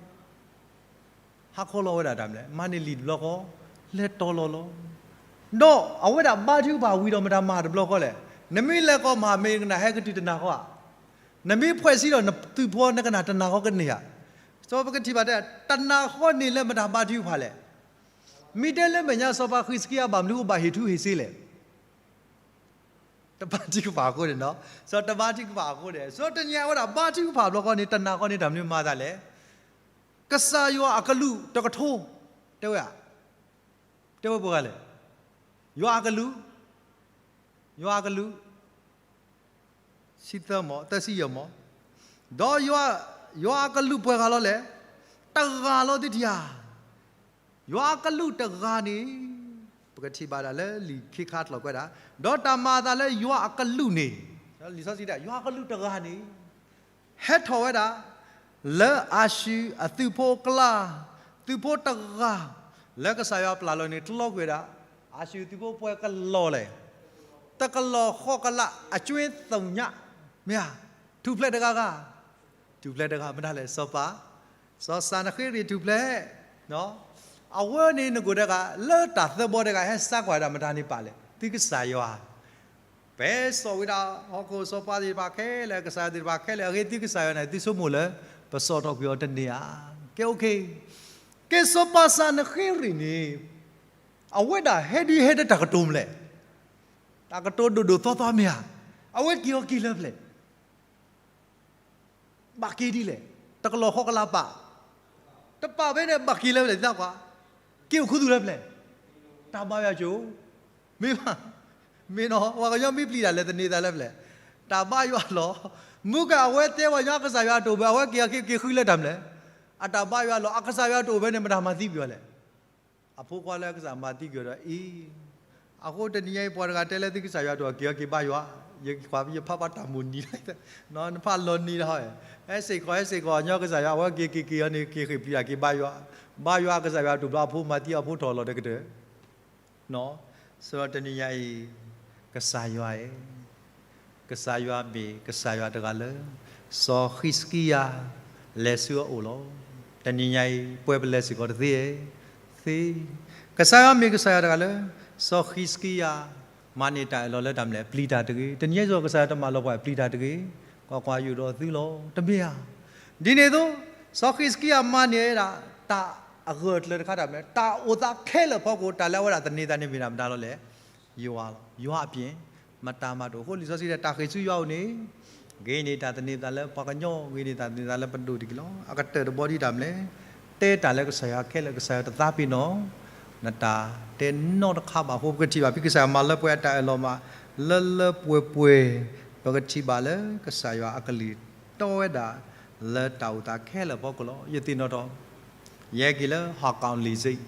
ဟးခီလီၤဝဲဒၣ်တၢ်မနုၤလဲၣ်, မၤန့ၢ်လံာ်တဘျီဃီ, လဲၤတီၤလီၤလီၤ. ဒီးအဝဲဒၣ်ဘါထုကဖၣ်ဝံၤဒီးမတၤမၤတဘျီဃီလဲၣ်, နမ့ၢ်လဲၤကီၢ်မၤမ့ၢ်နကနၣ်ဟဲကတုၤတနၤဃီဧါ, နမ့ၢ်ဖှဲးဆံဒီးနသုးဖိနကနၣ်တနၤဃီကန့ၢ်ဧါ. စီၤပကထံၣ်ဘၣ်တဲ တနၤဃီန့ၣ်လၢမတၤဘါထုကဖၣ်လဲၣ်. မ့ၢ်တဲလၢမဲာ်ညါစီၤပၤဃံးစကံယၤဘၣ်မနုၤအိၣ်ဘၣ်ဟ့ၣ်ထူဟ့ၣ်စ့လဲၣ်. တဘါထုကဖၣ်အဃိန့ၣ်နီၤ, စီၤတဘါထုကဖၣ်အဃိန့ၣ် စီၤတနံၤညါဝဲဒၣ်ဘါထုကဖၣ်ဘျီဃီန့ၣ် တနၤဃီန့ၣ်တၢ်မနုၤမၤသးလဲၣ်. ကစၢ်ယွၤအကလူးတကထိ, တဲဝဲဧါ, တဲဝဲပှဲၤဂၤလဲၣ်, ယွၤအကလူး, ယွၤအကလူး, ဆံသၢမး, သၢဆံယဲၢ်မး, ဒီးယွၤအကလူးပှဲၤဂၤလီၤလဲၣ်, တဂၤလီၤသုထံၣ်ဧါ. ယွၤအကလူးတဂၤန့ၣ် ပကထံၣ်ဘၣ်ဒၣ်လၢလံာ်ခံခါတလီၤကွဲးဒၣ်, ဒီးတၢ်မၤအသးလၢယွၤအကလူးန့ၣ်, လံာ်စီဆှံတဲ ယွၤအကလူးတဂၤန့ၣ် ဟဲထီၣ်ဝဲဒၣ် လၢအၤၡူၣ်အသုးဖိအကျါ, သုးဖိတဂၤ လၢကစၢ်ယွၤပျၢ်လီၤန့ၣ် တလီၤကွဲးဒၣ်, အၤၡူၣ်သုးဖိပှဲၤကလီၤလဲၣ်, တကလီၢ်ဃီကလး အကၠွ့သုညါ, မ့ၢ်ဧါ, ထူၣ်ဖျဲးတဂၤဂၤ ထူၣ်ဖျဲးတဂၤ မတၤလဲၣ် စီၤပၤ, စီၤစၤနဃ့ရံၣ်ထူၣ်ဖျဲး, အဝဲန့ၣ်နကိၣ်တဂၤ လၢတၢ်သၢဘီတဂၤ ဟဲစါကွၢ်ဒၣ်မတၤန့ၣ်ပာ်လဲၣ် သုကစၢ်ယွၤ, ပစိာ်ဝဲဒၣ်ဟီၣ်ခိၣ်စီၤပၤသ့ၣ်တဖၣ်ခဲလၢာ် ကစၢ်ယွၤသ့ၣ်တဖၣ်ခဲလၢာ် အဂ့ၢ်သုကစၢ်ယွၤန့ၣ် သုဆိကမိၣ်လၢ ပစိာ်ထီၣ်ကွံာ်အီၤတန့ၢ်ဧါ. ကဲ okay, ကဲစီၤပၤစၤနဃ့ရံၣ်န့ၣ် အဝဲဒၣ်ဟဲဒုးဟဲဒီးတၢ်ကတိၤမနုၤလဲၣ်, တၢ်ကတိၤဒိၣ်ဒိၣ်သီသီမ့ၢ်ဧါ, အဝဲက့ၤအီၤက့ၤလၢပျၢၤ ဘၣ်က့ၤဒ်လဲၣ်, တကလီၢ်ဃီကလးပာ်, တပာ်ဖဲန့ၣ် ဘၣ်က့ၤလၢပျၢၤသးကွၢ်, က့ၤအိၣ်ခူသူၣ်လၢပျၢၤ, တၢ်ဘါယွၤကၠိ, မ့ၢ်ဘၣ်, မ့ၢ်နီၤ ပှၤကညီမ့ၢ်ပျံၤတၢ်လဲၤသန့ၤသးလၢပျၢၤ, တၢ်ဘါယွၤလီၤ, မုၢ်ကၢ်အဝဲတဲပှၤကညီကစၢ်ယွၤတအိၣ်ဘၣ် အဝဲက့ၤအက့ၤဃုလၢတၢ်မနုၤလဲၣ်, အတၢ်ဘါယွၤလီၤ အကစၢ်ယွၤတအိၣ်ဘၣ်န့ၣ် မတၤမၤသံကွံာ်အီၤလဲၣ် အဖိခွါလၢကစၢ်မၤသံကွံာ်ဒီးအံၤ, အဃိတနံၤညါအံၤ ပှၤတဂၤတဲလၢသုကစၢ်ယွၤတအိၣ် က့ၤအီၤက့ၤဘါယွၤ, ယခွါ ယဖးဘၣ်တၢ်မိၣ်နံၤလီၤ, နဖးလီၤနံၤလီၤ, ဟဲစ့ၢ်ကီး ဟဲစ့ၢ်ကီး ညီကစၢ်ယွၤ အဝဲက့ၤက့ၤက့ၤအီၤန့ၣ် က့ၤဃ့ၢ်ပျံၤတၢ်က့ၤဘါယွၤ, ဘါယွၤအကစၢ်ယွၤတအိၣ်ဘၣ် အဖိမၤသံအီၤ အဖိထီၣ်လီၤတကတၢၢ် စီၤတနံၤညါအံၤ, ကစၢ်ယွၤဧၢ, ကစၢ်ယွၤမ့ၢ်ကစၢ်ယွၤတဂၤလၢ စီၤဃံးစကံယၤ လဲၤဆူအအိၣ်လီၤ. တနံၤညါအံၤ ပှဲၤပလဲၤစ့ၢ်ကီးတသ့ဧါ, သ့, ကစၢ်ယွၤမ့ၢ်ကစၢ်ယွၤတဂၤလၢ စီၤဃံးစကံယၤ မၤန့ၢ်တၢ်အၢၣ်လီၤလၢတၢ်မနုၤလဲၣ် ပျံၤတၢ်တဂ့ၤ, တနံၤညါအံၤ ကစၢ်ယွၤတမၤလီၤပှၤပျံၤတၢ်တဂ့ၤ, ကွၢ်ကွၢ်ယအိၣ်ဒီးသုလီၤ တမ့ၢ်ဧါ. ဒ်န့ၣ်အသိး စီၤဃံးစကံယၤမၤန့ၢ်ဝဲဒၣ် တၢ်အဂၢၢ်အကျၢၤတခါတၢ်မနုၤလဲၣ် တၢ်အိၣ်သးခဲလၢာ်အဖီခိၣ် တၢ်လၢအဝဲဒၣ်သန့ၤသးန့ၣ်မ့ၢ်ဒၣ်မတၤလီၤလဲၣ် ယွၤလီၤ. ယွၤအပြင် မတၤမၤတအိၣ်. အဃိလံာ်စီဆှံတဲ တၢ်ဃ့ၢ်ဆူယွၤအအိၣ်န့ၣ် ဂ့ၤန့ၢ်တၢ်သန့ၤသးလၢပှၤကညီ, ဂ့ၤန့ၢ်တၢ်သန့ၤသးလၢပဒိၣ်တက့ၢ်လီၤ. အကတၢၢ်တဘီဒ်တၢ်မနုၤလဲၣ်, တဲတၢ်လၢကစၢ်ယွၤခဲလၢာ်, ကစၢ်ယွၤတသးပ့ၤနီၣ် နတၢ်တဲနီတခါဘၣ်အဃိ ပကထံၣ်ဘၣ် ဖဲကစၢ်ယွၤမၤလၢပှဲၤအတၢ်အၢၣ်လီၤမး လၢလၢပှဲၤပှဲၤ, ပကထံၣ်ဘၣ်လၢကစၢ်ယွၤအကလုၢ်တီဝဲဒၣ် လၢတၢ်အိၣ်သးခဲလၢာ်အဖီခိၣ်လီၤ. ယသ့ၣ်နီၣ်ထီၣ် ယဟဲက့ၤလၢဟီၣ်ကီၣ်လံၤစ့ၢ်,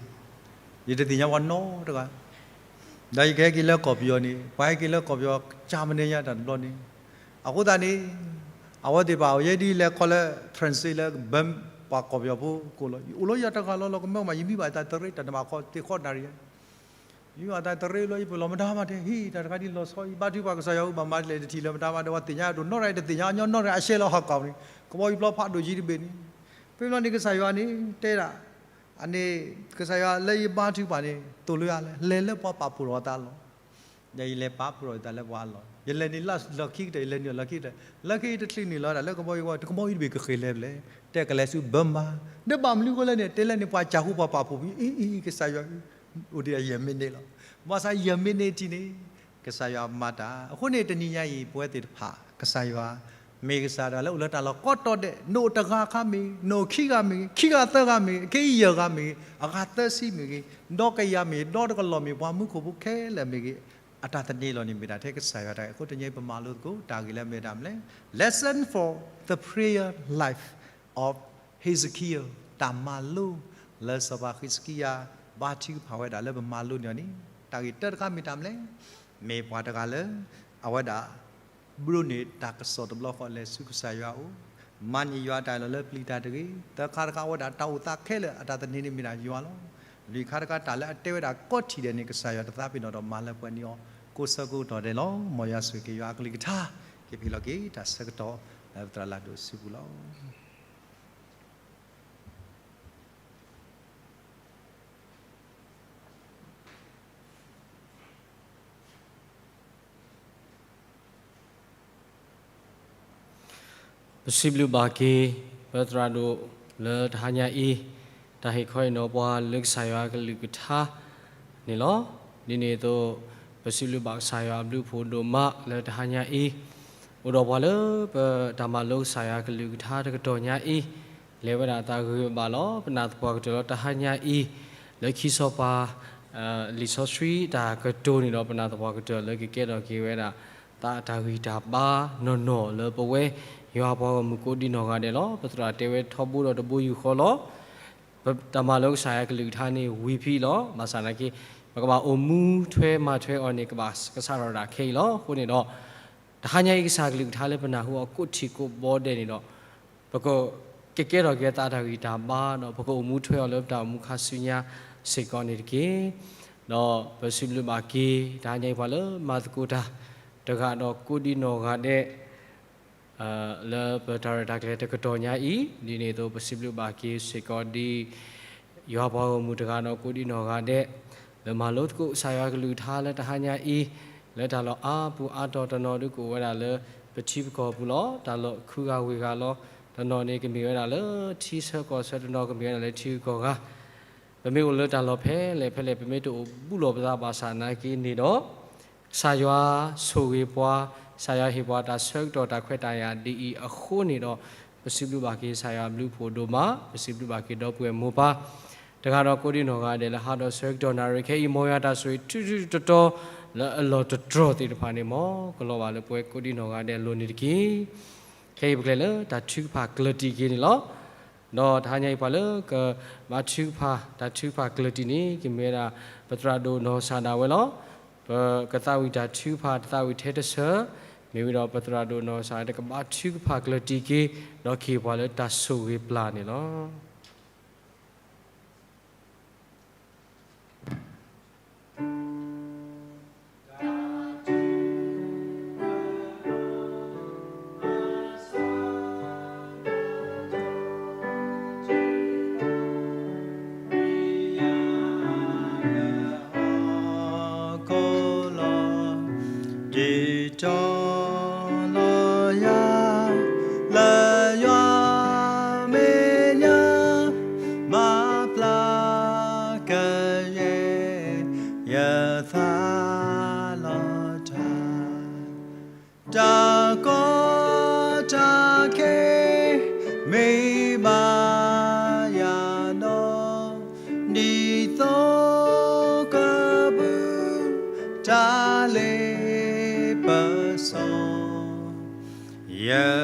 ယတသ့ၣ်ညါပှၤနီတဂၤ, ဒီးယကဟဲက့ၤလၢကီၢ်ပယီၤန့ၣ် ပှၤဟဲက့ၤလၢကီၢ်ပယီၤ ကၢ်မနုၤညါတၢ်တဘျီန့ၣ်, အဃိသတးန့ၣ် အဝဲသ့ၣ်တဖၣ် ယဲဒ်လဲၤခီလၢ translate လၢ ပှၤကီၢ်ပယီၤဖိကိးလီၤ, အိၣ်လီၤယၤတဂၤလီၤလီၤ ကမၢကမၣ် ယမံဘၣ်သးတရ့ တၢ်တမၤခီသ့ၣ်ဃီနၣ်ရံၣ် ယမံဘၣ်သးတရ့လီၤ ယပလီၢ်မတၤမးတဲ ဟံၣ် တၢ်တခါဒ်လီၤဆီ ယဘါထုကဖၣ်ကစၢ်ယွၤ ဘၣ်မၤတလဲၣ်တထံၣ်လၢၤ မတၤမးတဲ ပှၤသ့ၣ်ညါအဒိၣ်နီတဂၤ တသ့ၣ်ညါအညီနီတဂၤ အရှဲလီၤဟီၣ်ကီၣ်န့ၣ် ကဘီယူၤပျီဖးဒိၣ်ကံတဘ့ၣ်န့ၣ်, ဖဲဘျီန့ၣ် ကစၢ်ယွၤန့ၣ် တဲဒၣ် အန့ၣ် ကစၢ်ယွၤလၢယဘါထုကဖၣ်န့ၣ် သိၣ်လိယၤလဲၣ်, လဲၤလၢပှၤပာ်ဖှိၣ်ထီၣ်အသးလီၤ. ယလဲၤပာ်ဖှိၣ်ထီၣ်ယသးလၢပှၤအလီၢ်, ယလဲၤနုာ်လီၢ်ခံကတၢၢ်, ယလဲၤနုာ်လီၢ်ခံကတၢၢ်, လၢခံတချုးနုာ်လီၤဒၣ်လၢကဘီယူၤဝဲ, တကဘီယူၤတဘ့ၣ်ကဃ့ၢ်လဲၤဖဲလဲၣ်, တဲကလဲၤဆူ Burma, ဒီးဘၣ်မနုၤဃိလဲၣ်န့ၣ် တဲလဲၣ်န့ၣ် ပှၤစၢဃူပှၤပာ်ဖှိၣ်ဖဲအံၤ, အံၤ ကစၢ်ယွၤ အိၣ်ဒံးယဲၢ်မံးနံးလီၤ. ဘၣ်ဆၣ်ယဲၢ်မံးနံးထံးန့ၣ် ကစၢ်ယွၤမၤတၢ်. အဃိန့ၣ် တနံၤညါအံၤ ပဝဲသ့ၣ်တဖၣ် ကစၢ်ယွၤ မ့ၢ်ကစၢ်ဒၣ်လၢအိၣ်လၢတၢ်လီၢ်ကိးတီၤဒဲး, နအိၣ်တဂၤအခါမ့ၢ်ဂ့ၤ, နအိၣ်ခံဂၤမ့ၢ်ဂ့ၤ, ခံဂၤသၢဂၤမ့ၢ်ဂ့ၤ, အခဲအံၤယဲၢ်ဂၤမ့ၢ်ဂ့ၤ, အဂၤသၢဆံမ့ၢ်ဂ့ၤ, ဒီကယၤမ့ၢ်ဂ့ၤ, ဒီတကလီၢ်မ့ၢ်ဂ့ၤ, ပှၤမူခိၣ်ဖိခဲလၢာ်မ့ၢ်ဂ့ၤ, အတၢ်သန့ၤလီၤန့ၣ်မ့ၢ်ဒၣ်ထဲကစၢ်ယွၤတၢ်ဂ့ၢ်. အဃိတနံၤအံၤပမၤလိသကိးတၢ်ဂ့ၢ်လၢအမ့ၢ်ဝဲဒၣ်မနုၤလဲၣ်, Lesson for the prayer life of Hezekiah, တၢ်မၤလိလၢစီၤပၤဃံးစကံယၤ ဘါထုကဖၣ်ဝဲဒၣ်လၢပမၤလိန့ၢ်အီၤန့ၣ်, တၢ်ဂ့ၢ်တၢတခါမ့ၢ်တၢ်မနုၤလဲၣ်, မ့ၢ်ပှၤတဂၤလၢ အဝဲဒၣ် ဘျုးန့ၢ်တၢ်ကစီၣ်တဘျီဃီလဲၤဆူကစၢ်ယွၤအအိၣ်, မၤန့ၢ်ယွၤတၢ်အလီၢ်လၢပျံၤတၢ်တဂ့ၤ. သၢခါတခါ အဝဲဒၣ်တၢ်အိၣ်သးခဲလၢာ် အတၢ်သန့ၤန့ၣ်မ့ၢ်ဒၣ်ယွၤလီၤ. လွံၢ်ခါတခါ တၢ်လၢအတဲဝဲဒၣ်ကိးထံၣ်ဒဲးန့ၣ် ကစၢ်ယွၤတသးပ့ၤနီၣ်ဒီးမၤလၢပှဲၤန့ၢ်အီၤ ကိးဆၢကိးကတီၢ်ဒဲးလီၤ. မ်ယွၤဆိၣ်ဂ့ၤက့ၤယွၤအကလုၢ်ကထါ, က့ၤဖံးလီၤက့ၤတၢ်ဆၢကတီၢ်လၢပသရၣ်လၢဒိၣ်စုပူၤလီၤ. ပစံးဘျုးဘၣ်က့ၤ ပသရၣ်ဒိၣ်လၢတဟါညါအံၤ, တၢ်ဟ့ၣ်ခီဟ့ၣ်နီၤပှၤလၢကစၢ်ယွၤကလုၢ်ကထါန့ၣ်လီၤ. ဒ်န့ၣ်အသိး ပစံးဘျုးဘၣ်ကစၢ်ယွၤအဘျုးအဖှိၣ်ဒိၣ်မးလၢတဟါညါအံၤ, အိၣ်ဒီးပှၤလၢပတၢ်မၤလိကစၢ်ယွၤကလုၢ်ကထါတကတီၢ်ညါအံၤ, လဲၤဝဲဒၣ်အသးဂ့ၤဘၣ်လီၤ. ပနာ်သပှၢ်ကတၢၢ်လီၤ တဟါညါအံၤ, လၢခံစီၤပၤ လံာ်စီဆှံတၢ်ကတိၤန့ၣ်ဒီး ပနာ်သပှၢ်ကတၢၢ်လၢကကဲထီၣ်က့ၤဝဲဒၣ် သးအတၢ်ဂံၢ်တၢ်ဘါနီၢ်နီၢ်လၢပဝဲယွၤပှၤဂီၢ်မုၢ်ကိးဒံနီၢ်ဂၤဒဲးလီၤ. ပသရၣ်တဲဝဲထီဘိဒီးတဘိယူၢ်ဃီလီၤ. ပတၢ်မၤလိကစၢ်ယွၤကလုၢ်ကထါန့ၣ်ဝံၤဖဲလီၤ. ဘၣ်ဆၣ်သနာ်က့ ပကဘၣ်အိၣ်မူထွဲမၤထွဲအီၤန့ၣ် ကဘၣ်ကစးထီၣ်ဒၣ်ခဲအံၤလီၤ. အဃိန့ၣ်ဒီး တဟါညါအံၤကစၢ်ကလုၢ်ကထါလၢပနၢ်ဟူအီၤကိးထံၣ်ကိးဘီဒဲးန့ၣ်ဒီး ပကကကဲထီၣ်က့ၤသးအတၢ်ဂံၢ်တၢ်ဘါဒီး ပကအိၣ်မူထွဲအီၤလၢပတၢ်အိၣ်မူခါဆူညါစ့ၢ်ကီးန့ၣ်တက့ၢ်. ဒီးပစံးဘျုးဘၣ်က့ၤ တဟါညါအံၤပှၤလၢမၤသကိးတၢ် တဂၤဒီးကိးဒံနီၢ်ဂၤဒဲး လၢပတၢ်ရဲၣ်တၢ်ကျဲၤတကတီၢ်ညါအံၤ, ဒ်န့ၣ်အသိး ပစံးဘျုးဘၣ်က့ၤစ့ၢ်ကီးဒ် ယွၤပှၤဂီၢ်မုၢ်တဂၤဒီးကိးဒံနီၢ်ဂၤဒဲး လၢမၤလိသကိးကစၢ်ယွၤကလုၢ်ကထါလၢတဟါညါအံၤ, လၢတၢ်လီၢ်အါပူၤအါတီၤတနီၤဒုးကအိၣ်ဝဲဒၣ်လၢပထံပကီၢ်ပူၤလီၤ. တၢ်လီၢ်ခုဂၤဝ့ၢ်ဂၤလီၤ. တနီၤန့ၣ်ကမ့ၢ်ဝဲဒၣ်လၢထံဆၢကီၢ်ဆၢ, တနီၤကမ့ၢ်ဝဲဒၣ်လၢထံဂုၤကီၢ်ဂၤ ပမ့ၢ်အိၣ်လၢတၢ်လီၢ်ဖဲလဲၣ်ဖဲလဲၣ် ပမ့ၢ်တအိၣ်ဘူးလီၤပသးဘၣ်ဆၣ်သနာ်က့န့ၣ်ဒီး ကစၢ်ယွၤဆိၣ်ဂ့ၤပှၤ, ကစၢ်ယွၤဟ့ၣ်ပှၤတၢ်ဆၢကတီၢ်တၢ်ခွဲးတၢ်ယာ်ဒ်အံၤအဃိန့ၣ်ဒီး ပစံးဘျုးဘၣ်က့ၤကစၢ်ယွၤအဘျုးအဖှိၣ်ဒိၣ်မး, ပစံးဘျုးဘၣ်က့ၤဒီပုၢ်ဝဲၢ်မိၢ်ပၢ် တဂၤဒီးကိးဒံနီၢ်ဂၤဒဲးလၢဟးဒီးဆၢကတီၢ်နၣ်ရံၣ်ခဲအံၤ မ်ယွၤတၢ်ဆိၣ်ဂ့ၤထူထူတီတီလၢအလီၢ်တတြီၢ်သ့ၣ်တဖၣ်န့ၣ် မ်ကလီၤဘၣ်လၢပဝဲကိးဒံနီၢ်ဂၤဒဲးအလိၤန့ၣ်တက့ၢ်. ခဲအံၤပကလဲၤလၢတၢ်ထုကဖၣ်ကျၢၢ်တံၢ်က့ၤန့ၣ်လီၤ. ဒီးတဟါညါအံၤပှၤလၢကဘါထုကဖၣ်တၢ်ထုကဖၣ်ကျၢၢ်တံၢ်န့ၣ် ကမ့ၢ်ဝဲဒၣ် ပသရၣ်ဒိၣ်နီၢ်ကစၢ်ဒၣ်ဝဲလီၤ. ပကသးဝံၣ်တၢ်ထုကဖၣ်တသးဝံၣ်ထဲတဆၢ, မ့ၢ်ဝံၤဒီးပသရၣ်ဒိၣ်နီၢ်ကစၢ် တကဘါထုကဖၣ်ကျၢၢ်တံၢ်က့ၤ ဒီးကဟ့ၣ်ပှၤလၢတၢ်ဆိၣ်ဂ့ၤပျၢ်န့ၣ်လီၤ. လၢယွၤမဲာ်ညါ မၤပျၢ်ကယဲၢ် ယသးလီၤတၢ်, တၢ်ကီတၢ်ခဲ မ့ၢ်ဘၣ်ယၤဒီး ဒ်သိးကဘုၣ်တၢ်လ့ပစီ ယ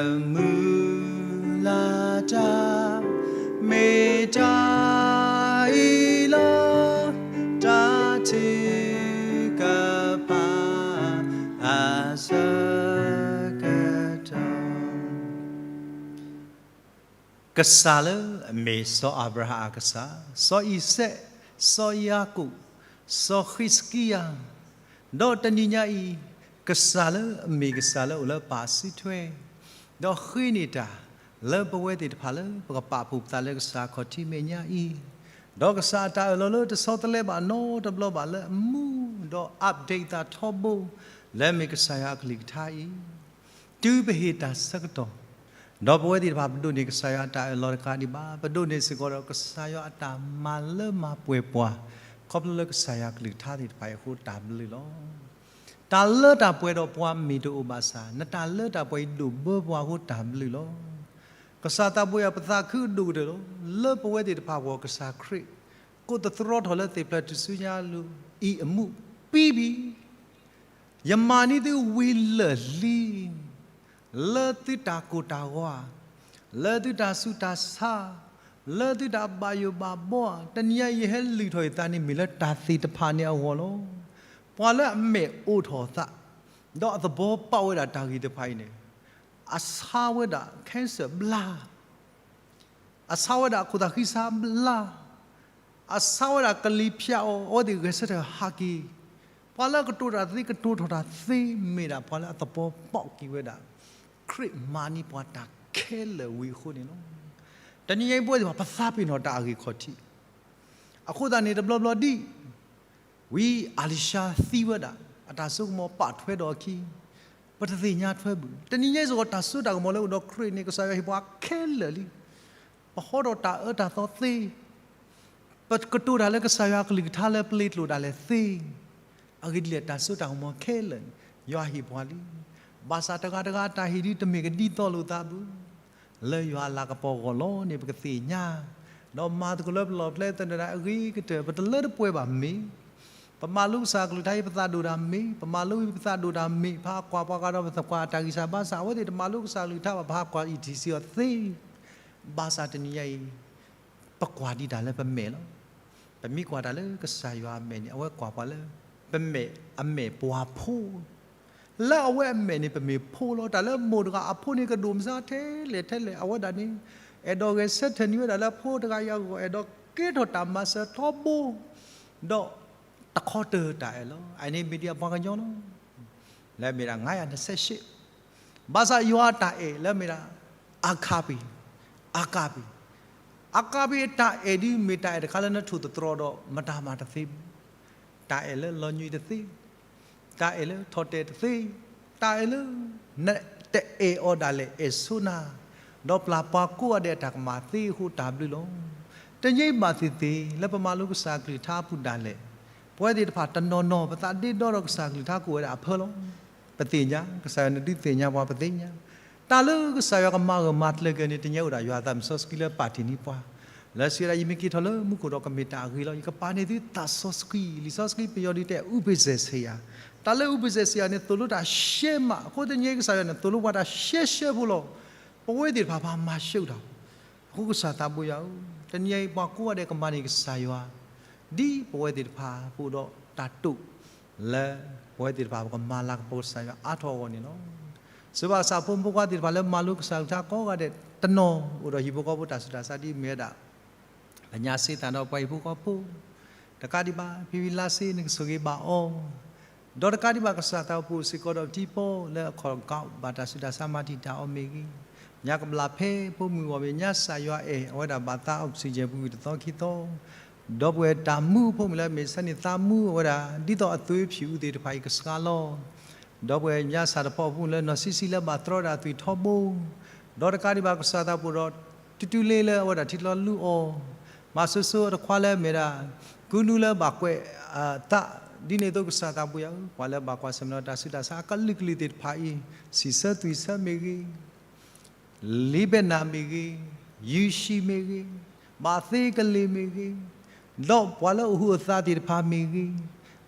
မုၢ်လၢ်တၢ် မ့ၢ်တၢ်အံၤလီၤ, တၢ်ထုကဖၣ်အဆၢကတီၢ် ကစၢ်လၢအမ့ၢ်စီၤအၤဘြၤဟၣ်အကစၢ်, စီၤအံၤစဲး, စီၤယၤကိာ်, စီၤဃံးစကံယၤ, ဒီးတနံၤညါအံၤ ကစၢ်လၢအမ့ၢ်ကစၢ်လၢအိၣ်လၢပၢ်စုထွဲ, ဒီးဃ့န့ၢ်တၢ်လၢပဝဲသ့ၣ်တဖၣ်လၢပကပာ်ဖှိၣ်ပသးလၢကစၢ်အခီၣ်ထံးမဲာ်ညါအံၤ, ဒီးကစၢ်အတၢ်အၢၣ်လီၤလၢတဆီတလဲဘၣ်နီတဘျီဘၣ်လၢအမူ ဒီး update သးထီဘိ လၢမ့ၢ်ကစၢ်ယွၤအကလုၢ်ကထါအံၤ, တုၤပဟ့ၣ်တၢ်ဆၢကတီၢ်, ဒီးပဝဲသ့ၣ်တဖၣ်ပဒိးန့ၢ်ကစၢ်ယွၤအတၢ်အၢၣ်လီၤတကးဒံးဘၣ်, ပဒိးန့ၢ်စ့ၢ်ကီးဒီးကစၢ်ယွၤအတၢ်မၤလၢမၤပှဲၤပှၤ, ခီဖျိလၢကစၢ်ယွၤကလုၢ်ကထါသ့ၣ်တဖၣ်အံၤအဃိတၢ်ဘျုးလီၤ. တၢ်လၢတၢ်ပှဲၤဒီးပှၤမ့ၢ်တအိၣ်ဘၣ်ဆၣ်, နတၢ်လၢတၢ်ပှဲၤအံၤဒိၣ်ဘၢပှၤအဃိတၢ်ဘျုးလီၤ. ကစၢ်သးဘိယွၤပသးခုအဒိၣ်ကတၢၢ်လီၤ. လၢပဝဲသ့ၣ်တဖၣ်အဂီၢ် ကစၢ်ခရံာ် ကိးသတြီထီၣ်လၢသ့ၣ်ဖျၢၣ်ထူၣ်စုညါအလိၤအံၤအမူး, ပြီးပြီ, ယမၤန့ၢ်သုဝံၤလၢာ်လံ, လၢသုတၢ်ကိၢ်တၢ်ဂီၤ, လၢသုတၢ်ဆူးတၢ်ဆါ, လၢသုတၢ်ဘၣ်ယိၣ်ဘၣ်ဘီဧါ, တနံၤညါအံၤယဟဲလုၢ်ထီၣ်ယသးန့ၣ် မ့ၢ်လၢတၢ်သ့ၣ်တဖၣ်န့ၣ်အဂီၢ်လီၤ. ပှၤလၢအမဲာ်အိးထီၣ်အသး, ဒီးအသဘီပာ်ဝဲဒၣ်တၢ်ဂ့ၢ်တဖၣ်အံၤန့ၣ်, အဆါဝဲဒၣ် cancer ဘျါ အဆါဝဲဒၣ်ခိၣ်သးဃံဆါဘျါ, အဆါဝဲဒၣ်ကလံၤဖၠးအီၤ အဝဲသ့ၣ်ဂဲၤဆၢထၢၣ်ဟးက့ၤ, ပှၤလၢအကတိၤတၢ်သ့ကတိၤထီၣ်တၢ်သ့ မ့ၢ်ဒၣ်ပှၤလၢအသဘီပာ်က့ၤဝဲဒၣ် ခရံာ်မၤန့ၢ်ပှၤတၢ်ခဲလၢာ်ဝံၤအဃိန့ၣ်လီၤ. တနံၤညါအံၤပဝဲသ့ၣ်တဖၣ် ပသးပ့ၤနီၣ်တၢ်အဂ့ၢ်ခီၣ်ထံး, အဃိသတးန့ၣ် တဘျီဘျီဒ် ဝံအၤလံၤၡါသံဝဲဒၣ် အတၢ်စိကမီၤပာ်ထွဲဒီးအခံ, ပတသ့ၣ်ညါထွဲဘၣ်. တနံၤညါအံၤစ့ၢ်ကီး တၢ်စိတၢ်ကမီၤလၢအိၣ်ဒီးခရံာ်န့ၣ် ကစၢ်ယွၤဟ့ၣ်ပှၤခဲလၢာ်လံ. ပဟီထီၣ်တၢ်အၢတၢ်သီသ့, ပကတိၤတၢ်လၢကစၢ်ယွၤအကလုၢ်ကထါလၢပလ့ၤကျိာ်ဒၣ်လဲာ်သ့, အဂ့ၢ်ဒ်လဲၣ် တၢ်စိတၢ်ကမီၤခဲလၢာ်န့ၣ် ယွၤဟ့ၣ်ပှၤလံ. ဘၣ်ဆၣ်တဂၤတဂၤအတၢ်ဟ့ၣ်ဒုး တမ့ၢ်ကဒ်သိးလိာ်သးဘၣ်. လၢယွၤအလၤကပီၤအဂီၢ်လီၤန့ၣ် ပကသ့ၣ်ညါ, ဒီးမၤသကိးလၢပလီၢ်ပကျဲသနၢၣ်ဒၣ်အဂ့ၤကတၢၢ် ပတလၢတပှဲၤဘၣ်မ့ၢ်, ပမၤလိကစၢ်အကလုၢ်ကထါအံၤ ပသးဒိၣ်တၢ်မ့ၢ်, ပမၤလိအံၤ ပသးဒိၣ်တၢ်မ့ၢ်, ပဟးကွၢ်ပှၤကွၢ်ဃာ်ဒီးပသးကွၢ်အတၢ်ဂံၢ်စၢ်ဘါစၢ် အဝဲသ့ၣ်တမၤလိကစၢ်အကလုၢ်ကထါဘၣ် ပဟးကွၢ်အံၤထံၣ်ဆံးအီၤသ့. ဘၣ်ဆၣ်တနံၤညါအံၤ ပကွၢ်ဒံးတၢ်လၢပမဲာ်လီၤ. ပမ့ၢ်ကွၢ်တၢ်လၢကစၢ်ယွၤအမဲာ်န့ၣ် အဝဲကွၢ်ပှၤလၢ ပမဲာ်အမဲာ်ပှၤဖိ လၢအဝဲအမဲာ်န့ၣ် ပမ့ၢ်ဖိလီၤ. တၢ်လၢမိၢ်တဂၤအဖိန့ၣ် ကဒိၣ်မးထဲလဲၣ်ထဲလဲၣ် အဝဲဒၣ်န့ၣ် အဲၣ်ဒိးဂဲၤဆၢထၢၣ်န့ၢ်ဝဲဒၣ်လၢအဖိတဂၤအံၤအဂီၢ် အဲၣ်ဒိးကဲထီၣ်တၢ်မၤစၢၤထီဘိ ဒီးတခီတၢၢ်တၢ်အဲၣ်လီၤ. အန့ၣ်မ့ၢ်ဒ်အပှၤကညီလီၤ. လၢမ့ၢ်ဒၣ် ငါးရာနှစ်ဆယ့်ရှစ် ဘၣ်ဆၣ်ယွၤအတၢ်အဲၣ်လၢမ့ၢ်ဒၣ် အၤကၣ်ပ့ၤ, အၤကၣ်ပ့ၤ, အၤကၣ်ပ့ၤအတၢ်အဲၣ်ဒုး မ့ၢ်တၢ်အဲၣ်တခါလၢနထိၣ်သတြီၤဒီး မတၤမၤတသ့ဘၣ်. တၢ်အဲၣ်လၢလီၤညွံးတသ့, တၢ်အဲၣ်လၢထီၣ်တဲာ်တသ့, တၢ်အဲၣ်လၢ နတအဲၣ်အီၤဒၣ်လဲာ်အဲၣ်ဆိနၤ, ဒီးပျၢ်ပှၤကိးဂၤဒဲးအတၢ်ကမၣ်သ့အဃိတၢ်ဘျုးလီၤ. တနံၤအံၤဘၣ်သ့ၣ်သ့ၣ် လၢပမၤလိကစၢ်အကလုၢ်ကထါအပူၤဒၣ်လဲာ် ပဝဲသ့ၣ်တဖၣ်တနီၤနီၤ ပသးဒ့ဒီဒီးကစၢ်အကလုၢ်ကထါကအိၣ်ဝဲဒၣ်အဖၢလီၤ. ပသ့ၣ်ညါ ကစၢ်ယွၤန့ၣ်ဒုးသ့ၣ်ညါပှၤပသ့ၣ်ညါ, တၢ်လၢကစၢ်ယွၤကမၤဂၢၢ်မၤကျၢၤက့ၤန့ၣ် တနံၤအံၤအိၣ်ဒၣ်ယွၤအသးမုၢ်စီဆှံလၢပာ်တ့ၢ်န့ၢ်ပှၤ, လၢစံးဝဲဒၣ် ယမ့ၢ်က့ၤထီၣ်လၢမူခိၣ်ဒီးကမ့ၢ်တၢ်အဂ့ၤလီၤ. ယကပာ်န့ၢ်သုသးစီဆှံ, လံာ်စီဆှံပယီၤဒုးတဲ ဥပဇၢၢ်စ့ယၤ, တၢ်လၢဥပဇၢၢ်စ့ယၤန့ၣ် သိၣ်လိတၢ်ရှဲမး, အဃိတနံၤအံၤကစၢ်ယွၤန့ၣ် သိၣ်လိပှၤတၢ်ရှဲရှဲဖိလီၤ. ပဝဲသ့ၣ်တဖၣ်ပှၤမၤရှဲတၢ် အဃိကစၢ်သးဘိယွၤဧၢ, တနံၤအံၤပှၤကိးဂၤဒဲးကမၤန့ၢ်ကစၢ်ယွၤ, ဒ်ပဝဲသ့ၣ်တဖၣ်ပအိၣ်ဒီးတၢ်တိာ်လၢ ပဝဲသ့ၣ်တဖၣ်ပကမၤလၤကပီၤကစၢ်ယွၤအါထီၣ်အဂီၢ်န့ၣ်လီၤ. စံးဘၣ်ကစၢ်ဖိမုၣ်ဖိခွါသ့ၣ်တဖၣ်လၢမၤလိကစၢ်အကလုၢ်ကထါကိးဂၤဒဲးတနီၤ အိၣ်ဒီးဟံၣ်ဖိဃီဖိတၢ်ဆူးတၢ်ဆါဒ်အမ့ၢ်ဝဲဒၣ် ပညါစ့သးဒီးပှၤဟံၣ်ဖိဃီဖိ တကးဒံးဘၣ် ဖံဖံလါစ့ နကဆိၣ်ဂ့ၤဘၣ်အီၤ, ဒီးတကးဒံးဘၣ်ကစၢ်သးအိၣ်ဖှိၣ်စ့ၢ်ကီးဒီးပထံပီလၢအခီၣ်ကးဘၣ်တၢ်ဆူးတၢ်ဆါမၤတံာ်တာ်အီၤမ့ၢ်ဂ့ၤ, ညါကဘျၣ်ဖဲဖိမုၣ်ဂီၢ်မ့ၢ်ညါ ကစၢ်ယွၤအဲၣ်အဝဲဒၣ်ဘၣ်သး oxygen ပူၤကွံာ်တသီခံသီ, ဒီပုၢ်ဝဲၢ်တၢ်မူဖိမ့ၢ်လၢမ့ၢ်ဆါန့ၢ်သးမူအဝဲဒၣ် ဒ်သိးအသွေးဖြူအူသ့ၣ်တဖၣ်အံၤကဆှါလီၤ. ဒီပုၢ်ဝဲၢ်ညါစၢ်တဖီဖိမ့ၢ်လၢနီၢ်ဆံးဆံးလၢဘၣ်သြီဒၣ်သွံၣ်ထီဘိ, ဒီးတကးဒံးဘၣ်ကစၢ်သးအိၣ်ဖှိၣ်ဒီး တူတူလ့လၢအဝဲဒၣ်ထံချီလူအီၤ, မၤစိၤစိၤအတခွါလၢအမ့ၢ်ဒၣ် ကူနူလၢဘၣ်ကွဲးအသး, ဒ်န့ၣ်အသိးကစၢ်သးဘိယွၤဧၢ, ပှၤလၢဘၣ်ကွၢ်ဆၢၣ်မဲာ်ဒီးတၢ်ဆူးတၢ်ဆါအကလုာ်ကလုာ်သ့ၣ်တဖၣ်အံၤ, စံးဆၢသွံၣ်ဆၢမ့ၢ်ဂ့ၤ လံဘဲနၢ်မ့ၢ်ဂ့ၤ, ယူၤရှံမ့ၢ်ဂ့ၤ, ဘၣ်သ့ကလ့ၤမ့ၢ်ဂ့ၤ, ဒီးပှၤလၢအဟူးအသးသ့ၣ်တဖၣ်မ့ၢ်ဂ့ၤ,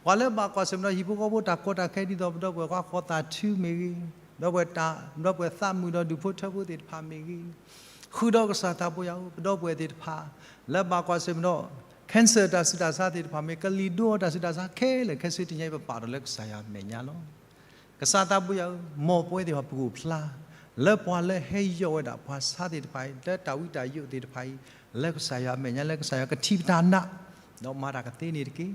ပှၤလၢဘၣ်ကွၢ်ဆၢၣ်မဲာ်ဒီးဟံၣ်ဖိဃီဖိတၢ်ကီတၢ်ခဲဒ်သိးပဒီပုၢ်ဝဲၢ်ခွါဃီသးထုမ့ၢ်ဂ့ၤ, ဒီပုၢ်ဝဲၢ်တၢ် ဒီပုၢ်ဝဲၢ်သးမုာ်ဒီးဒူၣ်ဖိထၢဖိသ့ၣ်တဖၣ်မ့ၢ်ဂ့ၤ, ဃုာ်ဒီးကစၢ်သးဘိယွၤဧၢ, ပဒီပုၢ်ဝဲၢ်သ့ၣ်တဖၣ် လၢဘၣ်ကွၢ်ဆၢၣ်မဲာ်ဒီး cancer တၢ်ဆူးတၢ်ဆါသ့ၣ်တဖၣ်မ့ၢ် ကလံၤဒိအီၤတၢ်ဆူးတၢ်ဆါခဲလၢာ်ခဲဆ့ တနံၤအံၤပပာ်ဒီးလၢကစၢ်ယွၤအမဲာ်ညါလီၤ. ကစၢ်သးဘိယွၤဧၢ, မ်ပဝဲသ့ၣ်တဖၣ်ပအိၣ်ဖျါ လၢပှၤလၢဟဲယီၢ်ဝဲဒၣ်ပှၤဆါသ့ၣ်တဖၣ်အံၤ လၢတၢ်ဝံတၢ်ယိးသ့ၣ်တဖၣ်အံၤ လၢကစၢ်ယွၤအမဲာ်ညါ လၢကစၢ်ယွၤကထံၣ်ပတၢ်နာ် ဒီးမၤတၢ်ကသ့န့ၣ်တက့ၢ်.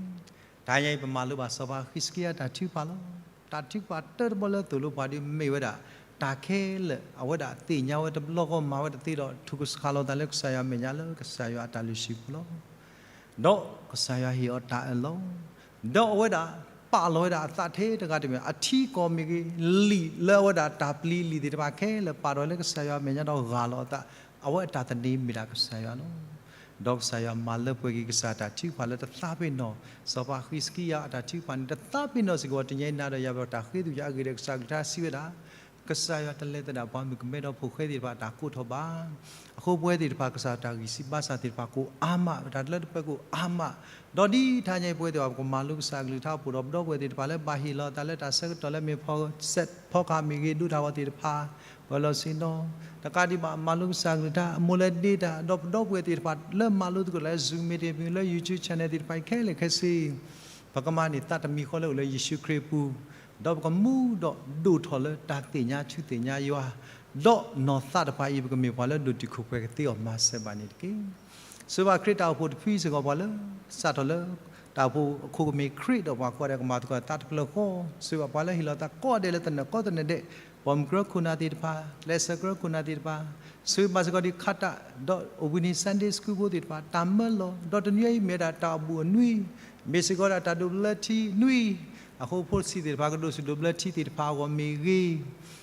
တနံၤအံၤပမၤလိဘၣ်စီၤပၤဃံးစကံယၤတၢ်ထုကဖၣ်လီၤ. တၢ်ထုကဖၣ်တၢတဘီလၢသိၣ်လိပှၤဒုးမ့ၢ်ဝဲဒၣ် တၢ်ခဲလၢာ်အဝဲဒၣ်သ့ၣ်ညါဝဲတဘျီဃီမၤဝဲတသ့ဒီး ထုးကဆှးလီၤသးလၢကစၢ်ယွၤအမဲာ်ညါလၢကစၢ်ယွၤအတၢ်လုၢ်ဟံၣ်ပူၤလီၤ. ဒီးကစၢ်ယွၤဟ့ၣ်အီၤတၢ်အၢၣ်လီၤ, ဒီးအဝဲဒၣ် ပာ်လီၤဝဲဒၣ်အသးထဲတဂၤတမံၤ အထံအကီၢ်မ့ၢ်ဂ့ၤ, လံာ်လၢအဝဲဒၣ်တၢ်ပျံၤလံာ်သ့ၣ်တဖၣ်ခဲလၢာ် ပာ်ထီၣ်လၢကစၢ်ယွၤအမဲာ်ညါဒီးဂၢ်လီၤအသး, အဝဲအတၢ်သန့ၤမ့ၢ်ဒၣ်ကစၢ်ယွၤလီၤ. ဒီးကစၢ်ယွၤမၤလၢပှဲၤက့ၤကစၢ်တၢ်ထုကဖၣ်လၢတသးပ့ၤနီၣ်, စီၤပၤဃံးစကံယၤအတၢ်ထုကဖၣ်န့ၣ် တသးပ့ၤနီၣ်စ့ၢ်ကီး တညါအံၤနၤဒီးယၤ ပတၢ်ဃ့သူၣ်ယၤအဂ့ၢ်ဒီး ကစၢ်ကလုၢ်ကထါစံးဝဲဒၣ် ကစၢ်ယွၤတလဲၤသဒၣ်ပှၤမုၣ်ကမဲဒီးဖိၣ်ဃဲသ့ၣ်တဖၣ်အတၢ်ကိးထီၣ်ဘၣ်. အဃိပဝဲသ့ၣ်တဖၣ် ကစၢ်တၢ်ဂံၢ်စၢ်ဘါစၢ်သ့ၣ်တဖၣ်ကိးအါမး, ပတၢ်တလၢတပှဲၤကိးအါမး, ဒီးဒ်တဟါညါအံၤပဝဲသ့ၣ်တဖၣ် ပကမၤလိကစၢ်အကလုၢ်ကထါအိၣ်ဒီးပဒီပုၢ်ဝဲၢ်သ့ၣ်တဖၣ်လၢဘၣ်ဟ့ၣ်လီၤအသးလၢတၢ်ဆၢကတီၢ်လၢမ့ၢ်ဖီစဲးဖီကဟၣ်မ့ၢ်ဂ့ၤ ဒိးတၢ်ဂီၤသ့ၣ်တဖၣ် ပှဲၤလီၤဆ့ၣ်နီၤ, တကးဒံးဘၣ် မၤလိကစၢ်အကလုၢ်ကထါ အမိၢ်လၢဒ့တၢ် ဒီးပဒီပုၢ်ဝဲၢ်သ့ၣ်တဖၣ်လၢမၤလိသကိးလၢ Zoom meeting မ့ၢ်ဂ့ၤ လၢ YouTube channel သ့ၣ်တဖၣ်အံၤခဲလၢာ်ခဲဆ့ ပကမၤန့ၢ်သးတမံၤဃီလၢအိၣ်လၢယ့ၣ်ၡူးခရံာ်အပူၤ, ဒီးပကမူဒီးဒိၣ်ထီၣ်လၢတၢ်သ့ၣ်ညါဆူသ့ၣ်ညါယွၤ, ဒီးနီၢ်သးတဖၣ်အံၤ ပကမ့ၢ်ပှၤလၢဒိၣ်တုာ်ခိၣ်ပှဲၤကသ့အီၤမၤစၢၤဘၣ်န့ၣ်တက့ၢ်. စံးဘၣ်ခရံာ်တၢ်အိၣ်ဖှိၣ်တဖုစ့ၢ်ကီး ပှၤလၢစးထီၣ်လၢ တၢ်အိၣ်ဖှိၣ်အခိၣ်ကမ့ၢ်ခရံာ်ဒီးပှၤကိးဂၤဒဲး ကမၤသကိးတၢ်တဖျၢၣ်ဃီ, စံးဘၣ်ပှၤလၢဟ့ၣ်လီၤသးကိးဂၤဒဲးလၢသနၢၣ်ကိးသနၢၣ်ဒဲး, ပှၤမုၢ်ကြၢးခိၣ်နၢ်သ့ၣ်တဖၣ်, ကျဲးစၢးကြၢးခိၣ်နၢ်သ့ၣ်တဖၣ်, စံးဘၣ်စ့ၢ်ကီးဒံးခးတၢ်, ဒီးအိၣ်ဘှံးနံၤ Sunday School ဖိသ့ၣ်တဖၣ် တၢ်မၢလီၤ, ဒီးတနွံအံၤမ့ၢ်ဝဲဒၣ်တၢ်အိၣ်ဘူးအနွံ, မ့ၢ်စ့ၢ်ကီးဒၣ်တၢ်ဒိးဘျၢထံနွံ, အဃိဖိဆံးသ့ၣ်တဖၣ် ကဒိးဆူၣ်ဒိးဘျၢထံသ့ၣ်တဖၣ်အဂီၢ်မ့ၢ်ဂ့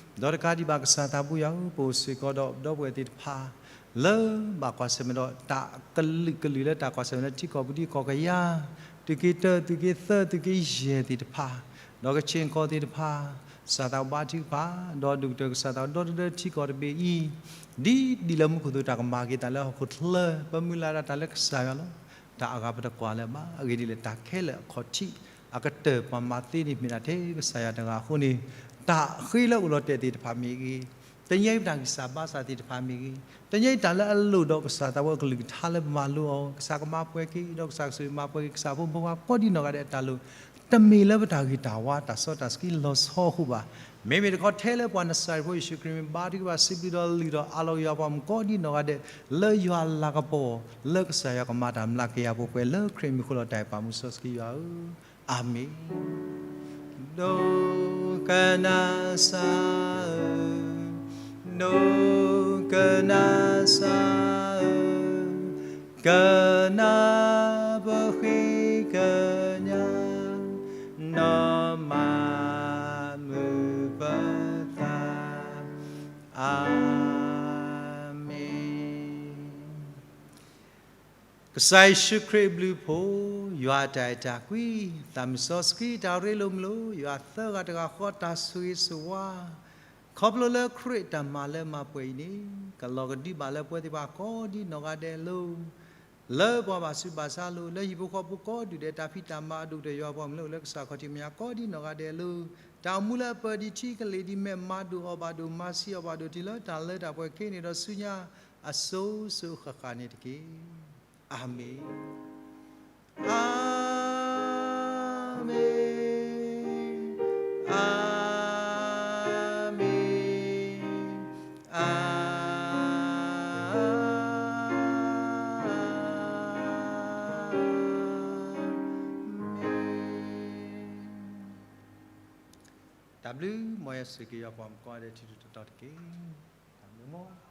ၤ, ဒီးတကးဒံးဘၣ်ကစၢ်သးပူၤယွၤဧၢ, ပအိၣ်စ့ၢ်ကီးဒီးပဒီပုၢ်ဝဲၢ်သ့ၣ်တဖၣ် လၢဘၣ်ကွၢ်ဆၢၣ်မဲာ်ဒီးတၢ်ကလုာ်ကလုာ်လၢတၢ်ကွၢ်ဆၢၣ်မဲာ်လၢထံကီၢ်ပူၤဒ်ကီၢ်ကယၤ, သုးက့တၢ သုးက့သၢ သုးက့ယဲၢ်သ့ၣ်တဖၣ်, ဒီးကခ့ၣ်ကီၢ်သ့ၣ်တဖၣ်, ကစၢ်သးဘါထုကဖၣ်, ဒီးဒိၣ်ကတၢၢ်ကစၢ်သးဒီတဒၢထံကီၢ်တဘ့ၣ်အံၤ, ဒ်ဒ်လၢမူခိၣ်သ့ၣ်တၢ်ကမၤက့ၤတၢ်လၢဟီၣ်ခိၣ်ချၢ, ပမုၢ်လၢ်ဒၣ်တၢ်လၢကစၢ်ယွၤလီၤ. တၢ်အဂၤပတကွၢ်လၢၤဘၣ်, အဂ့ၢ်ဒ်လဲၣ် တၢ်ခဲလၢာ်အခီၣ်ထံး အကတၢၢ်ပှၤမၤသ့န့ၣ်မ့ၢ်ဒၣ်ထဲကစၢ်ယွၤတဂၤအဃိန့ၣ်, တၢ်ဃ့လၢအိၣ်လီၤတဲာ်သ့ၣ်တဖၣ်မ့ၢ်ဂ့ၤ, တနံၤအံၤပတၢ်ဂံၢ်စၢ်ဘါစၢ်သ့ၣ်တဖၣ်မ့ၢ်ဂ့ၤ, တနံၤအံၤတၢ်လၢအလိၣ်ဒီးကစၢ်သးဝဲအကလုၢ်ကထါလၢပမၤလိအီၤ, ကစၢ်ကမၤပှဲၤက့ၤ, ဒီးကစၢ်ကစၢ်မၤပှဲၤက့ၤ ကစၢ်ဖိမုၣ်ဖိခွါကိးဒံးနီၢ်ဂၤဒဲးအတၢ်လိၣ်, တမ့ၢ်လၢပတၢ်ဂ့ၤတၢ်ဝါ တၢ်စီတၢ်ဆှံလီၤဆီအဃိဘၣ်. မ့မ့ၢ်တခီထဲလၢပှၤနစၤရ့းဖိယ့ၣ်ၡူးခရံာ်မ့ၢ်ဘါထုကဖၣ်စံးဘျုးဒီးလုၢ်ထီၣ်အးလီၤက့ၤယွၤပှၤမုၣ်ကိးဒံးနီၢ်ဂၤဒဲး, လၢယွၤလၤကပီၤ, လၢကစၢ်ယွၤကမၤတၢ်မျးကယၤပှဲၤပှဲၤလၢခရံာ်မံၤအဃိလီၤ. တၢ်အဲၣ်ပာ်မူစီဆှံယွၤဧၢ, အၤမ့ၣ်. ဒိကနၣ်စၢ်ဧၢ, ဒိကနၣ်စၢ်ဧၢ, ကနၣ်ပဃ့ကညး, နီၢ်မၤမုာ်ပသး, အၤမ့ၣ်. ကစၢ်ယ့ၣ်ၡူးခရံာ်အဘျုးအဖှိၣ်, ယွၤအတၢ်အဲၣ်တၢ်ကွံ, သးမုၢ်စီဆှံတၢ်ရ့လိာ်မုာ်လိာ်, ယွၤသၢဂၤတဂၤဃီတၢ်ဆိၣ်ဂ့ၤဆိၣ်ဝါ, ခီဖျိလၢခရံာ်တၢ်မၤလၢမၤပှဲၤအံၤန့ၣ်, ကလီၤကဒုဘၣ်လၢပဝဲသ့ၣ်တဖၣ်ကိးဒံးနီၢ်ဂၤဒဲးအလိၤ, လၢပှၤဘၣ်ဆူးဘၣ်ဆါအလိၤ, လၢဟံၣ်ဖိဃီဖိကိးဒူၣ်ဒဲး တၢ်ဖံးတၢ်မၤအဒိၣ်ကတၢၢ်ယွၤပှၤမုၣ်လၢအိၣ်လၢကစၢ်ခီၣ်ထံးမဲာ်ညါကိးဒံးနီၢ်ဂၤဒဲးအလိၤ, တၢ်အိၣ်မူလၢအပၢၢ်ဒံးထံကလ့ၢ်ဒံးမဲာ် မၤဒိၣ်အီၤဘၣ်ဒိၣ် မၤဆံးအီၤဘၣ်ဒိၣ် တုၤလၢတၢ်လၢတၢ်ပှဲၤခဲအံၤန့ၣ်ဒီးဆူညါ အစိၤစိၤဃၣ်ဃၣ်န့ၣ်တက့ၢ်. အၤမ့ၣ်, အၤမ့ၣ်, အၤမ့ၣ်, အၤမ့ၣ်. တၢ်ဘျုးမ်ယွၤဆိၣ်ဂ့ၤက့ၤယွၤပှၤမုၣ်ကိးဂၤဒဲးထံထူၣ်တီတီတက့ၢ်. တၢ်ဘျုးမ်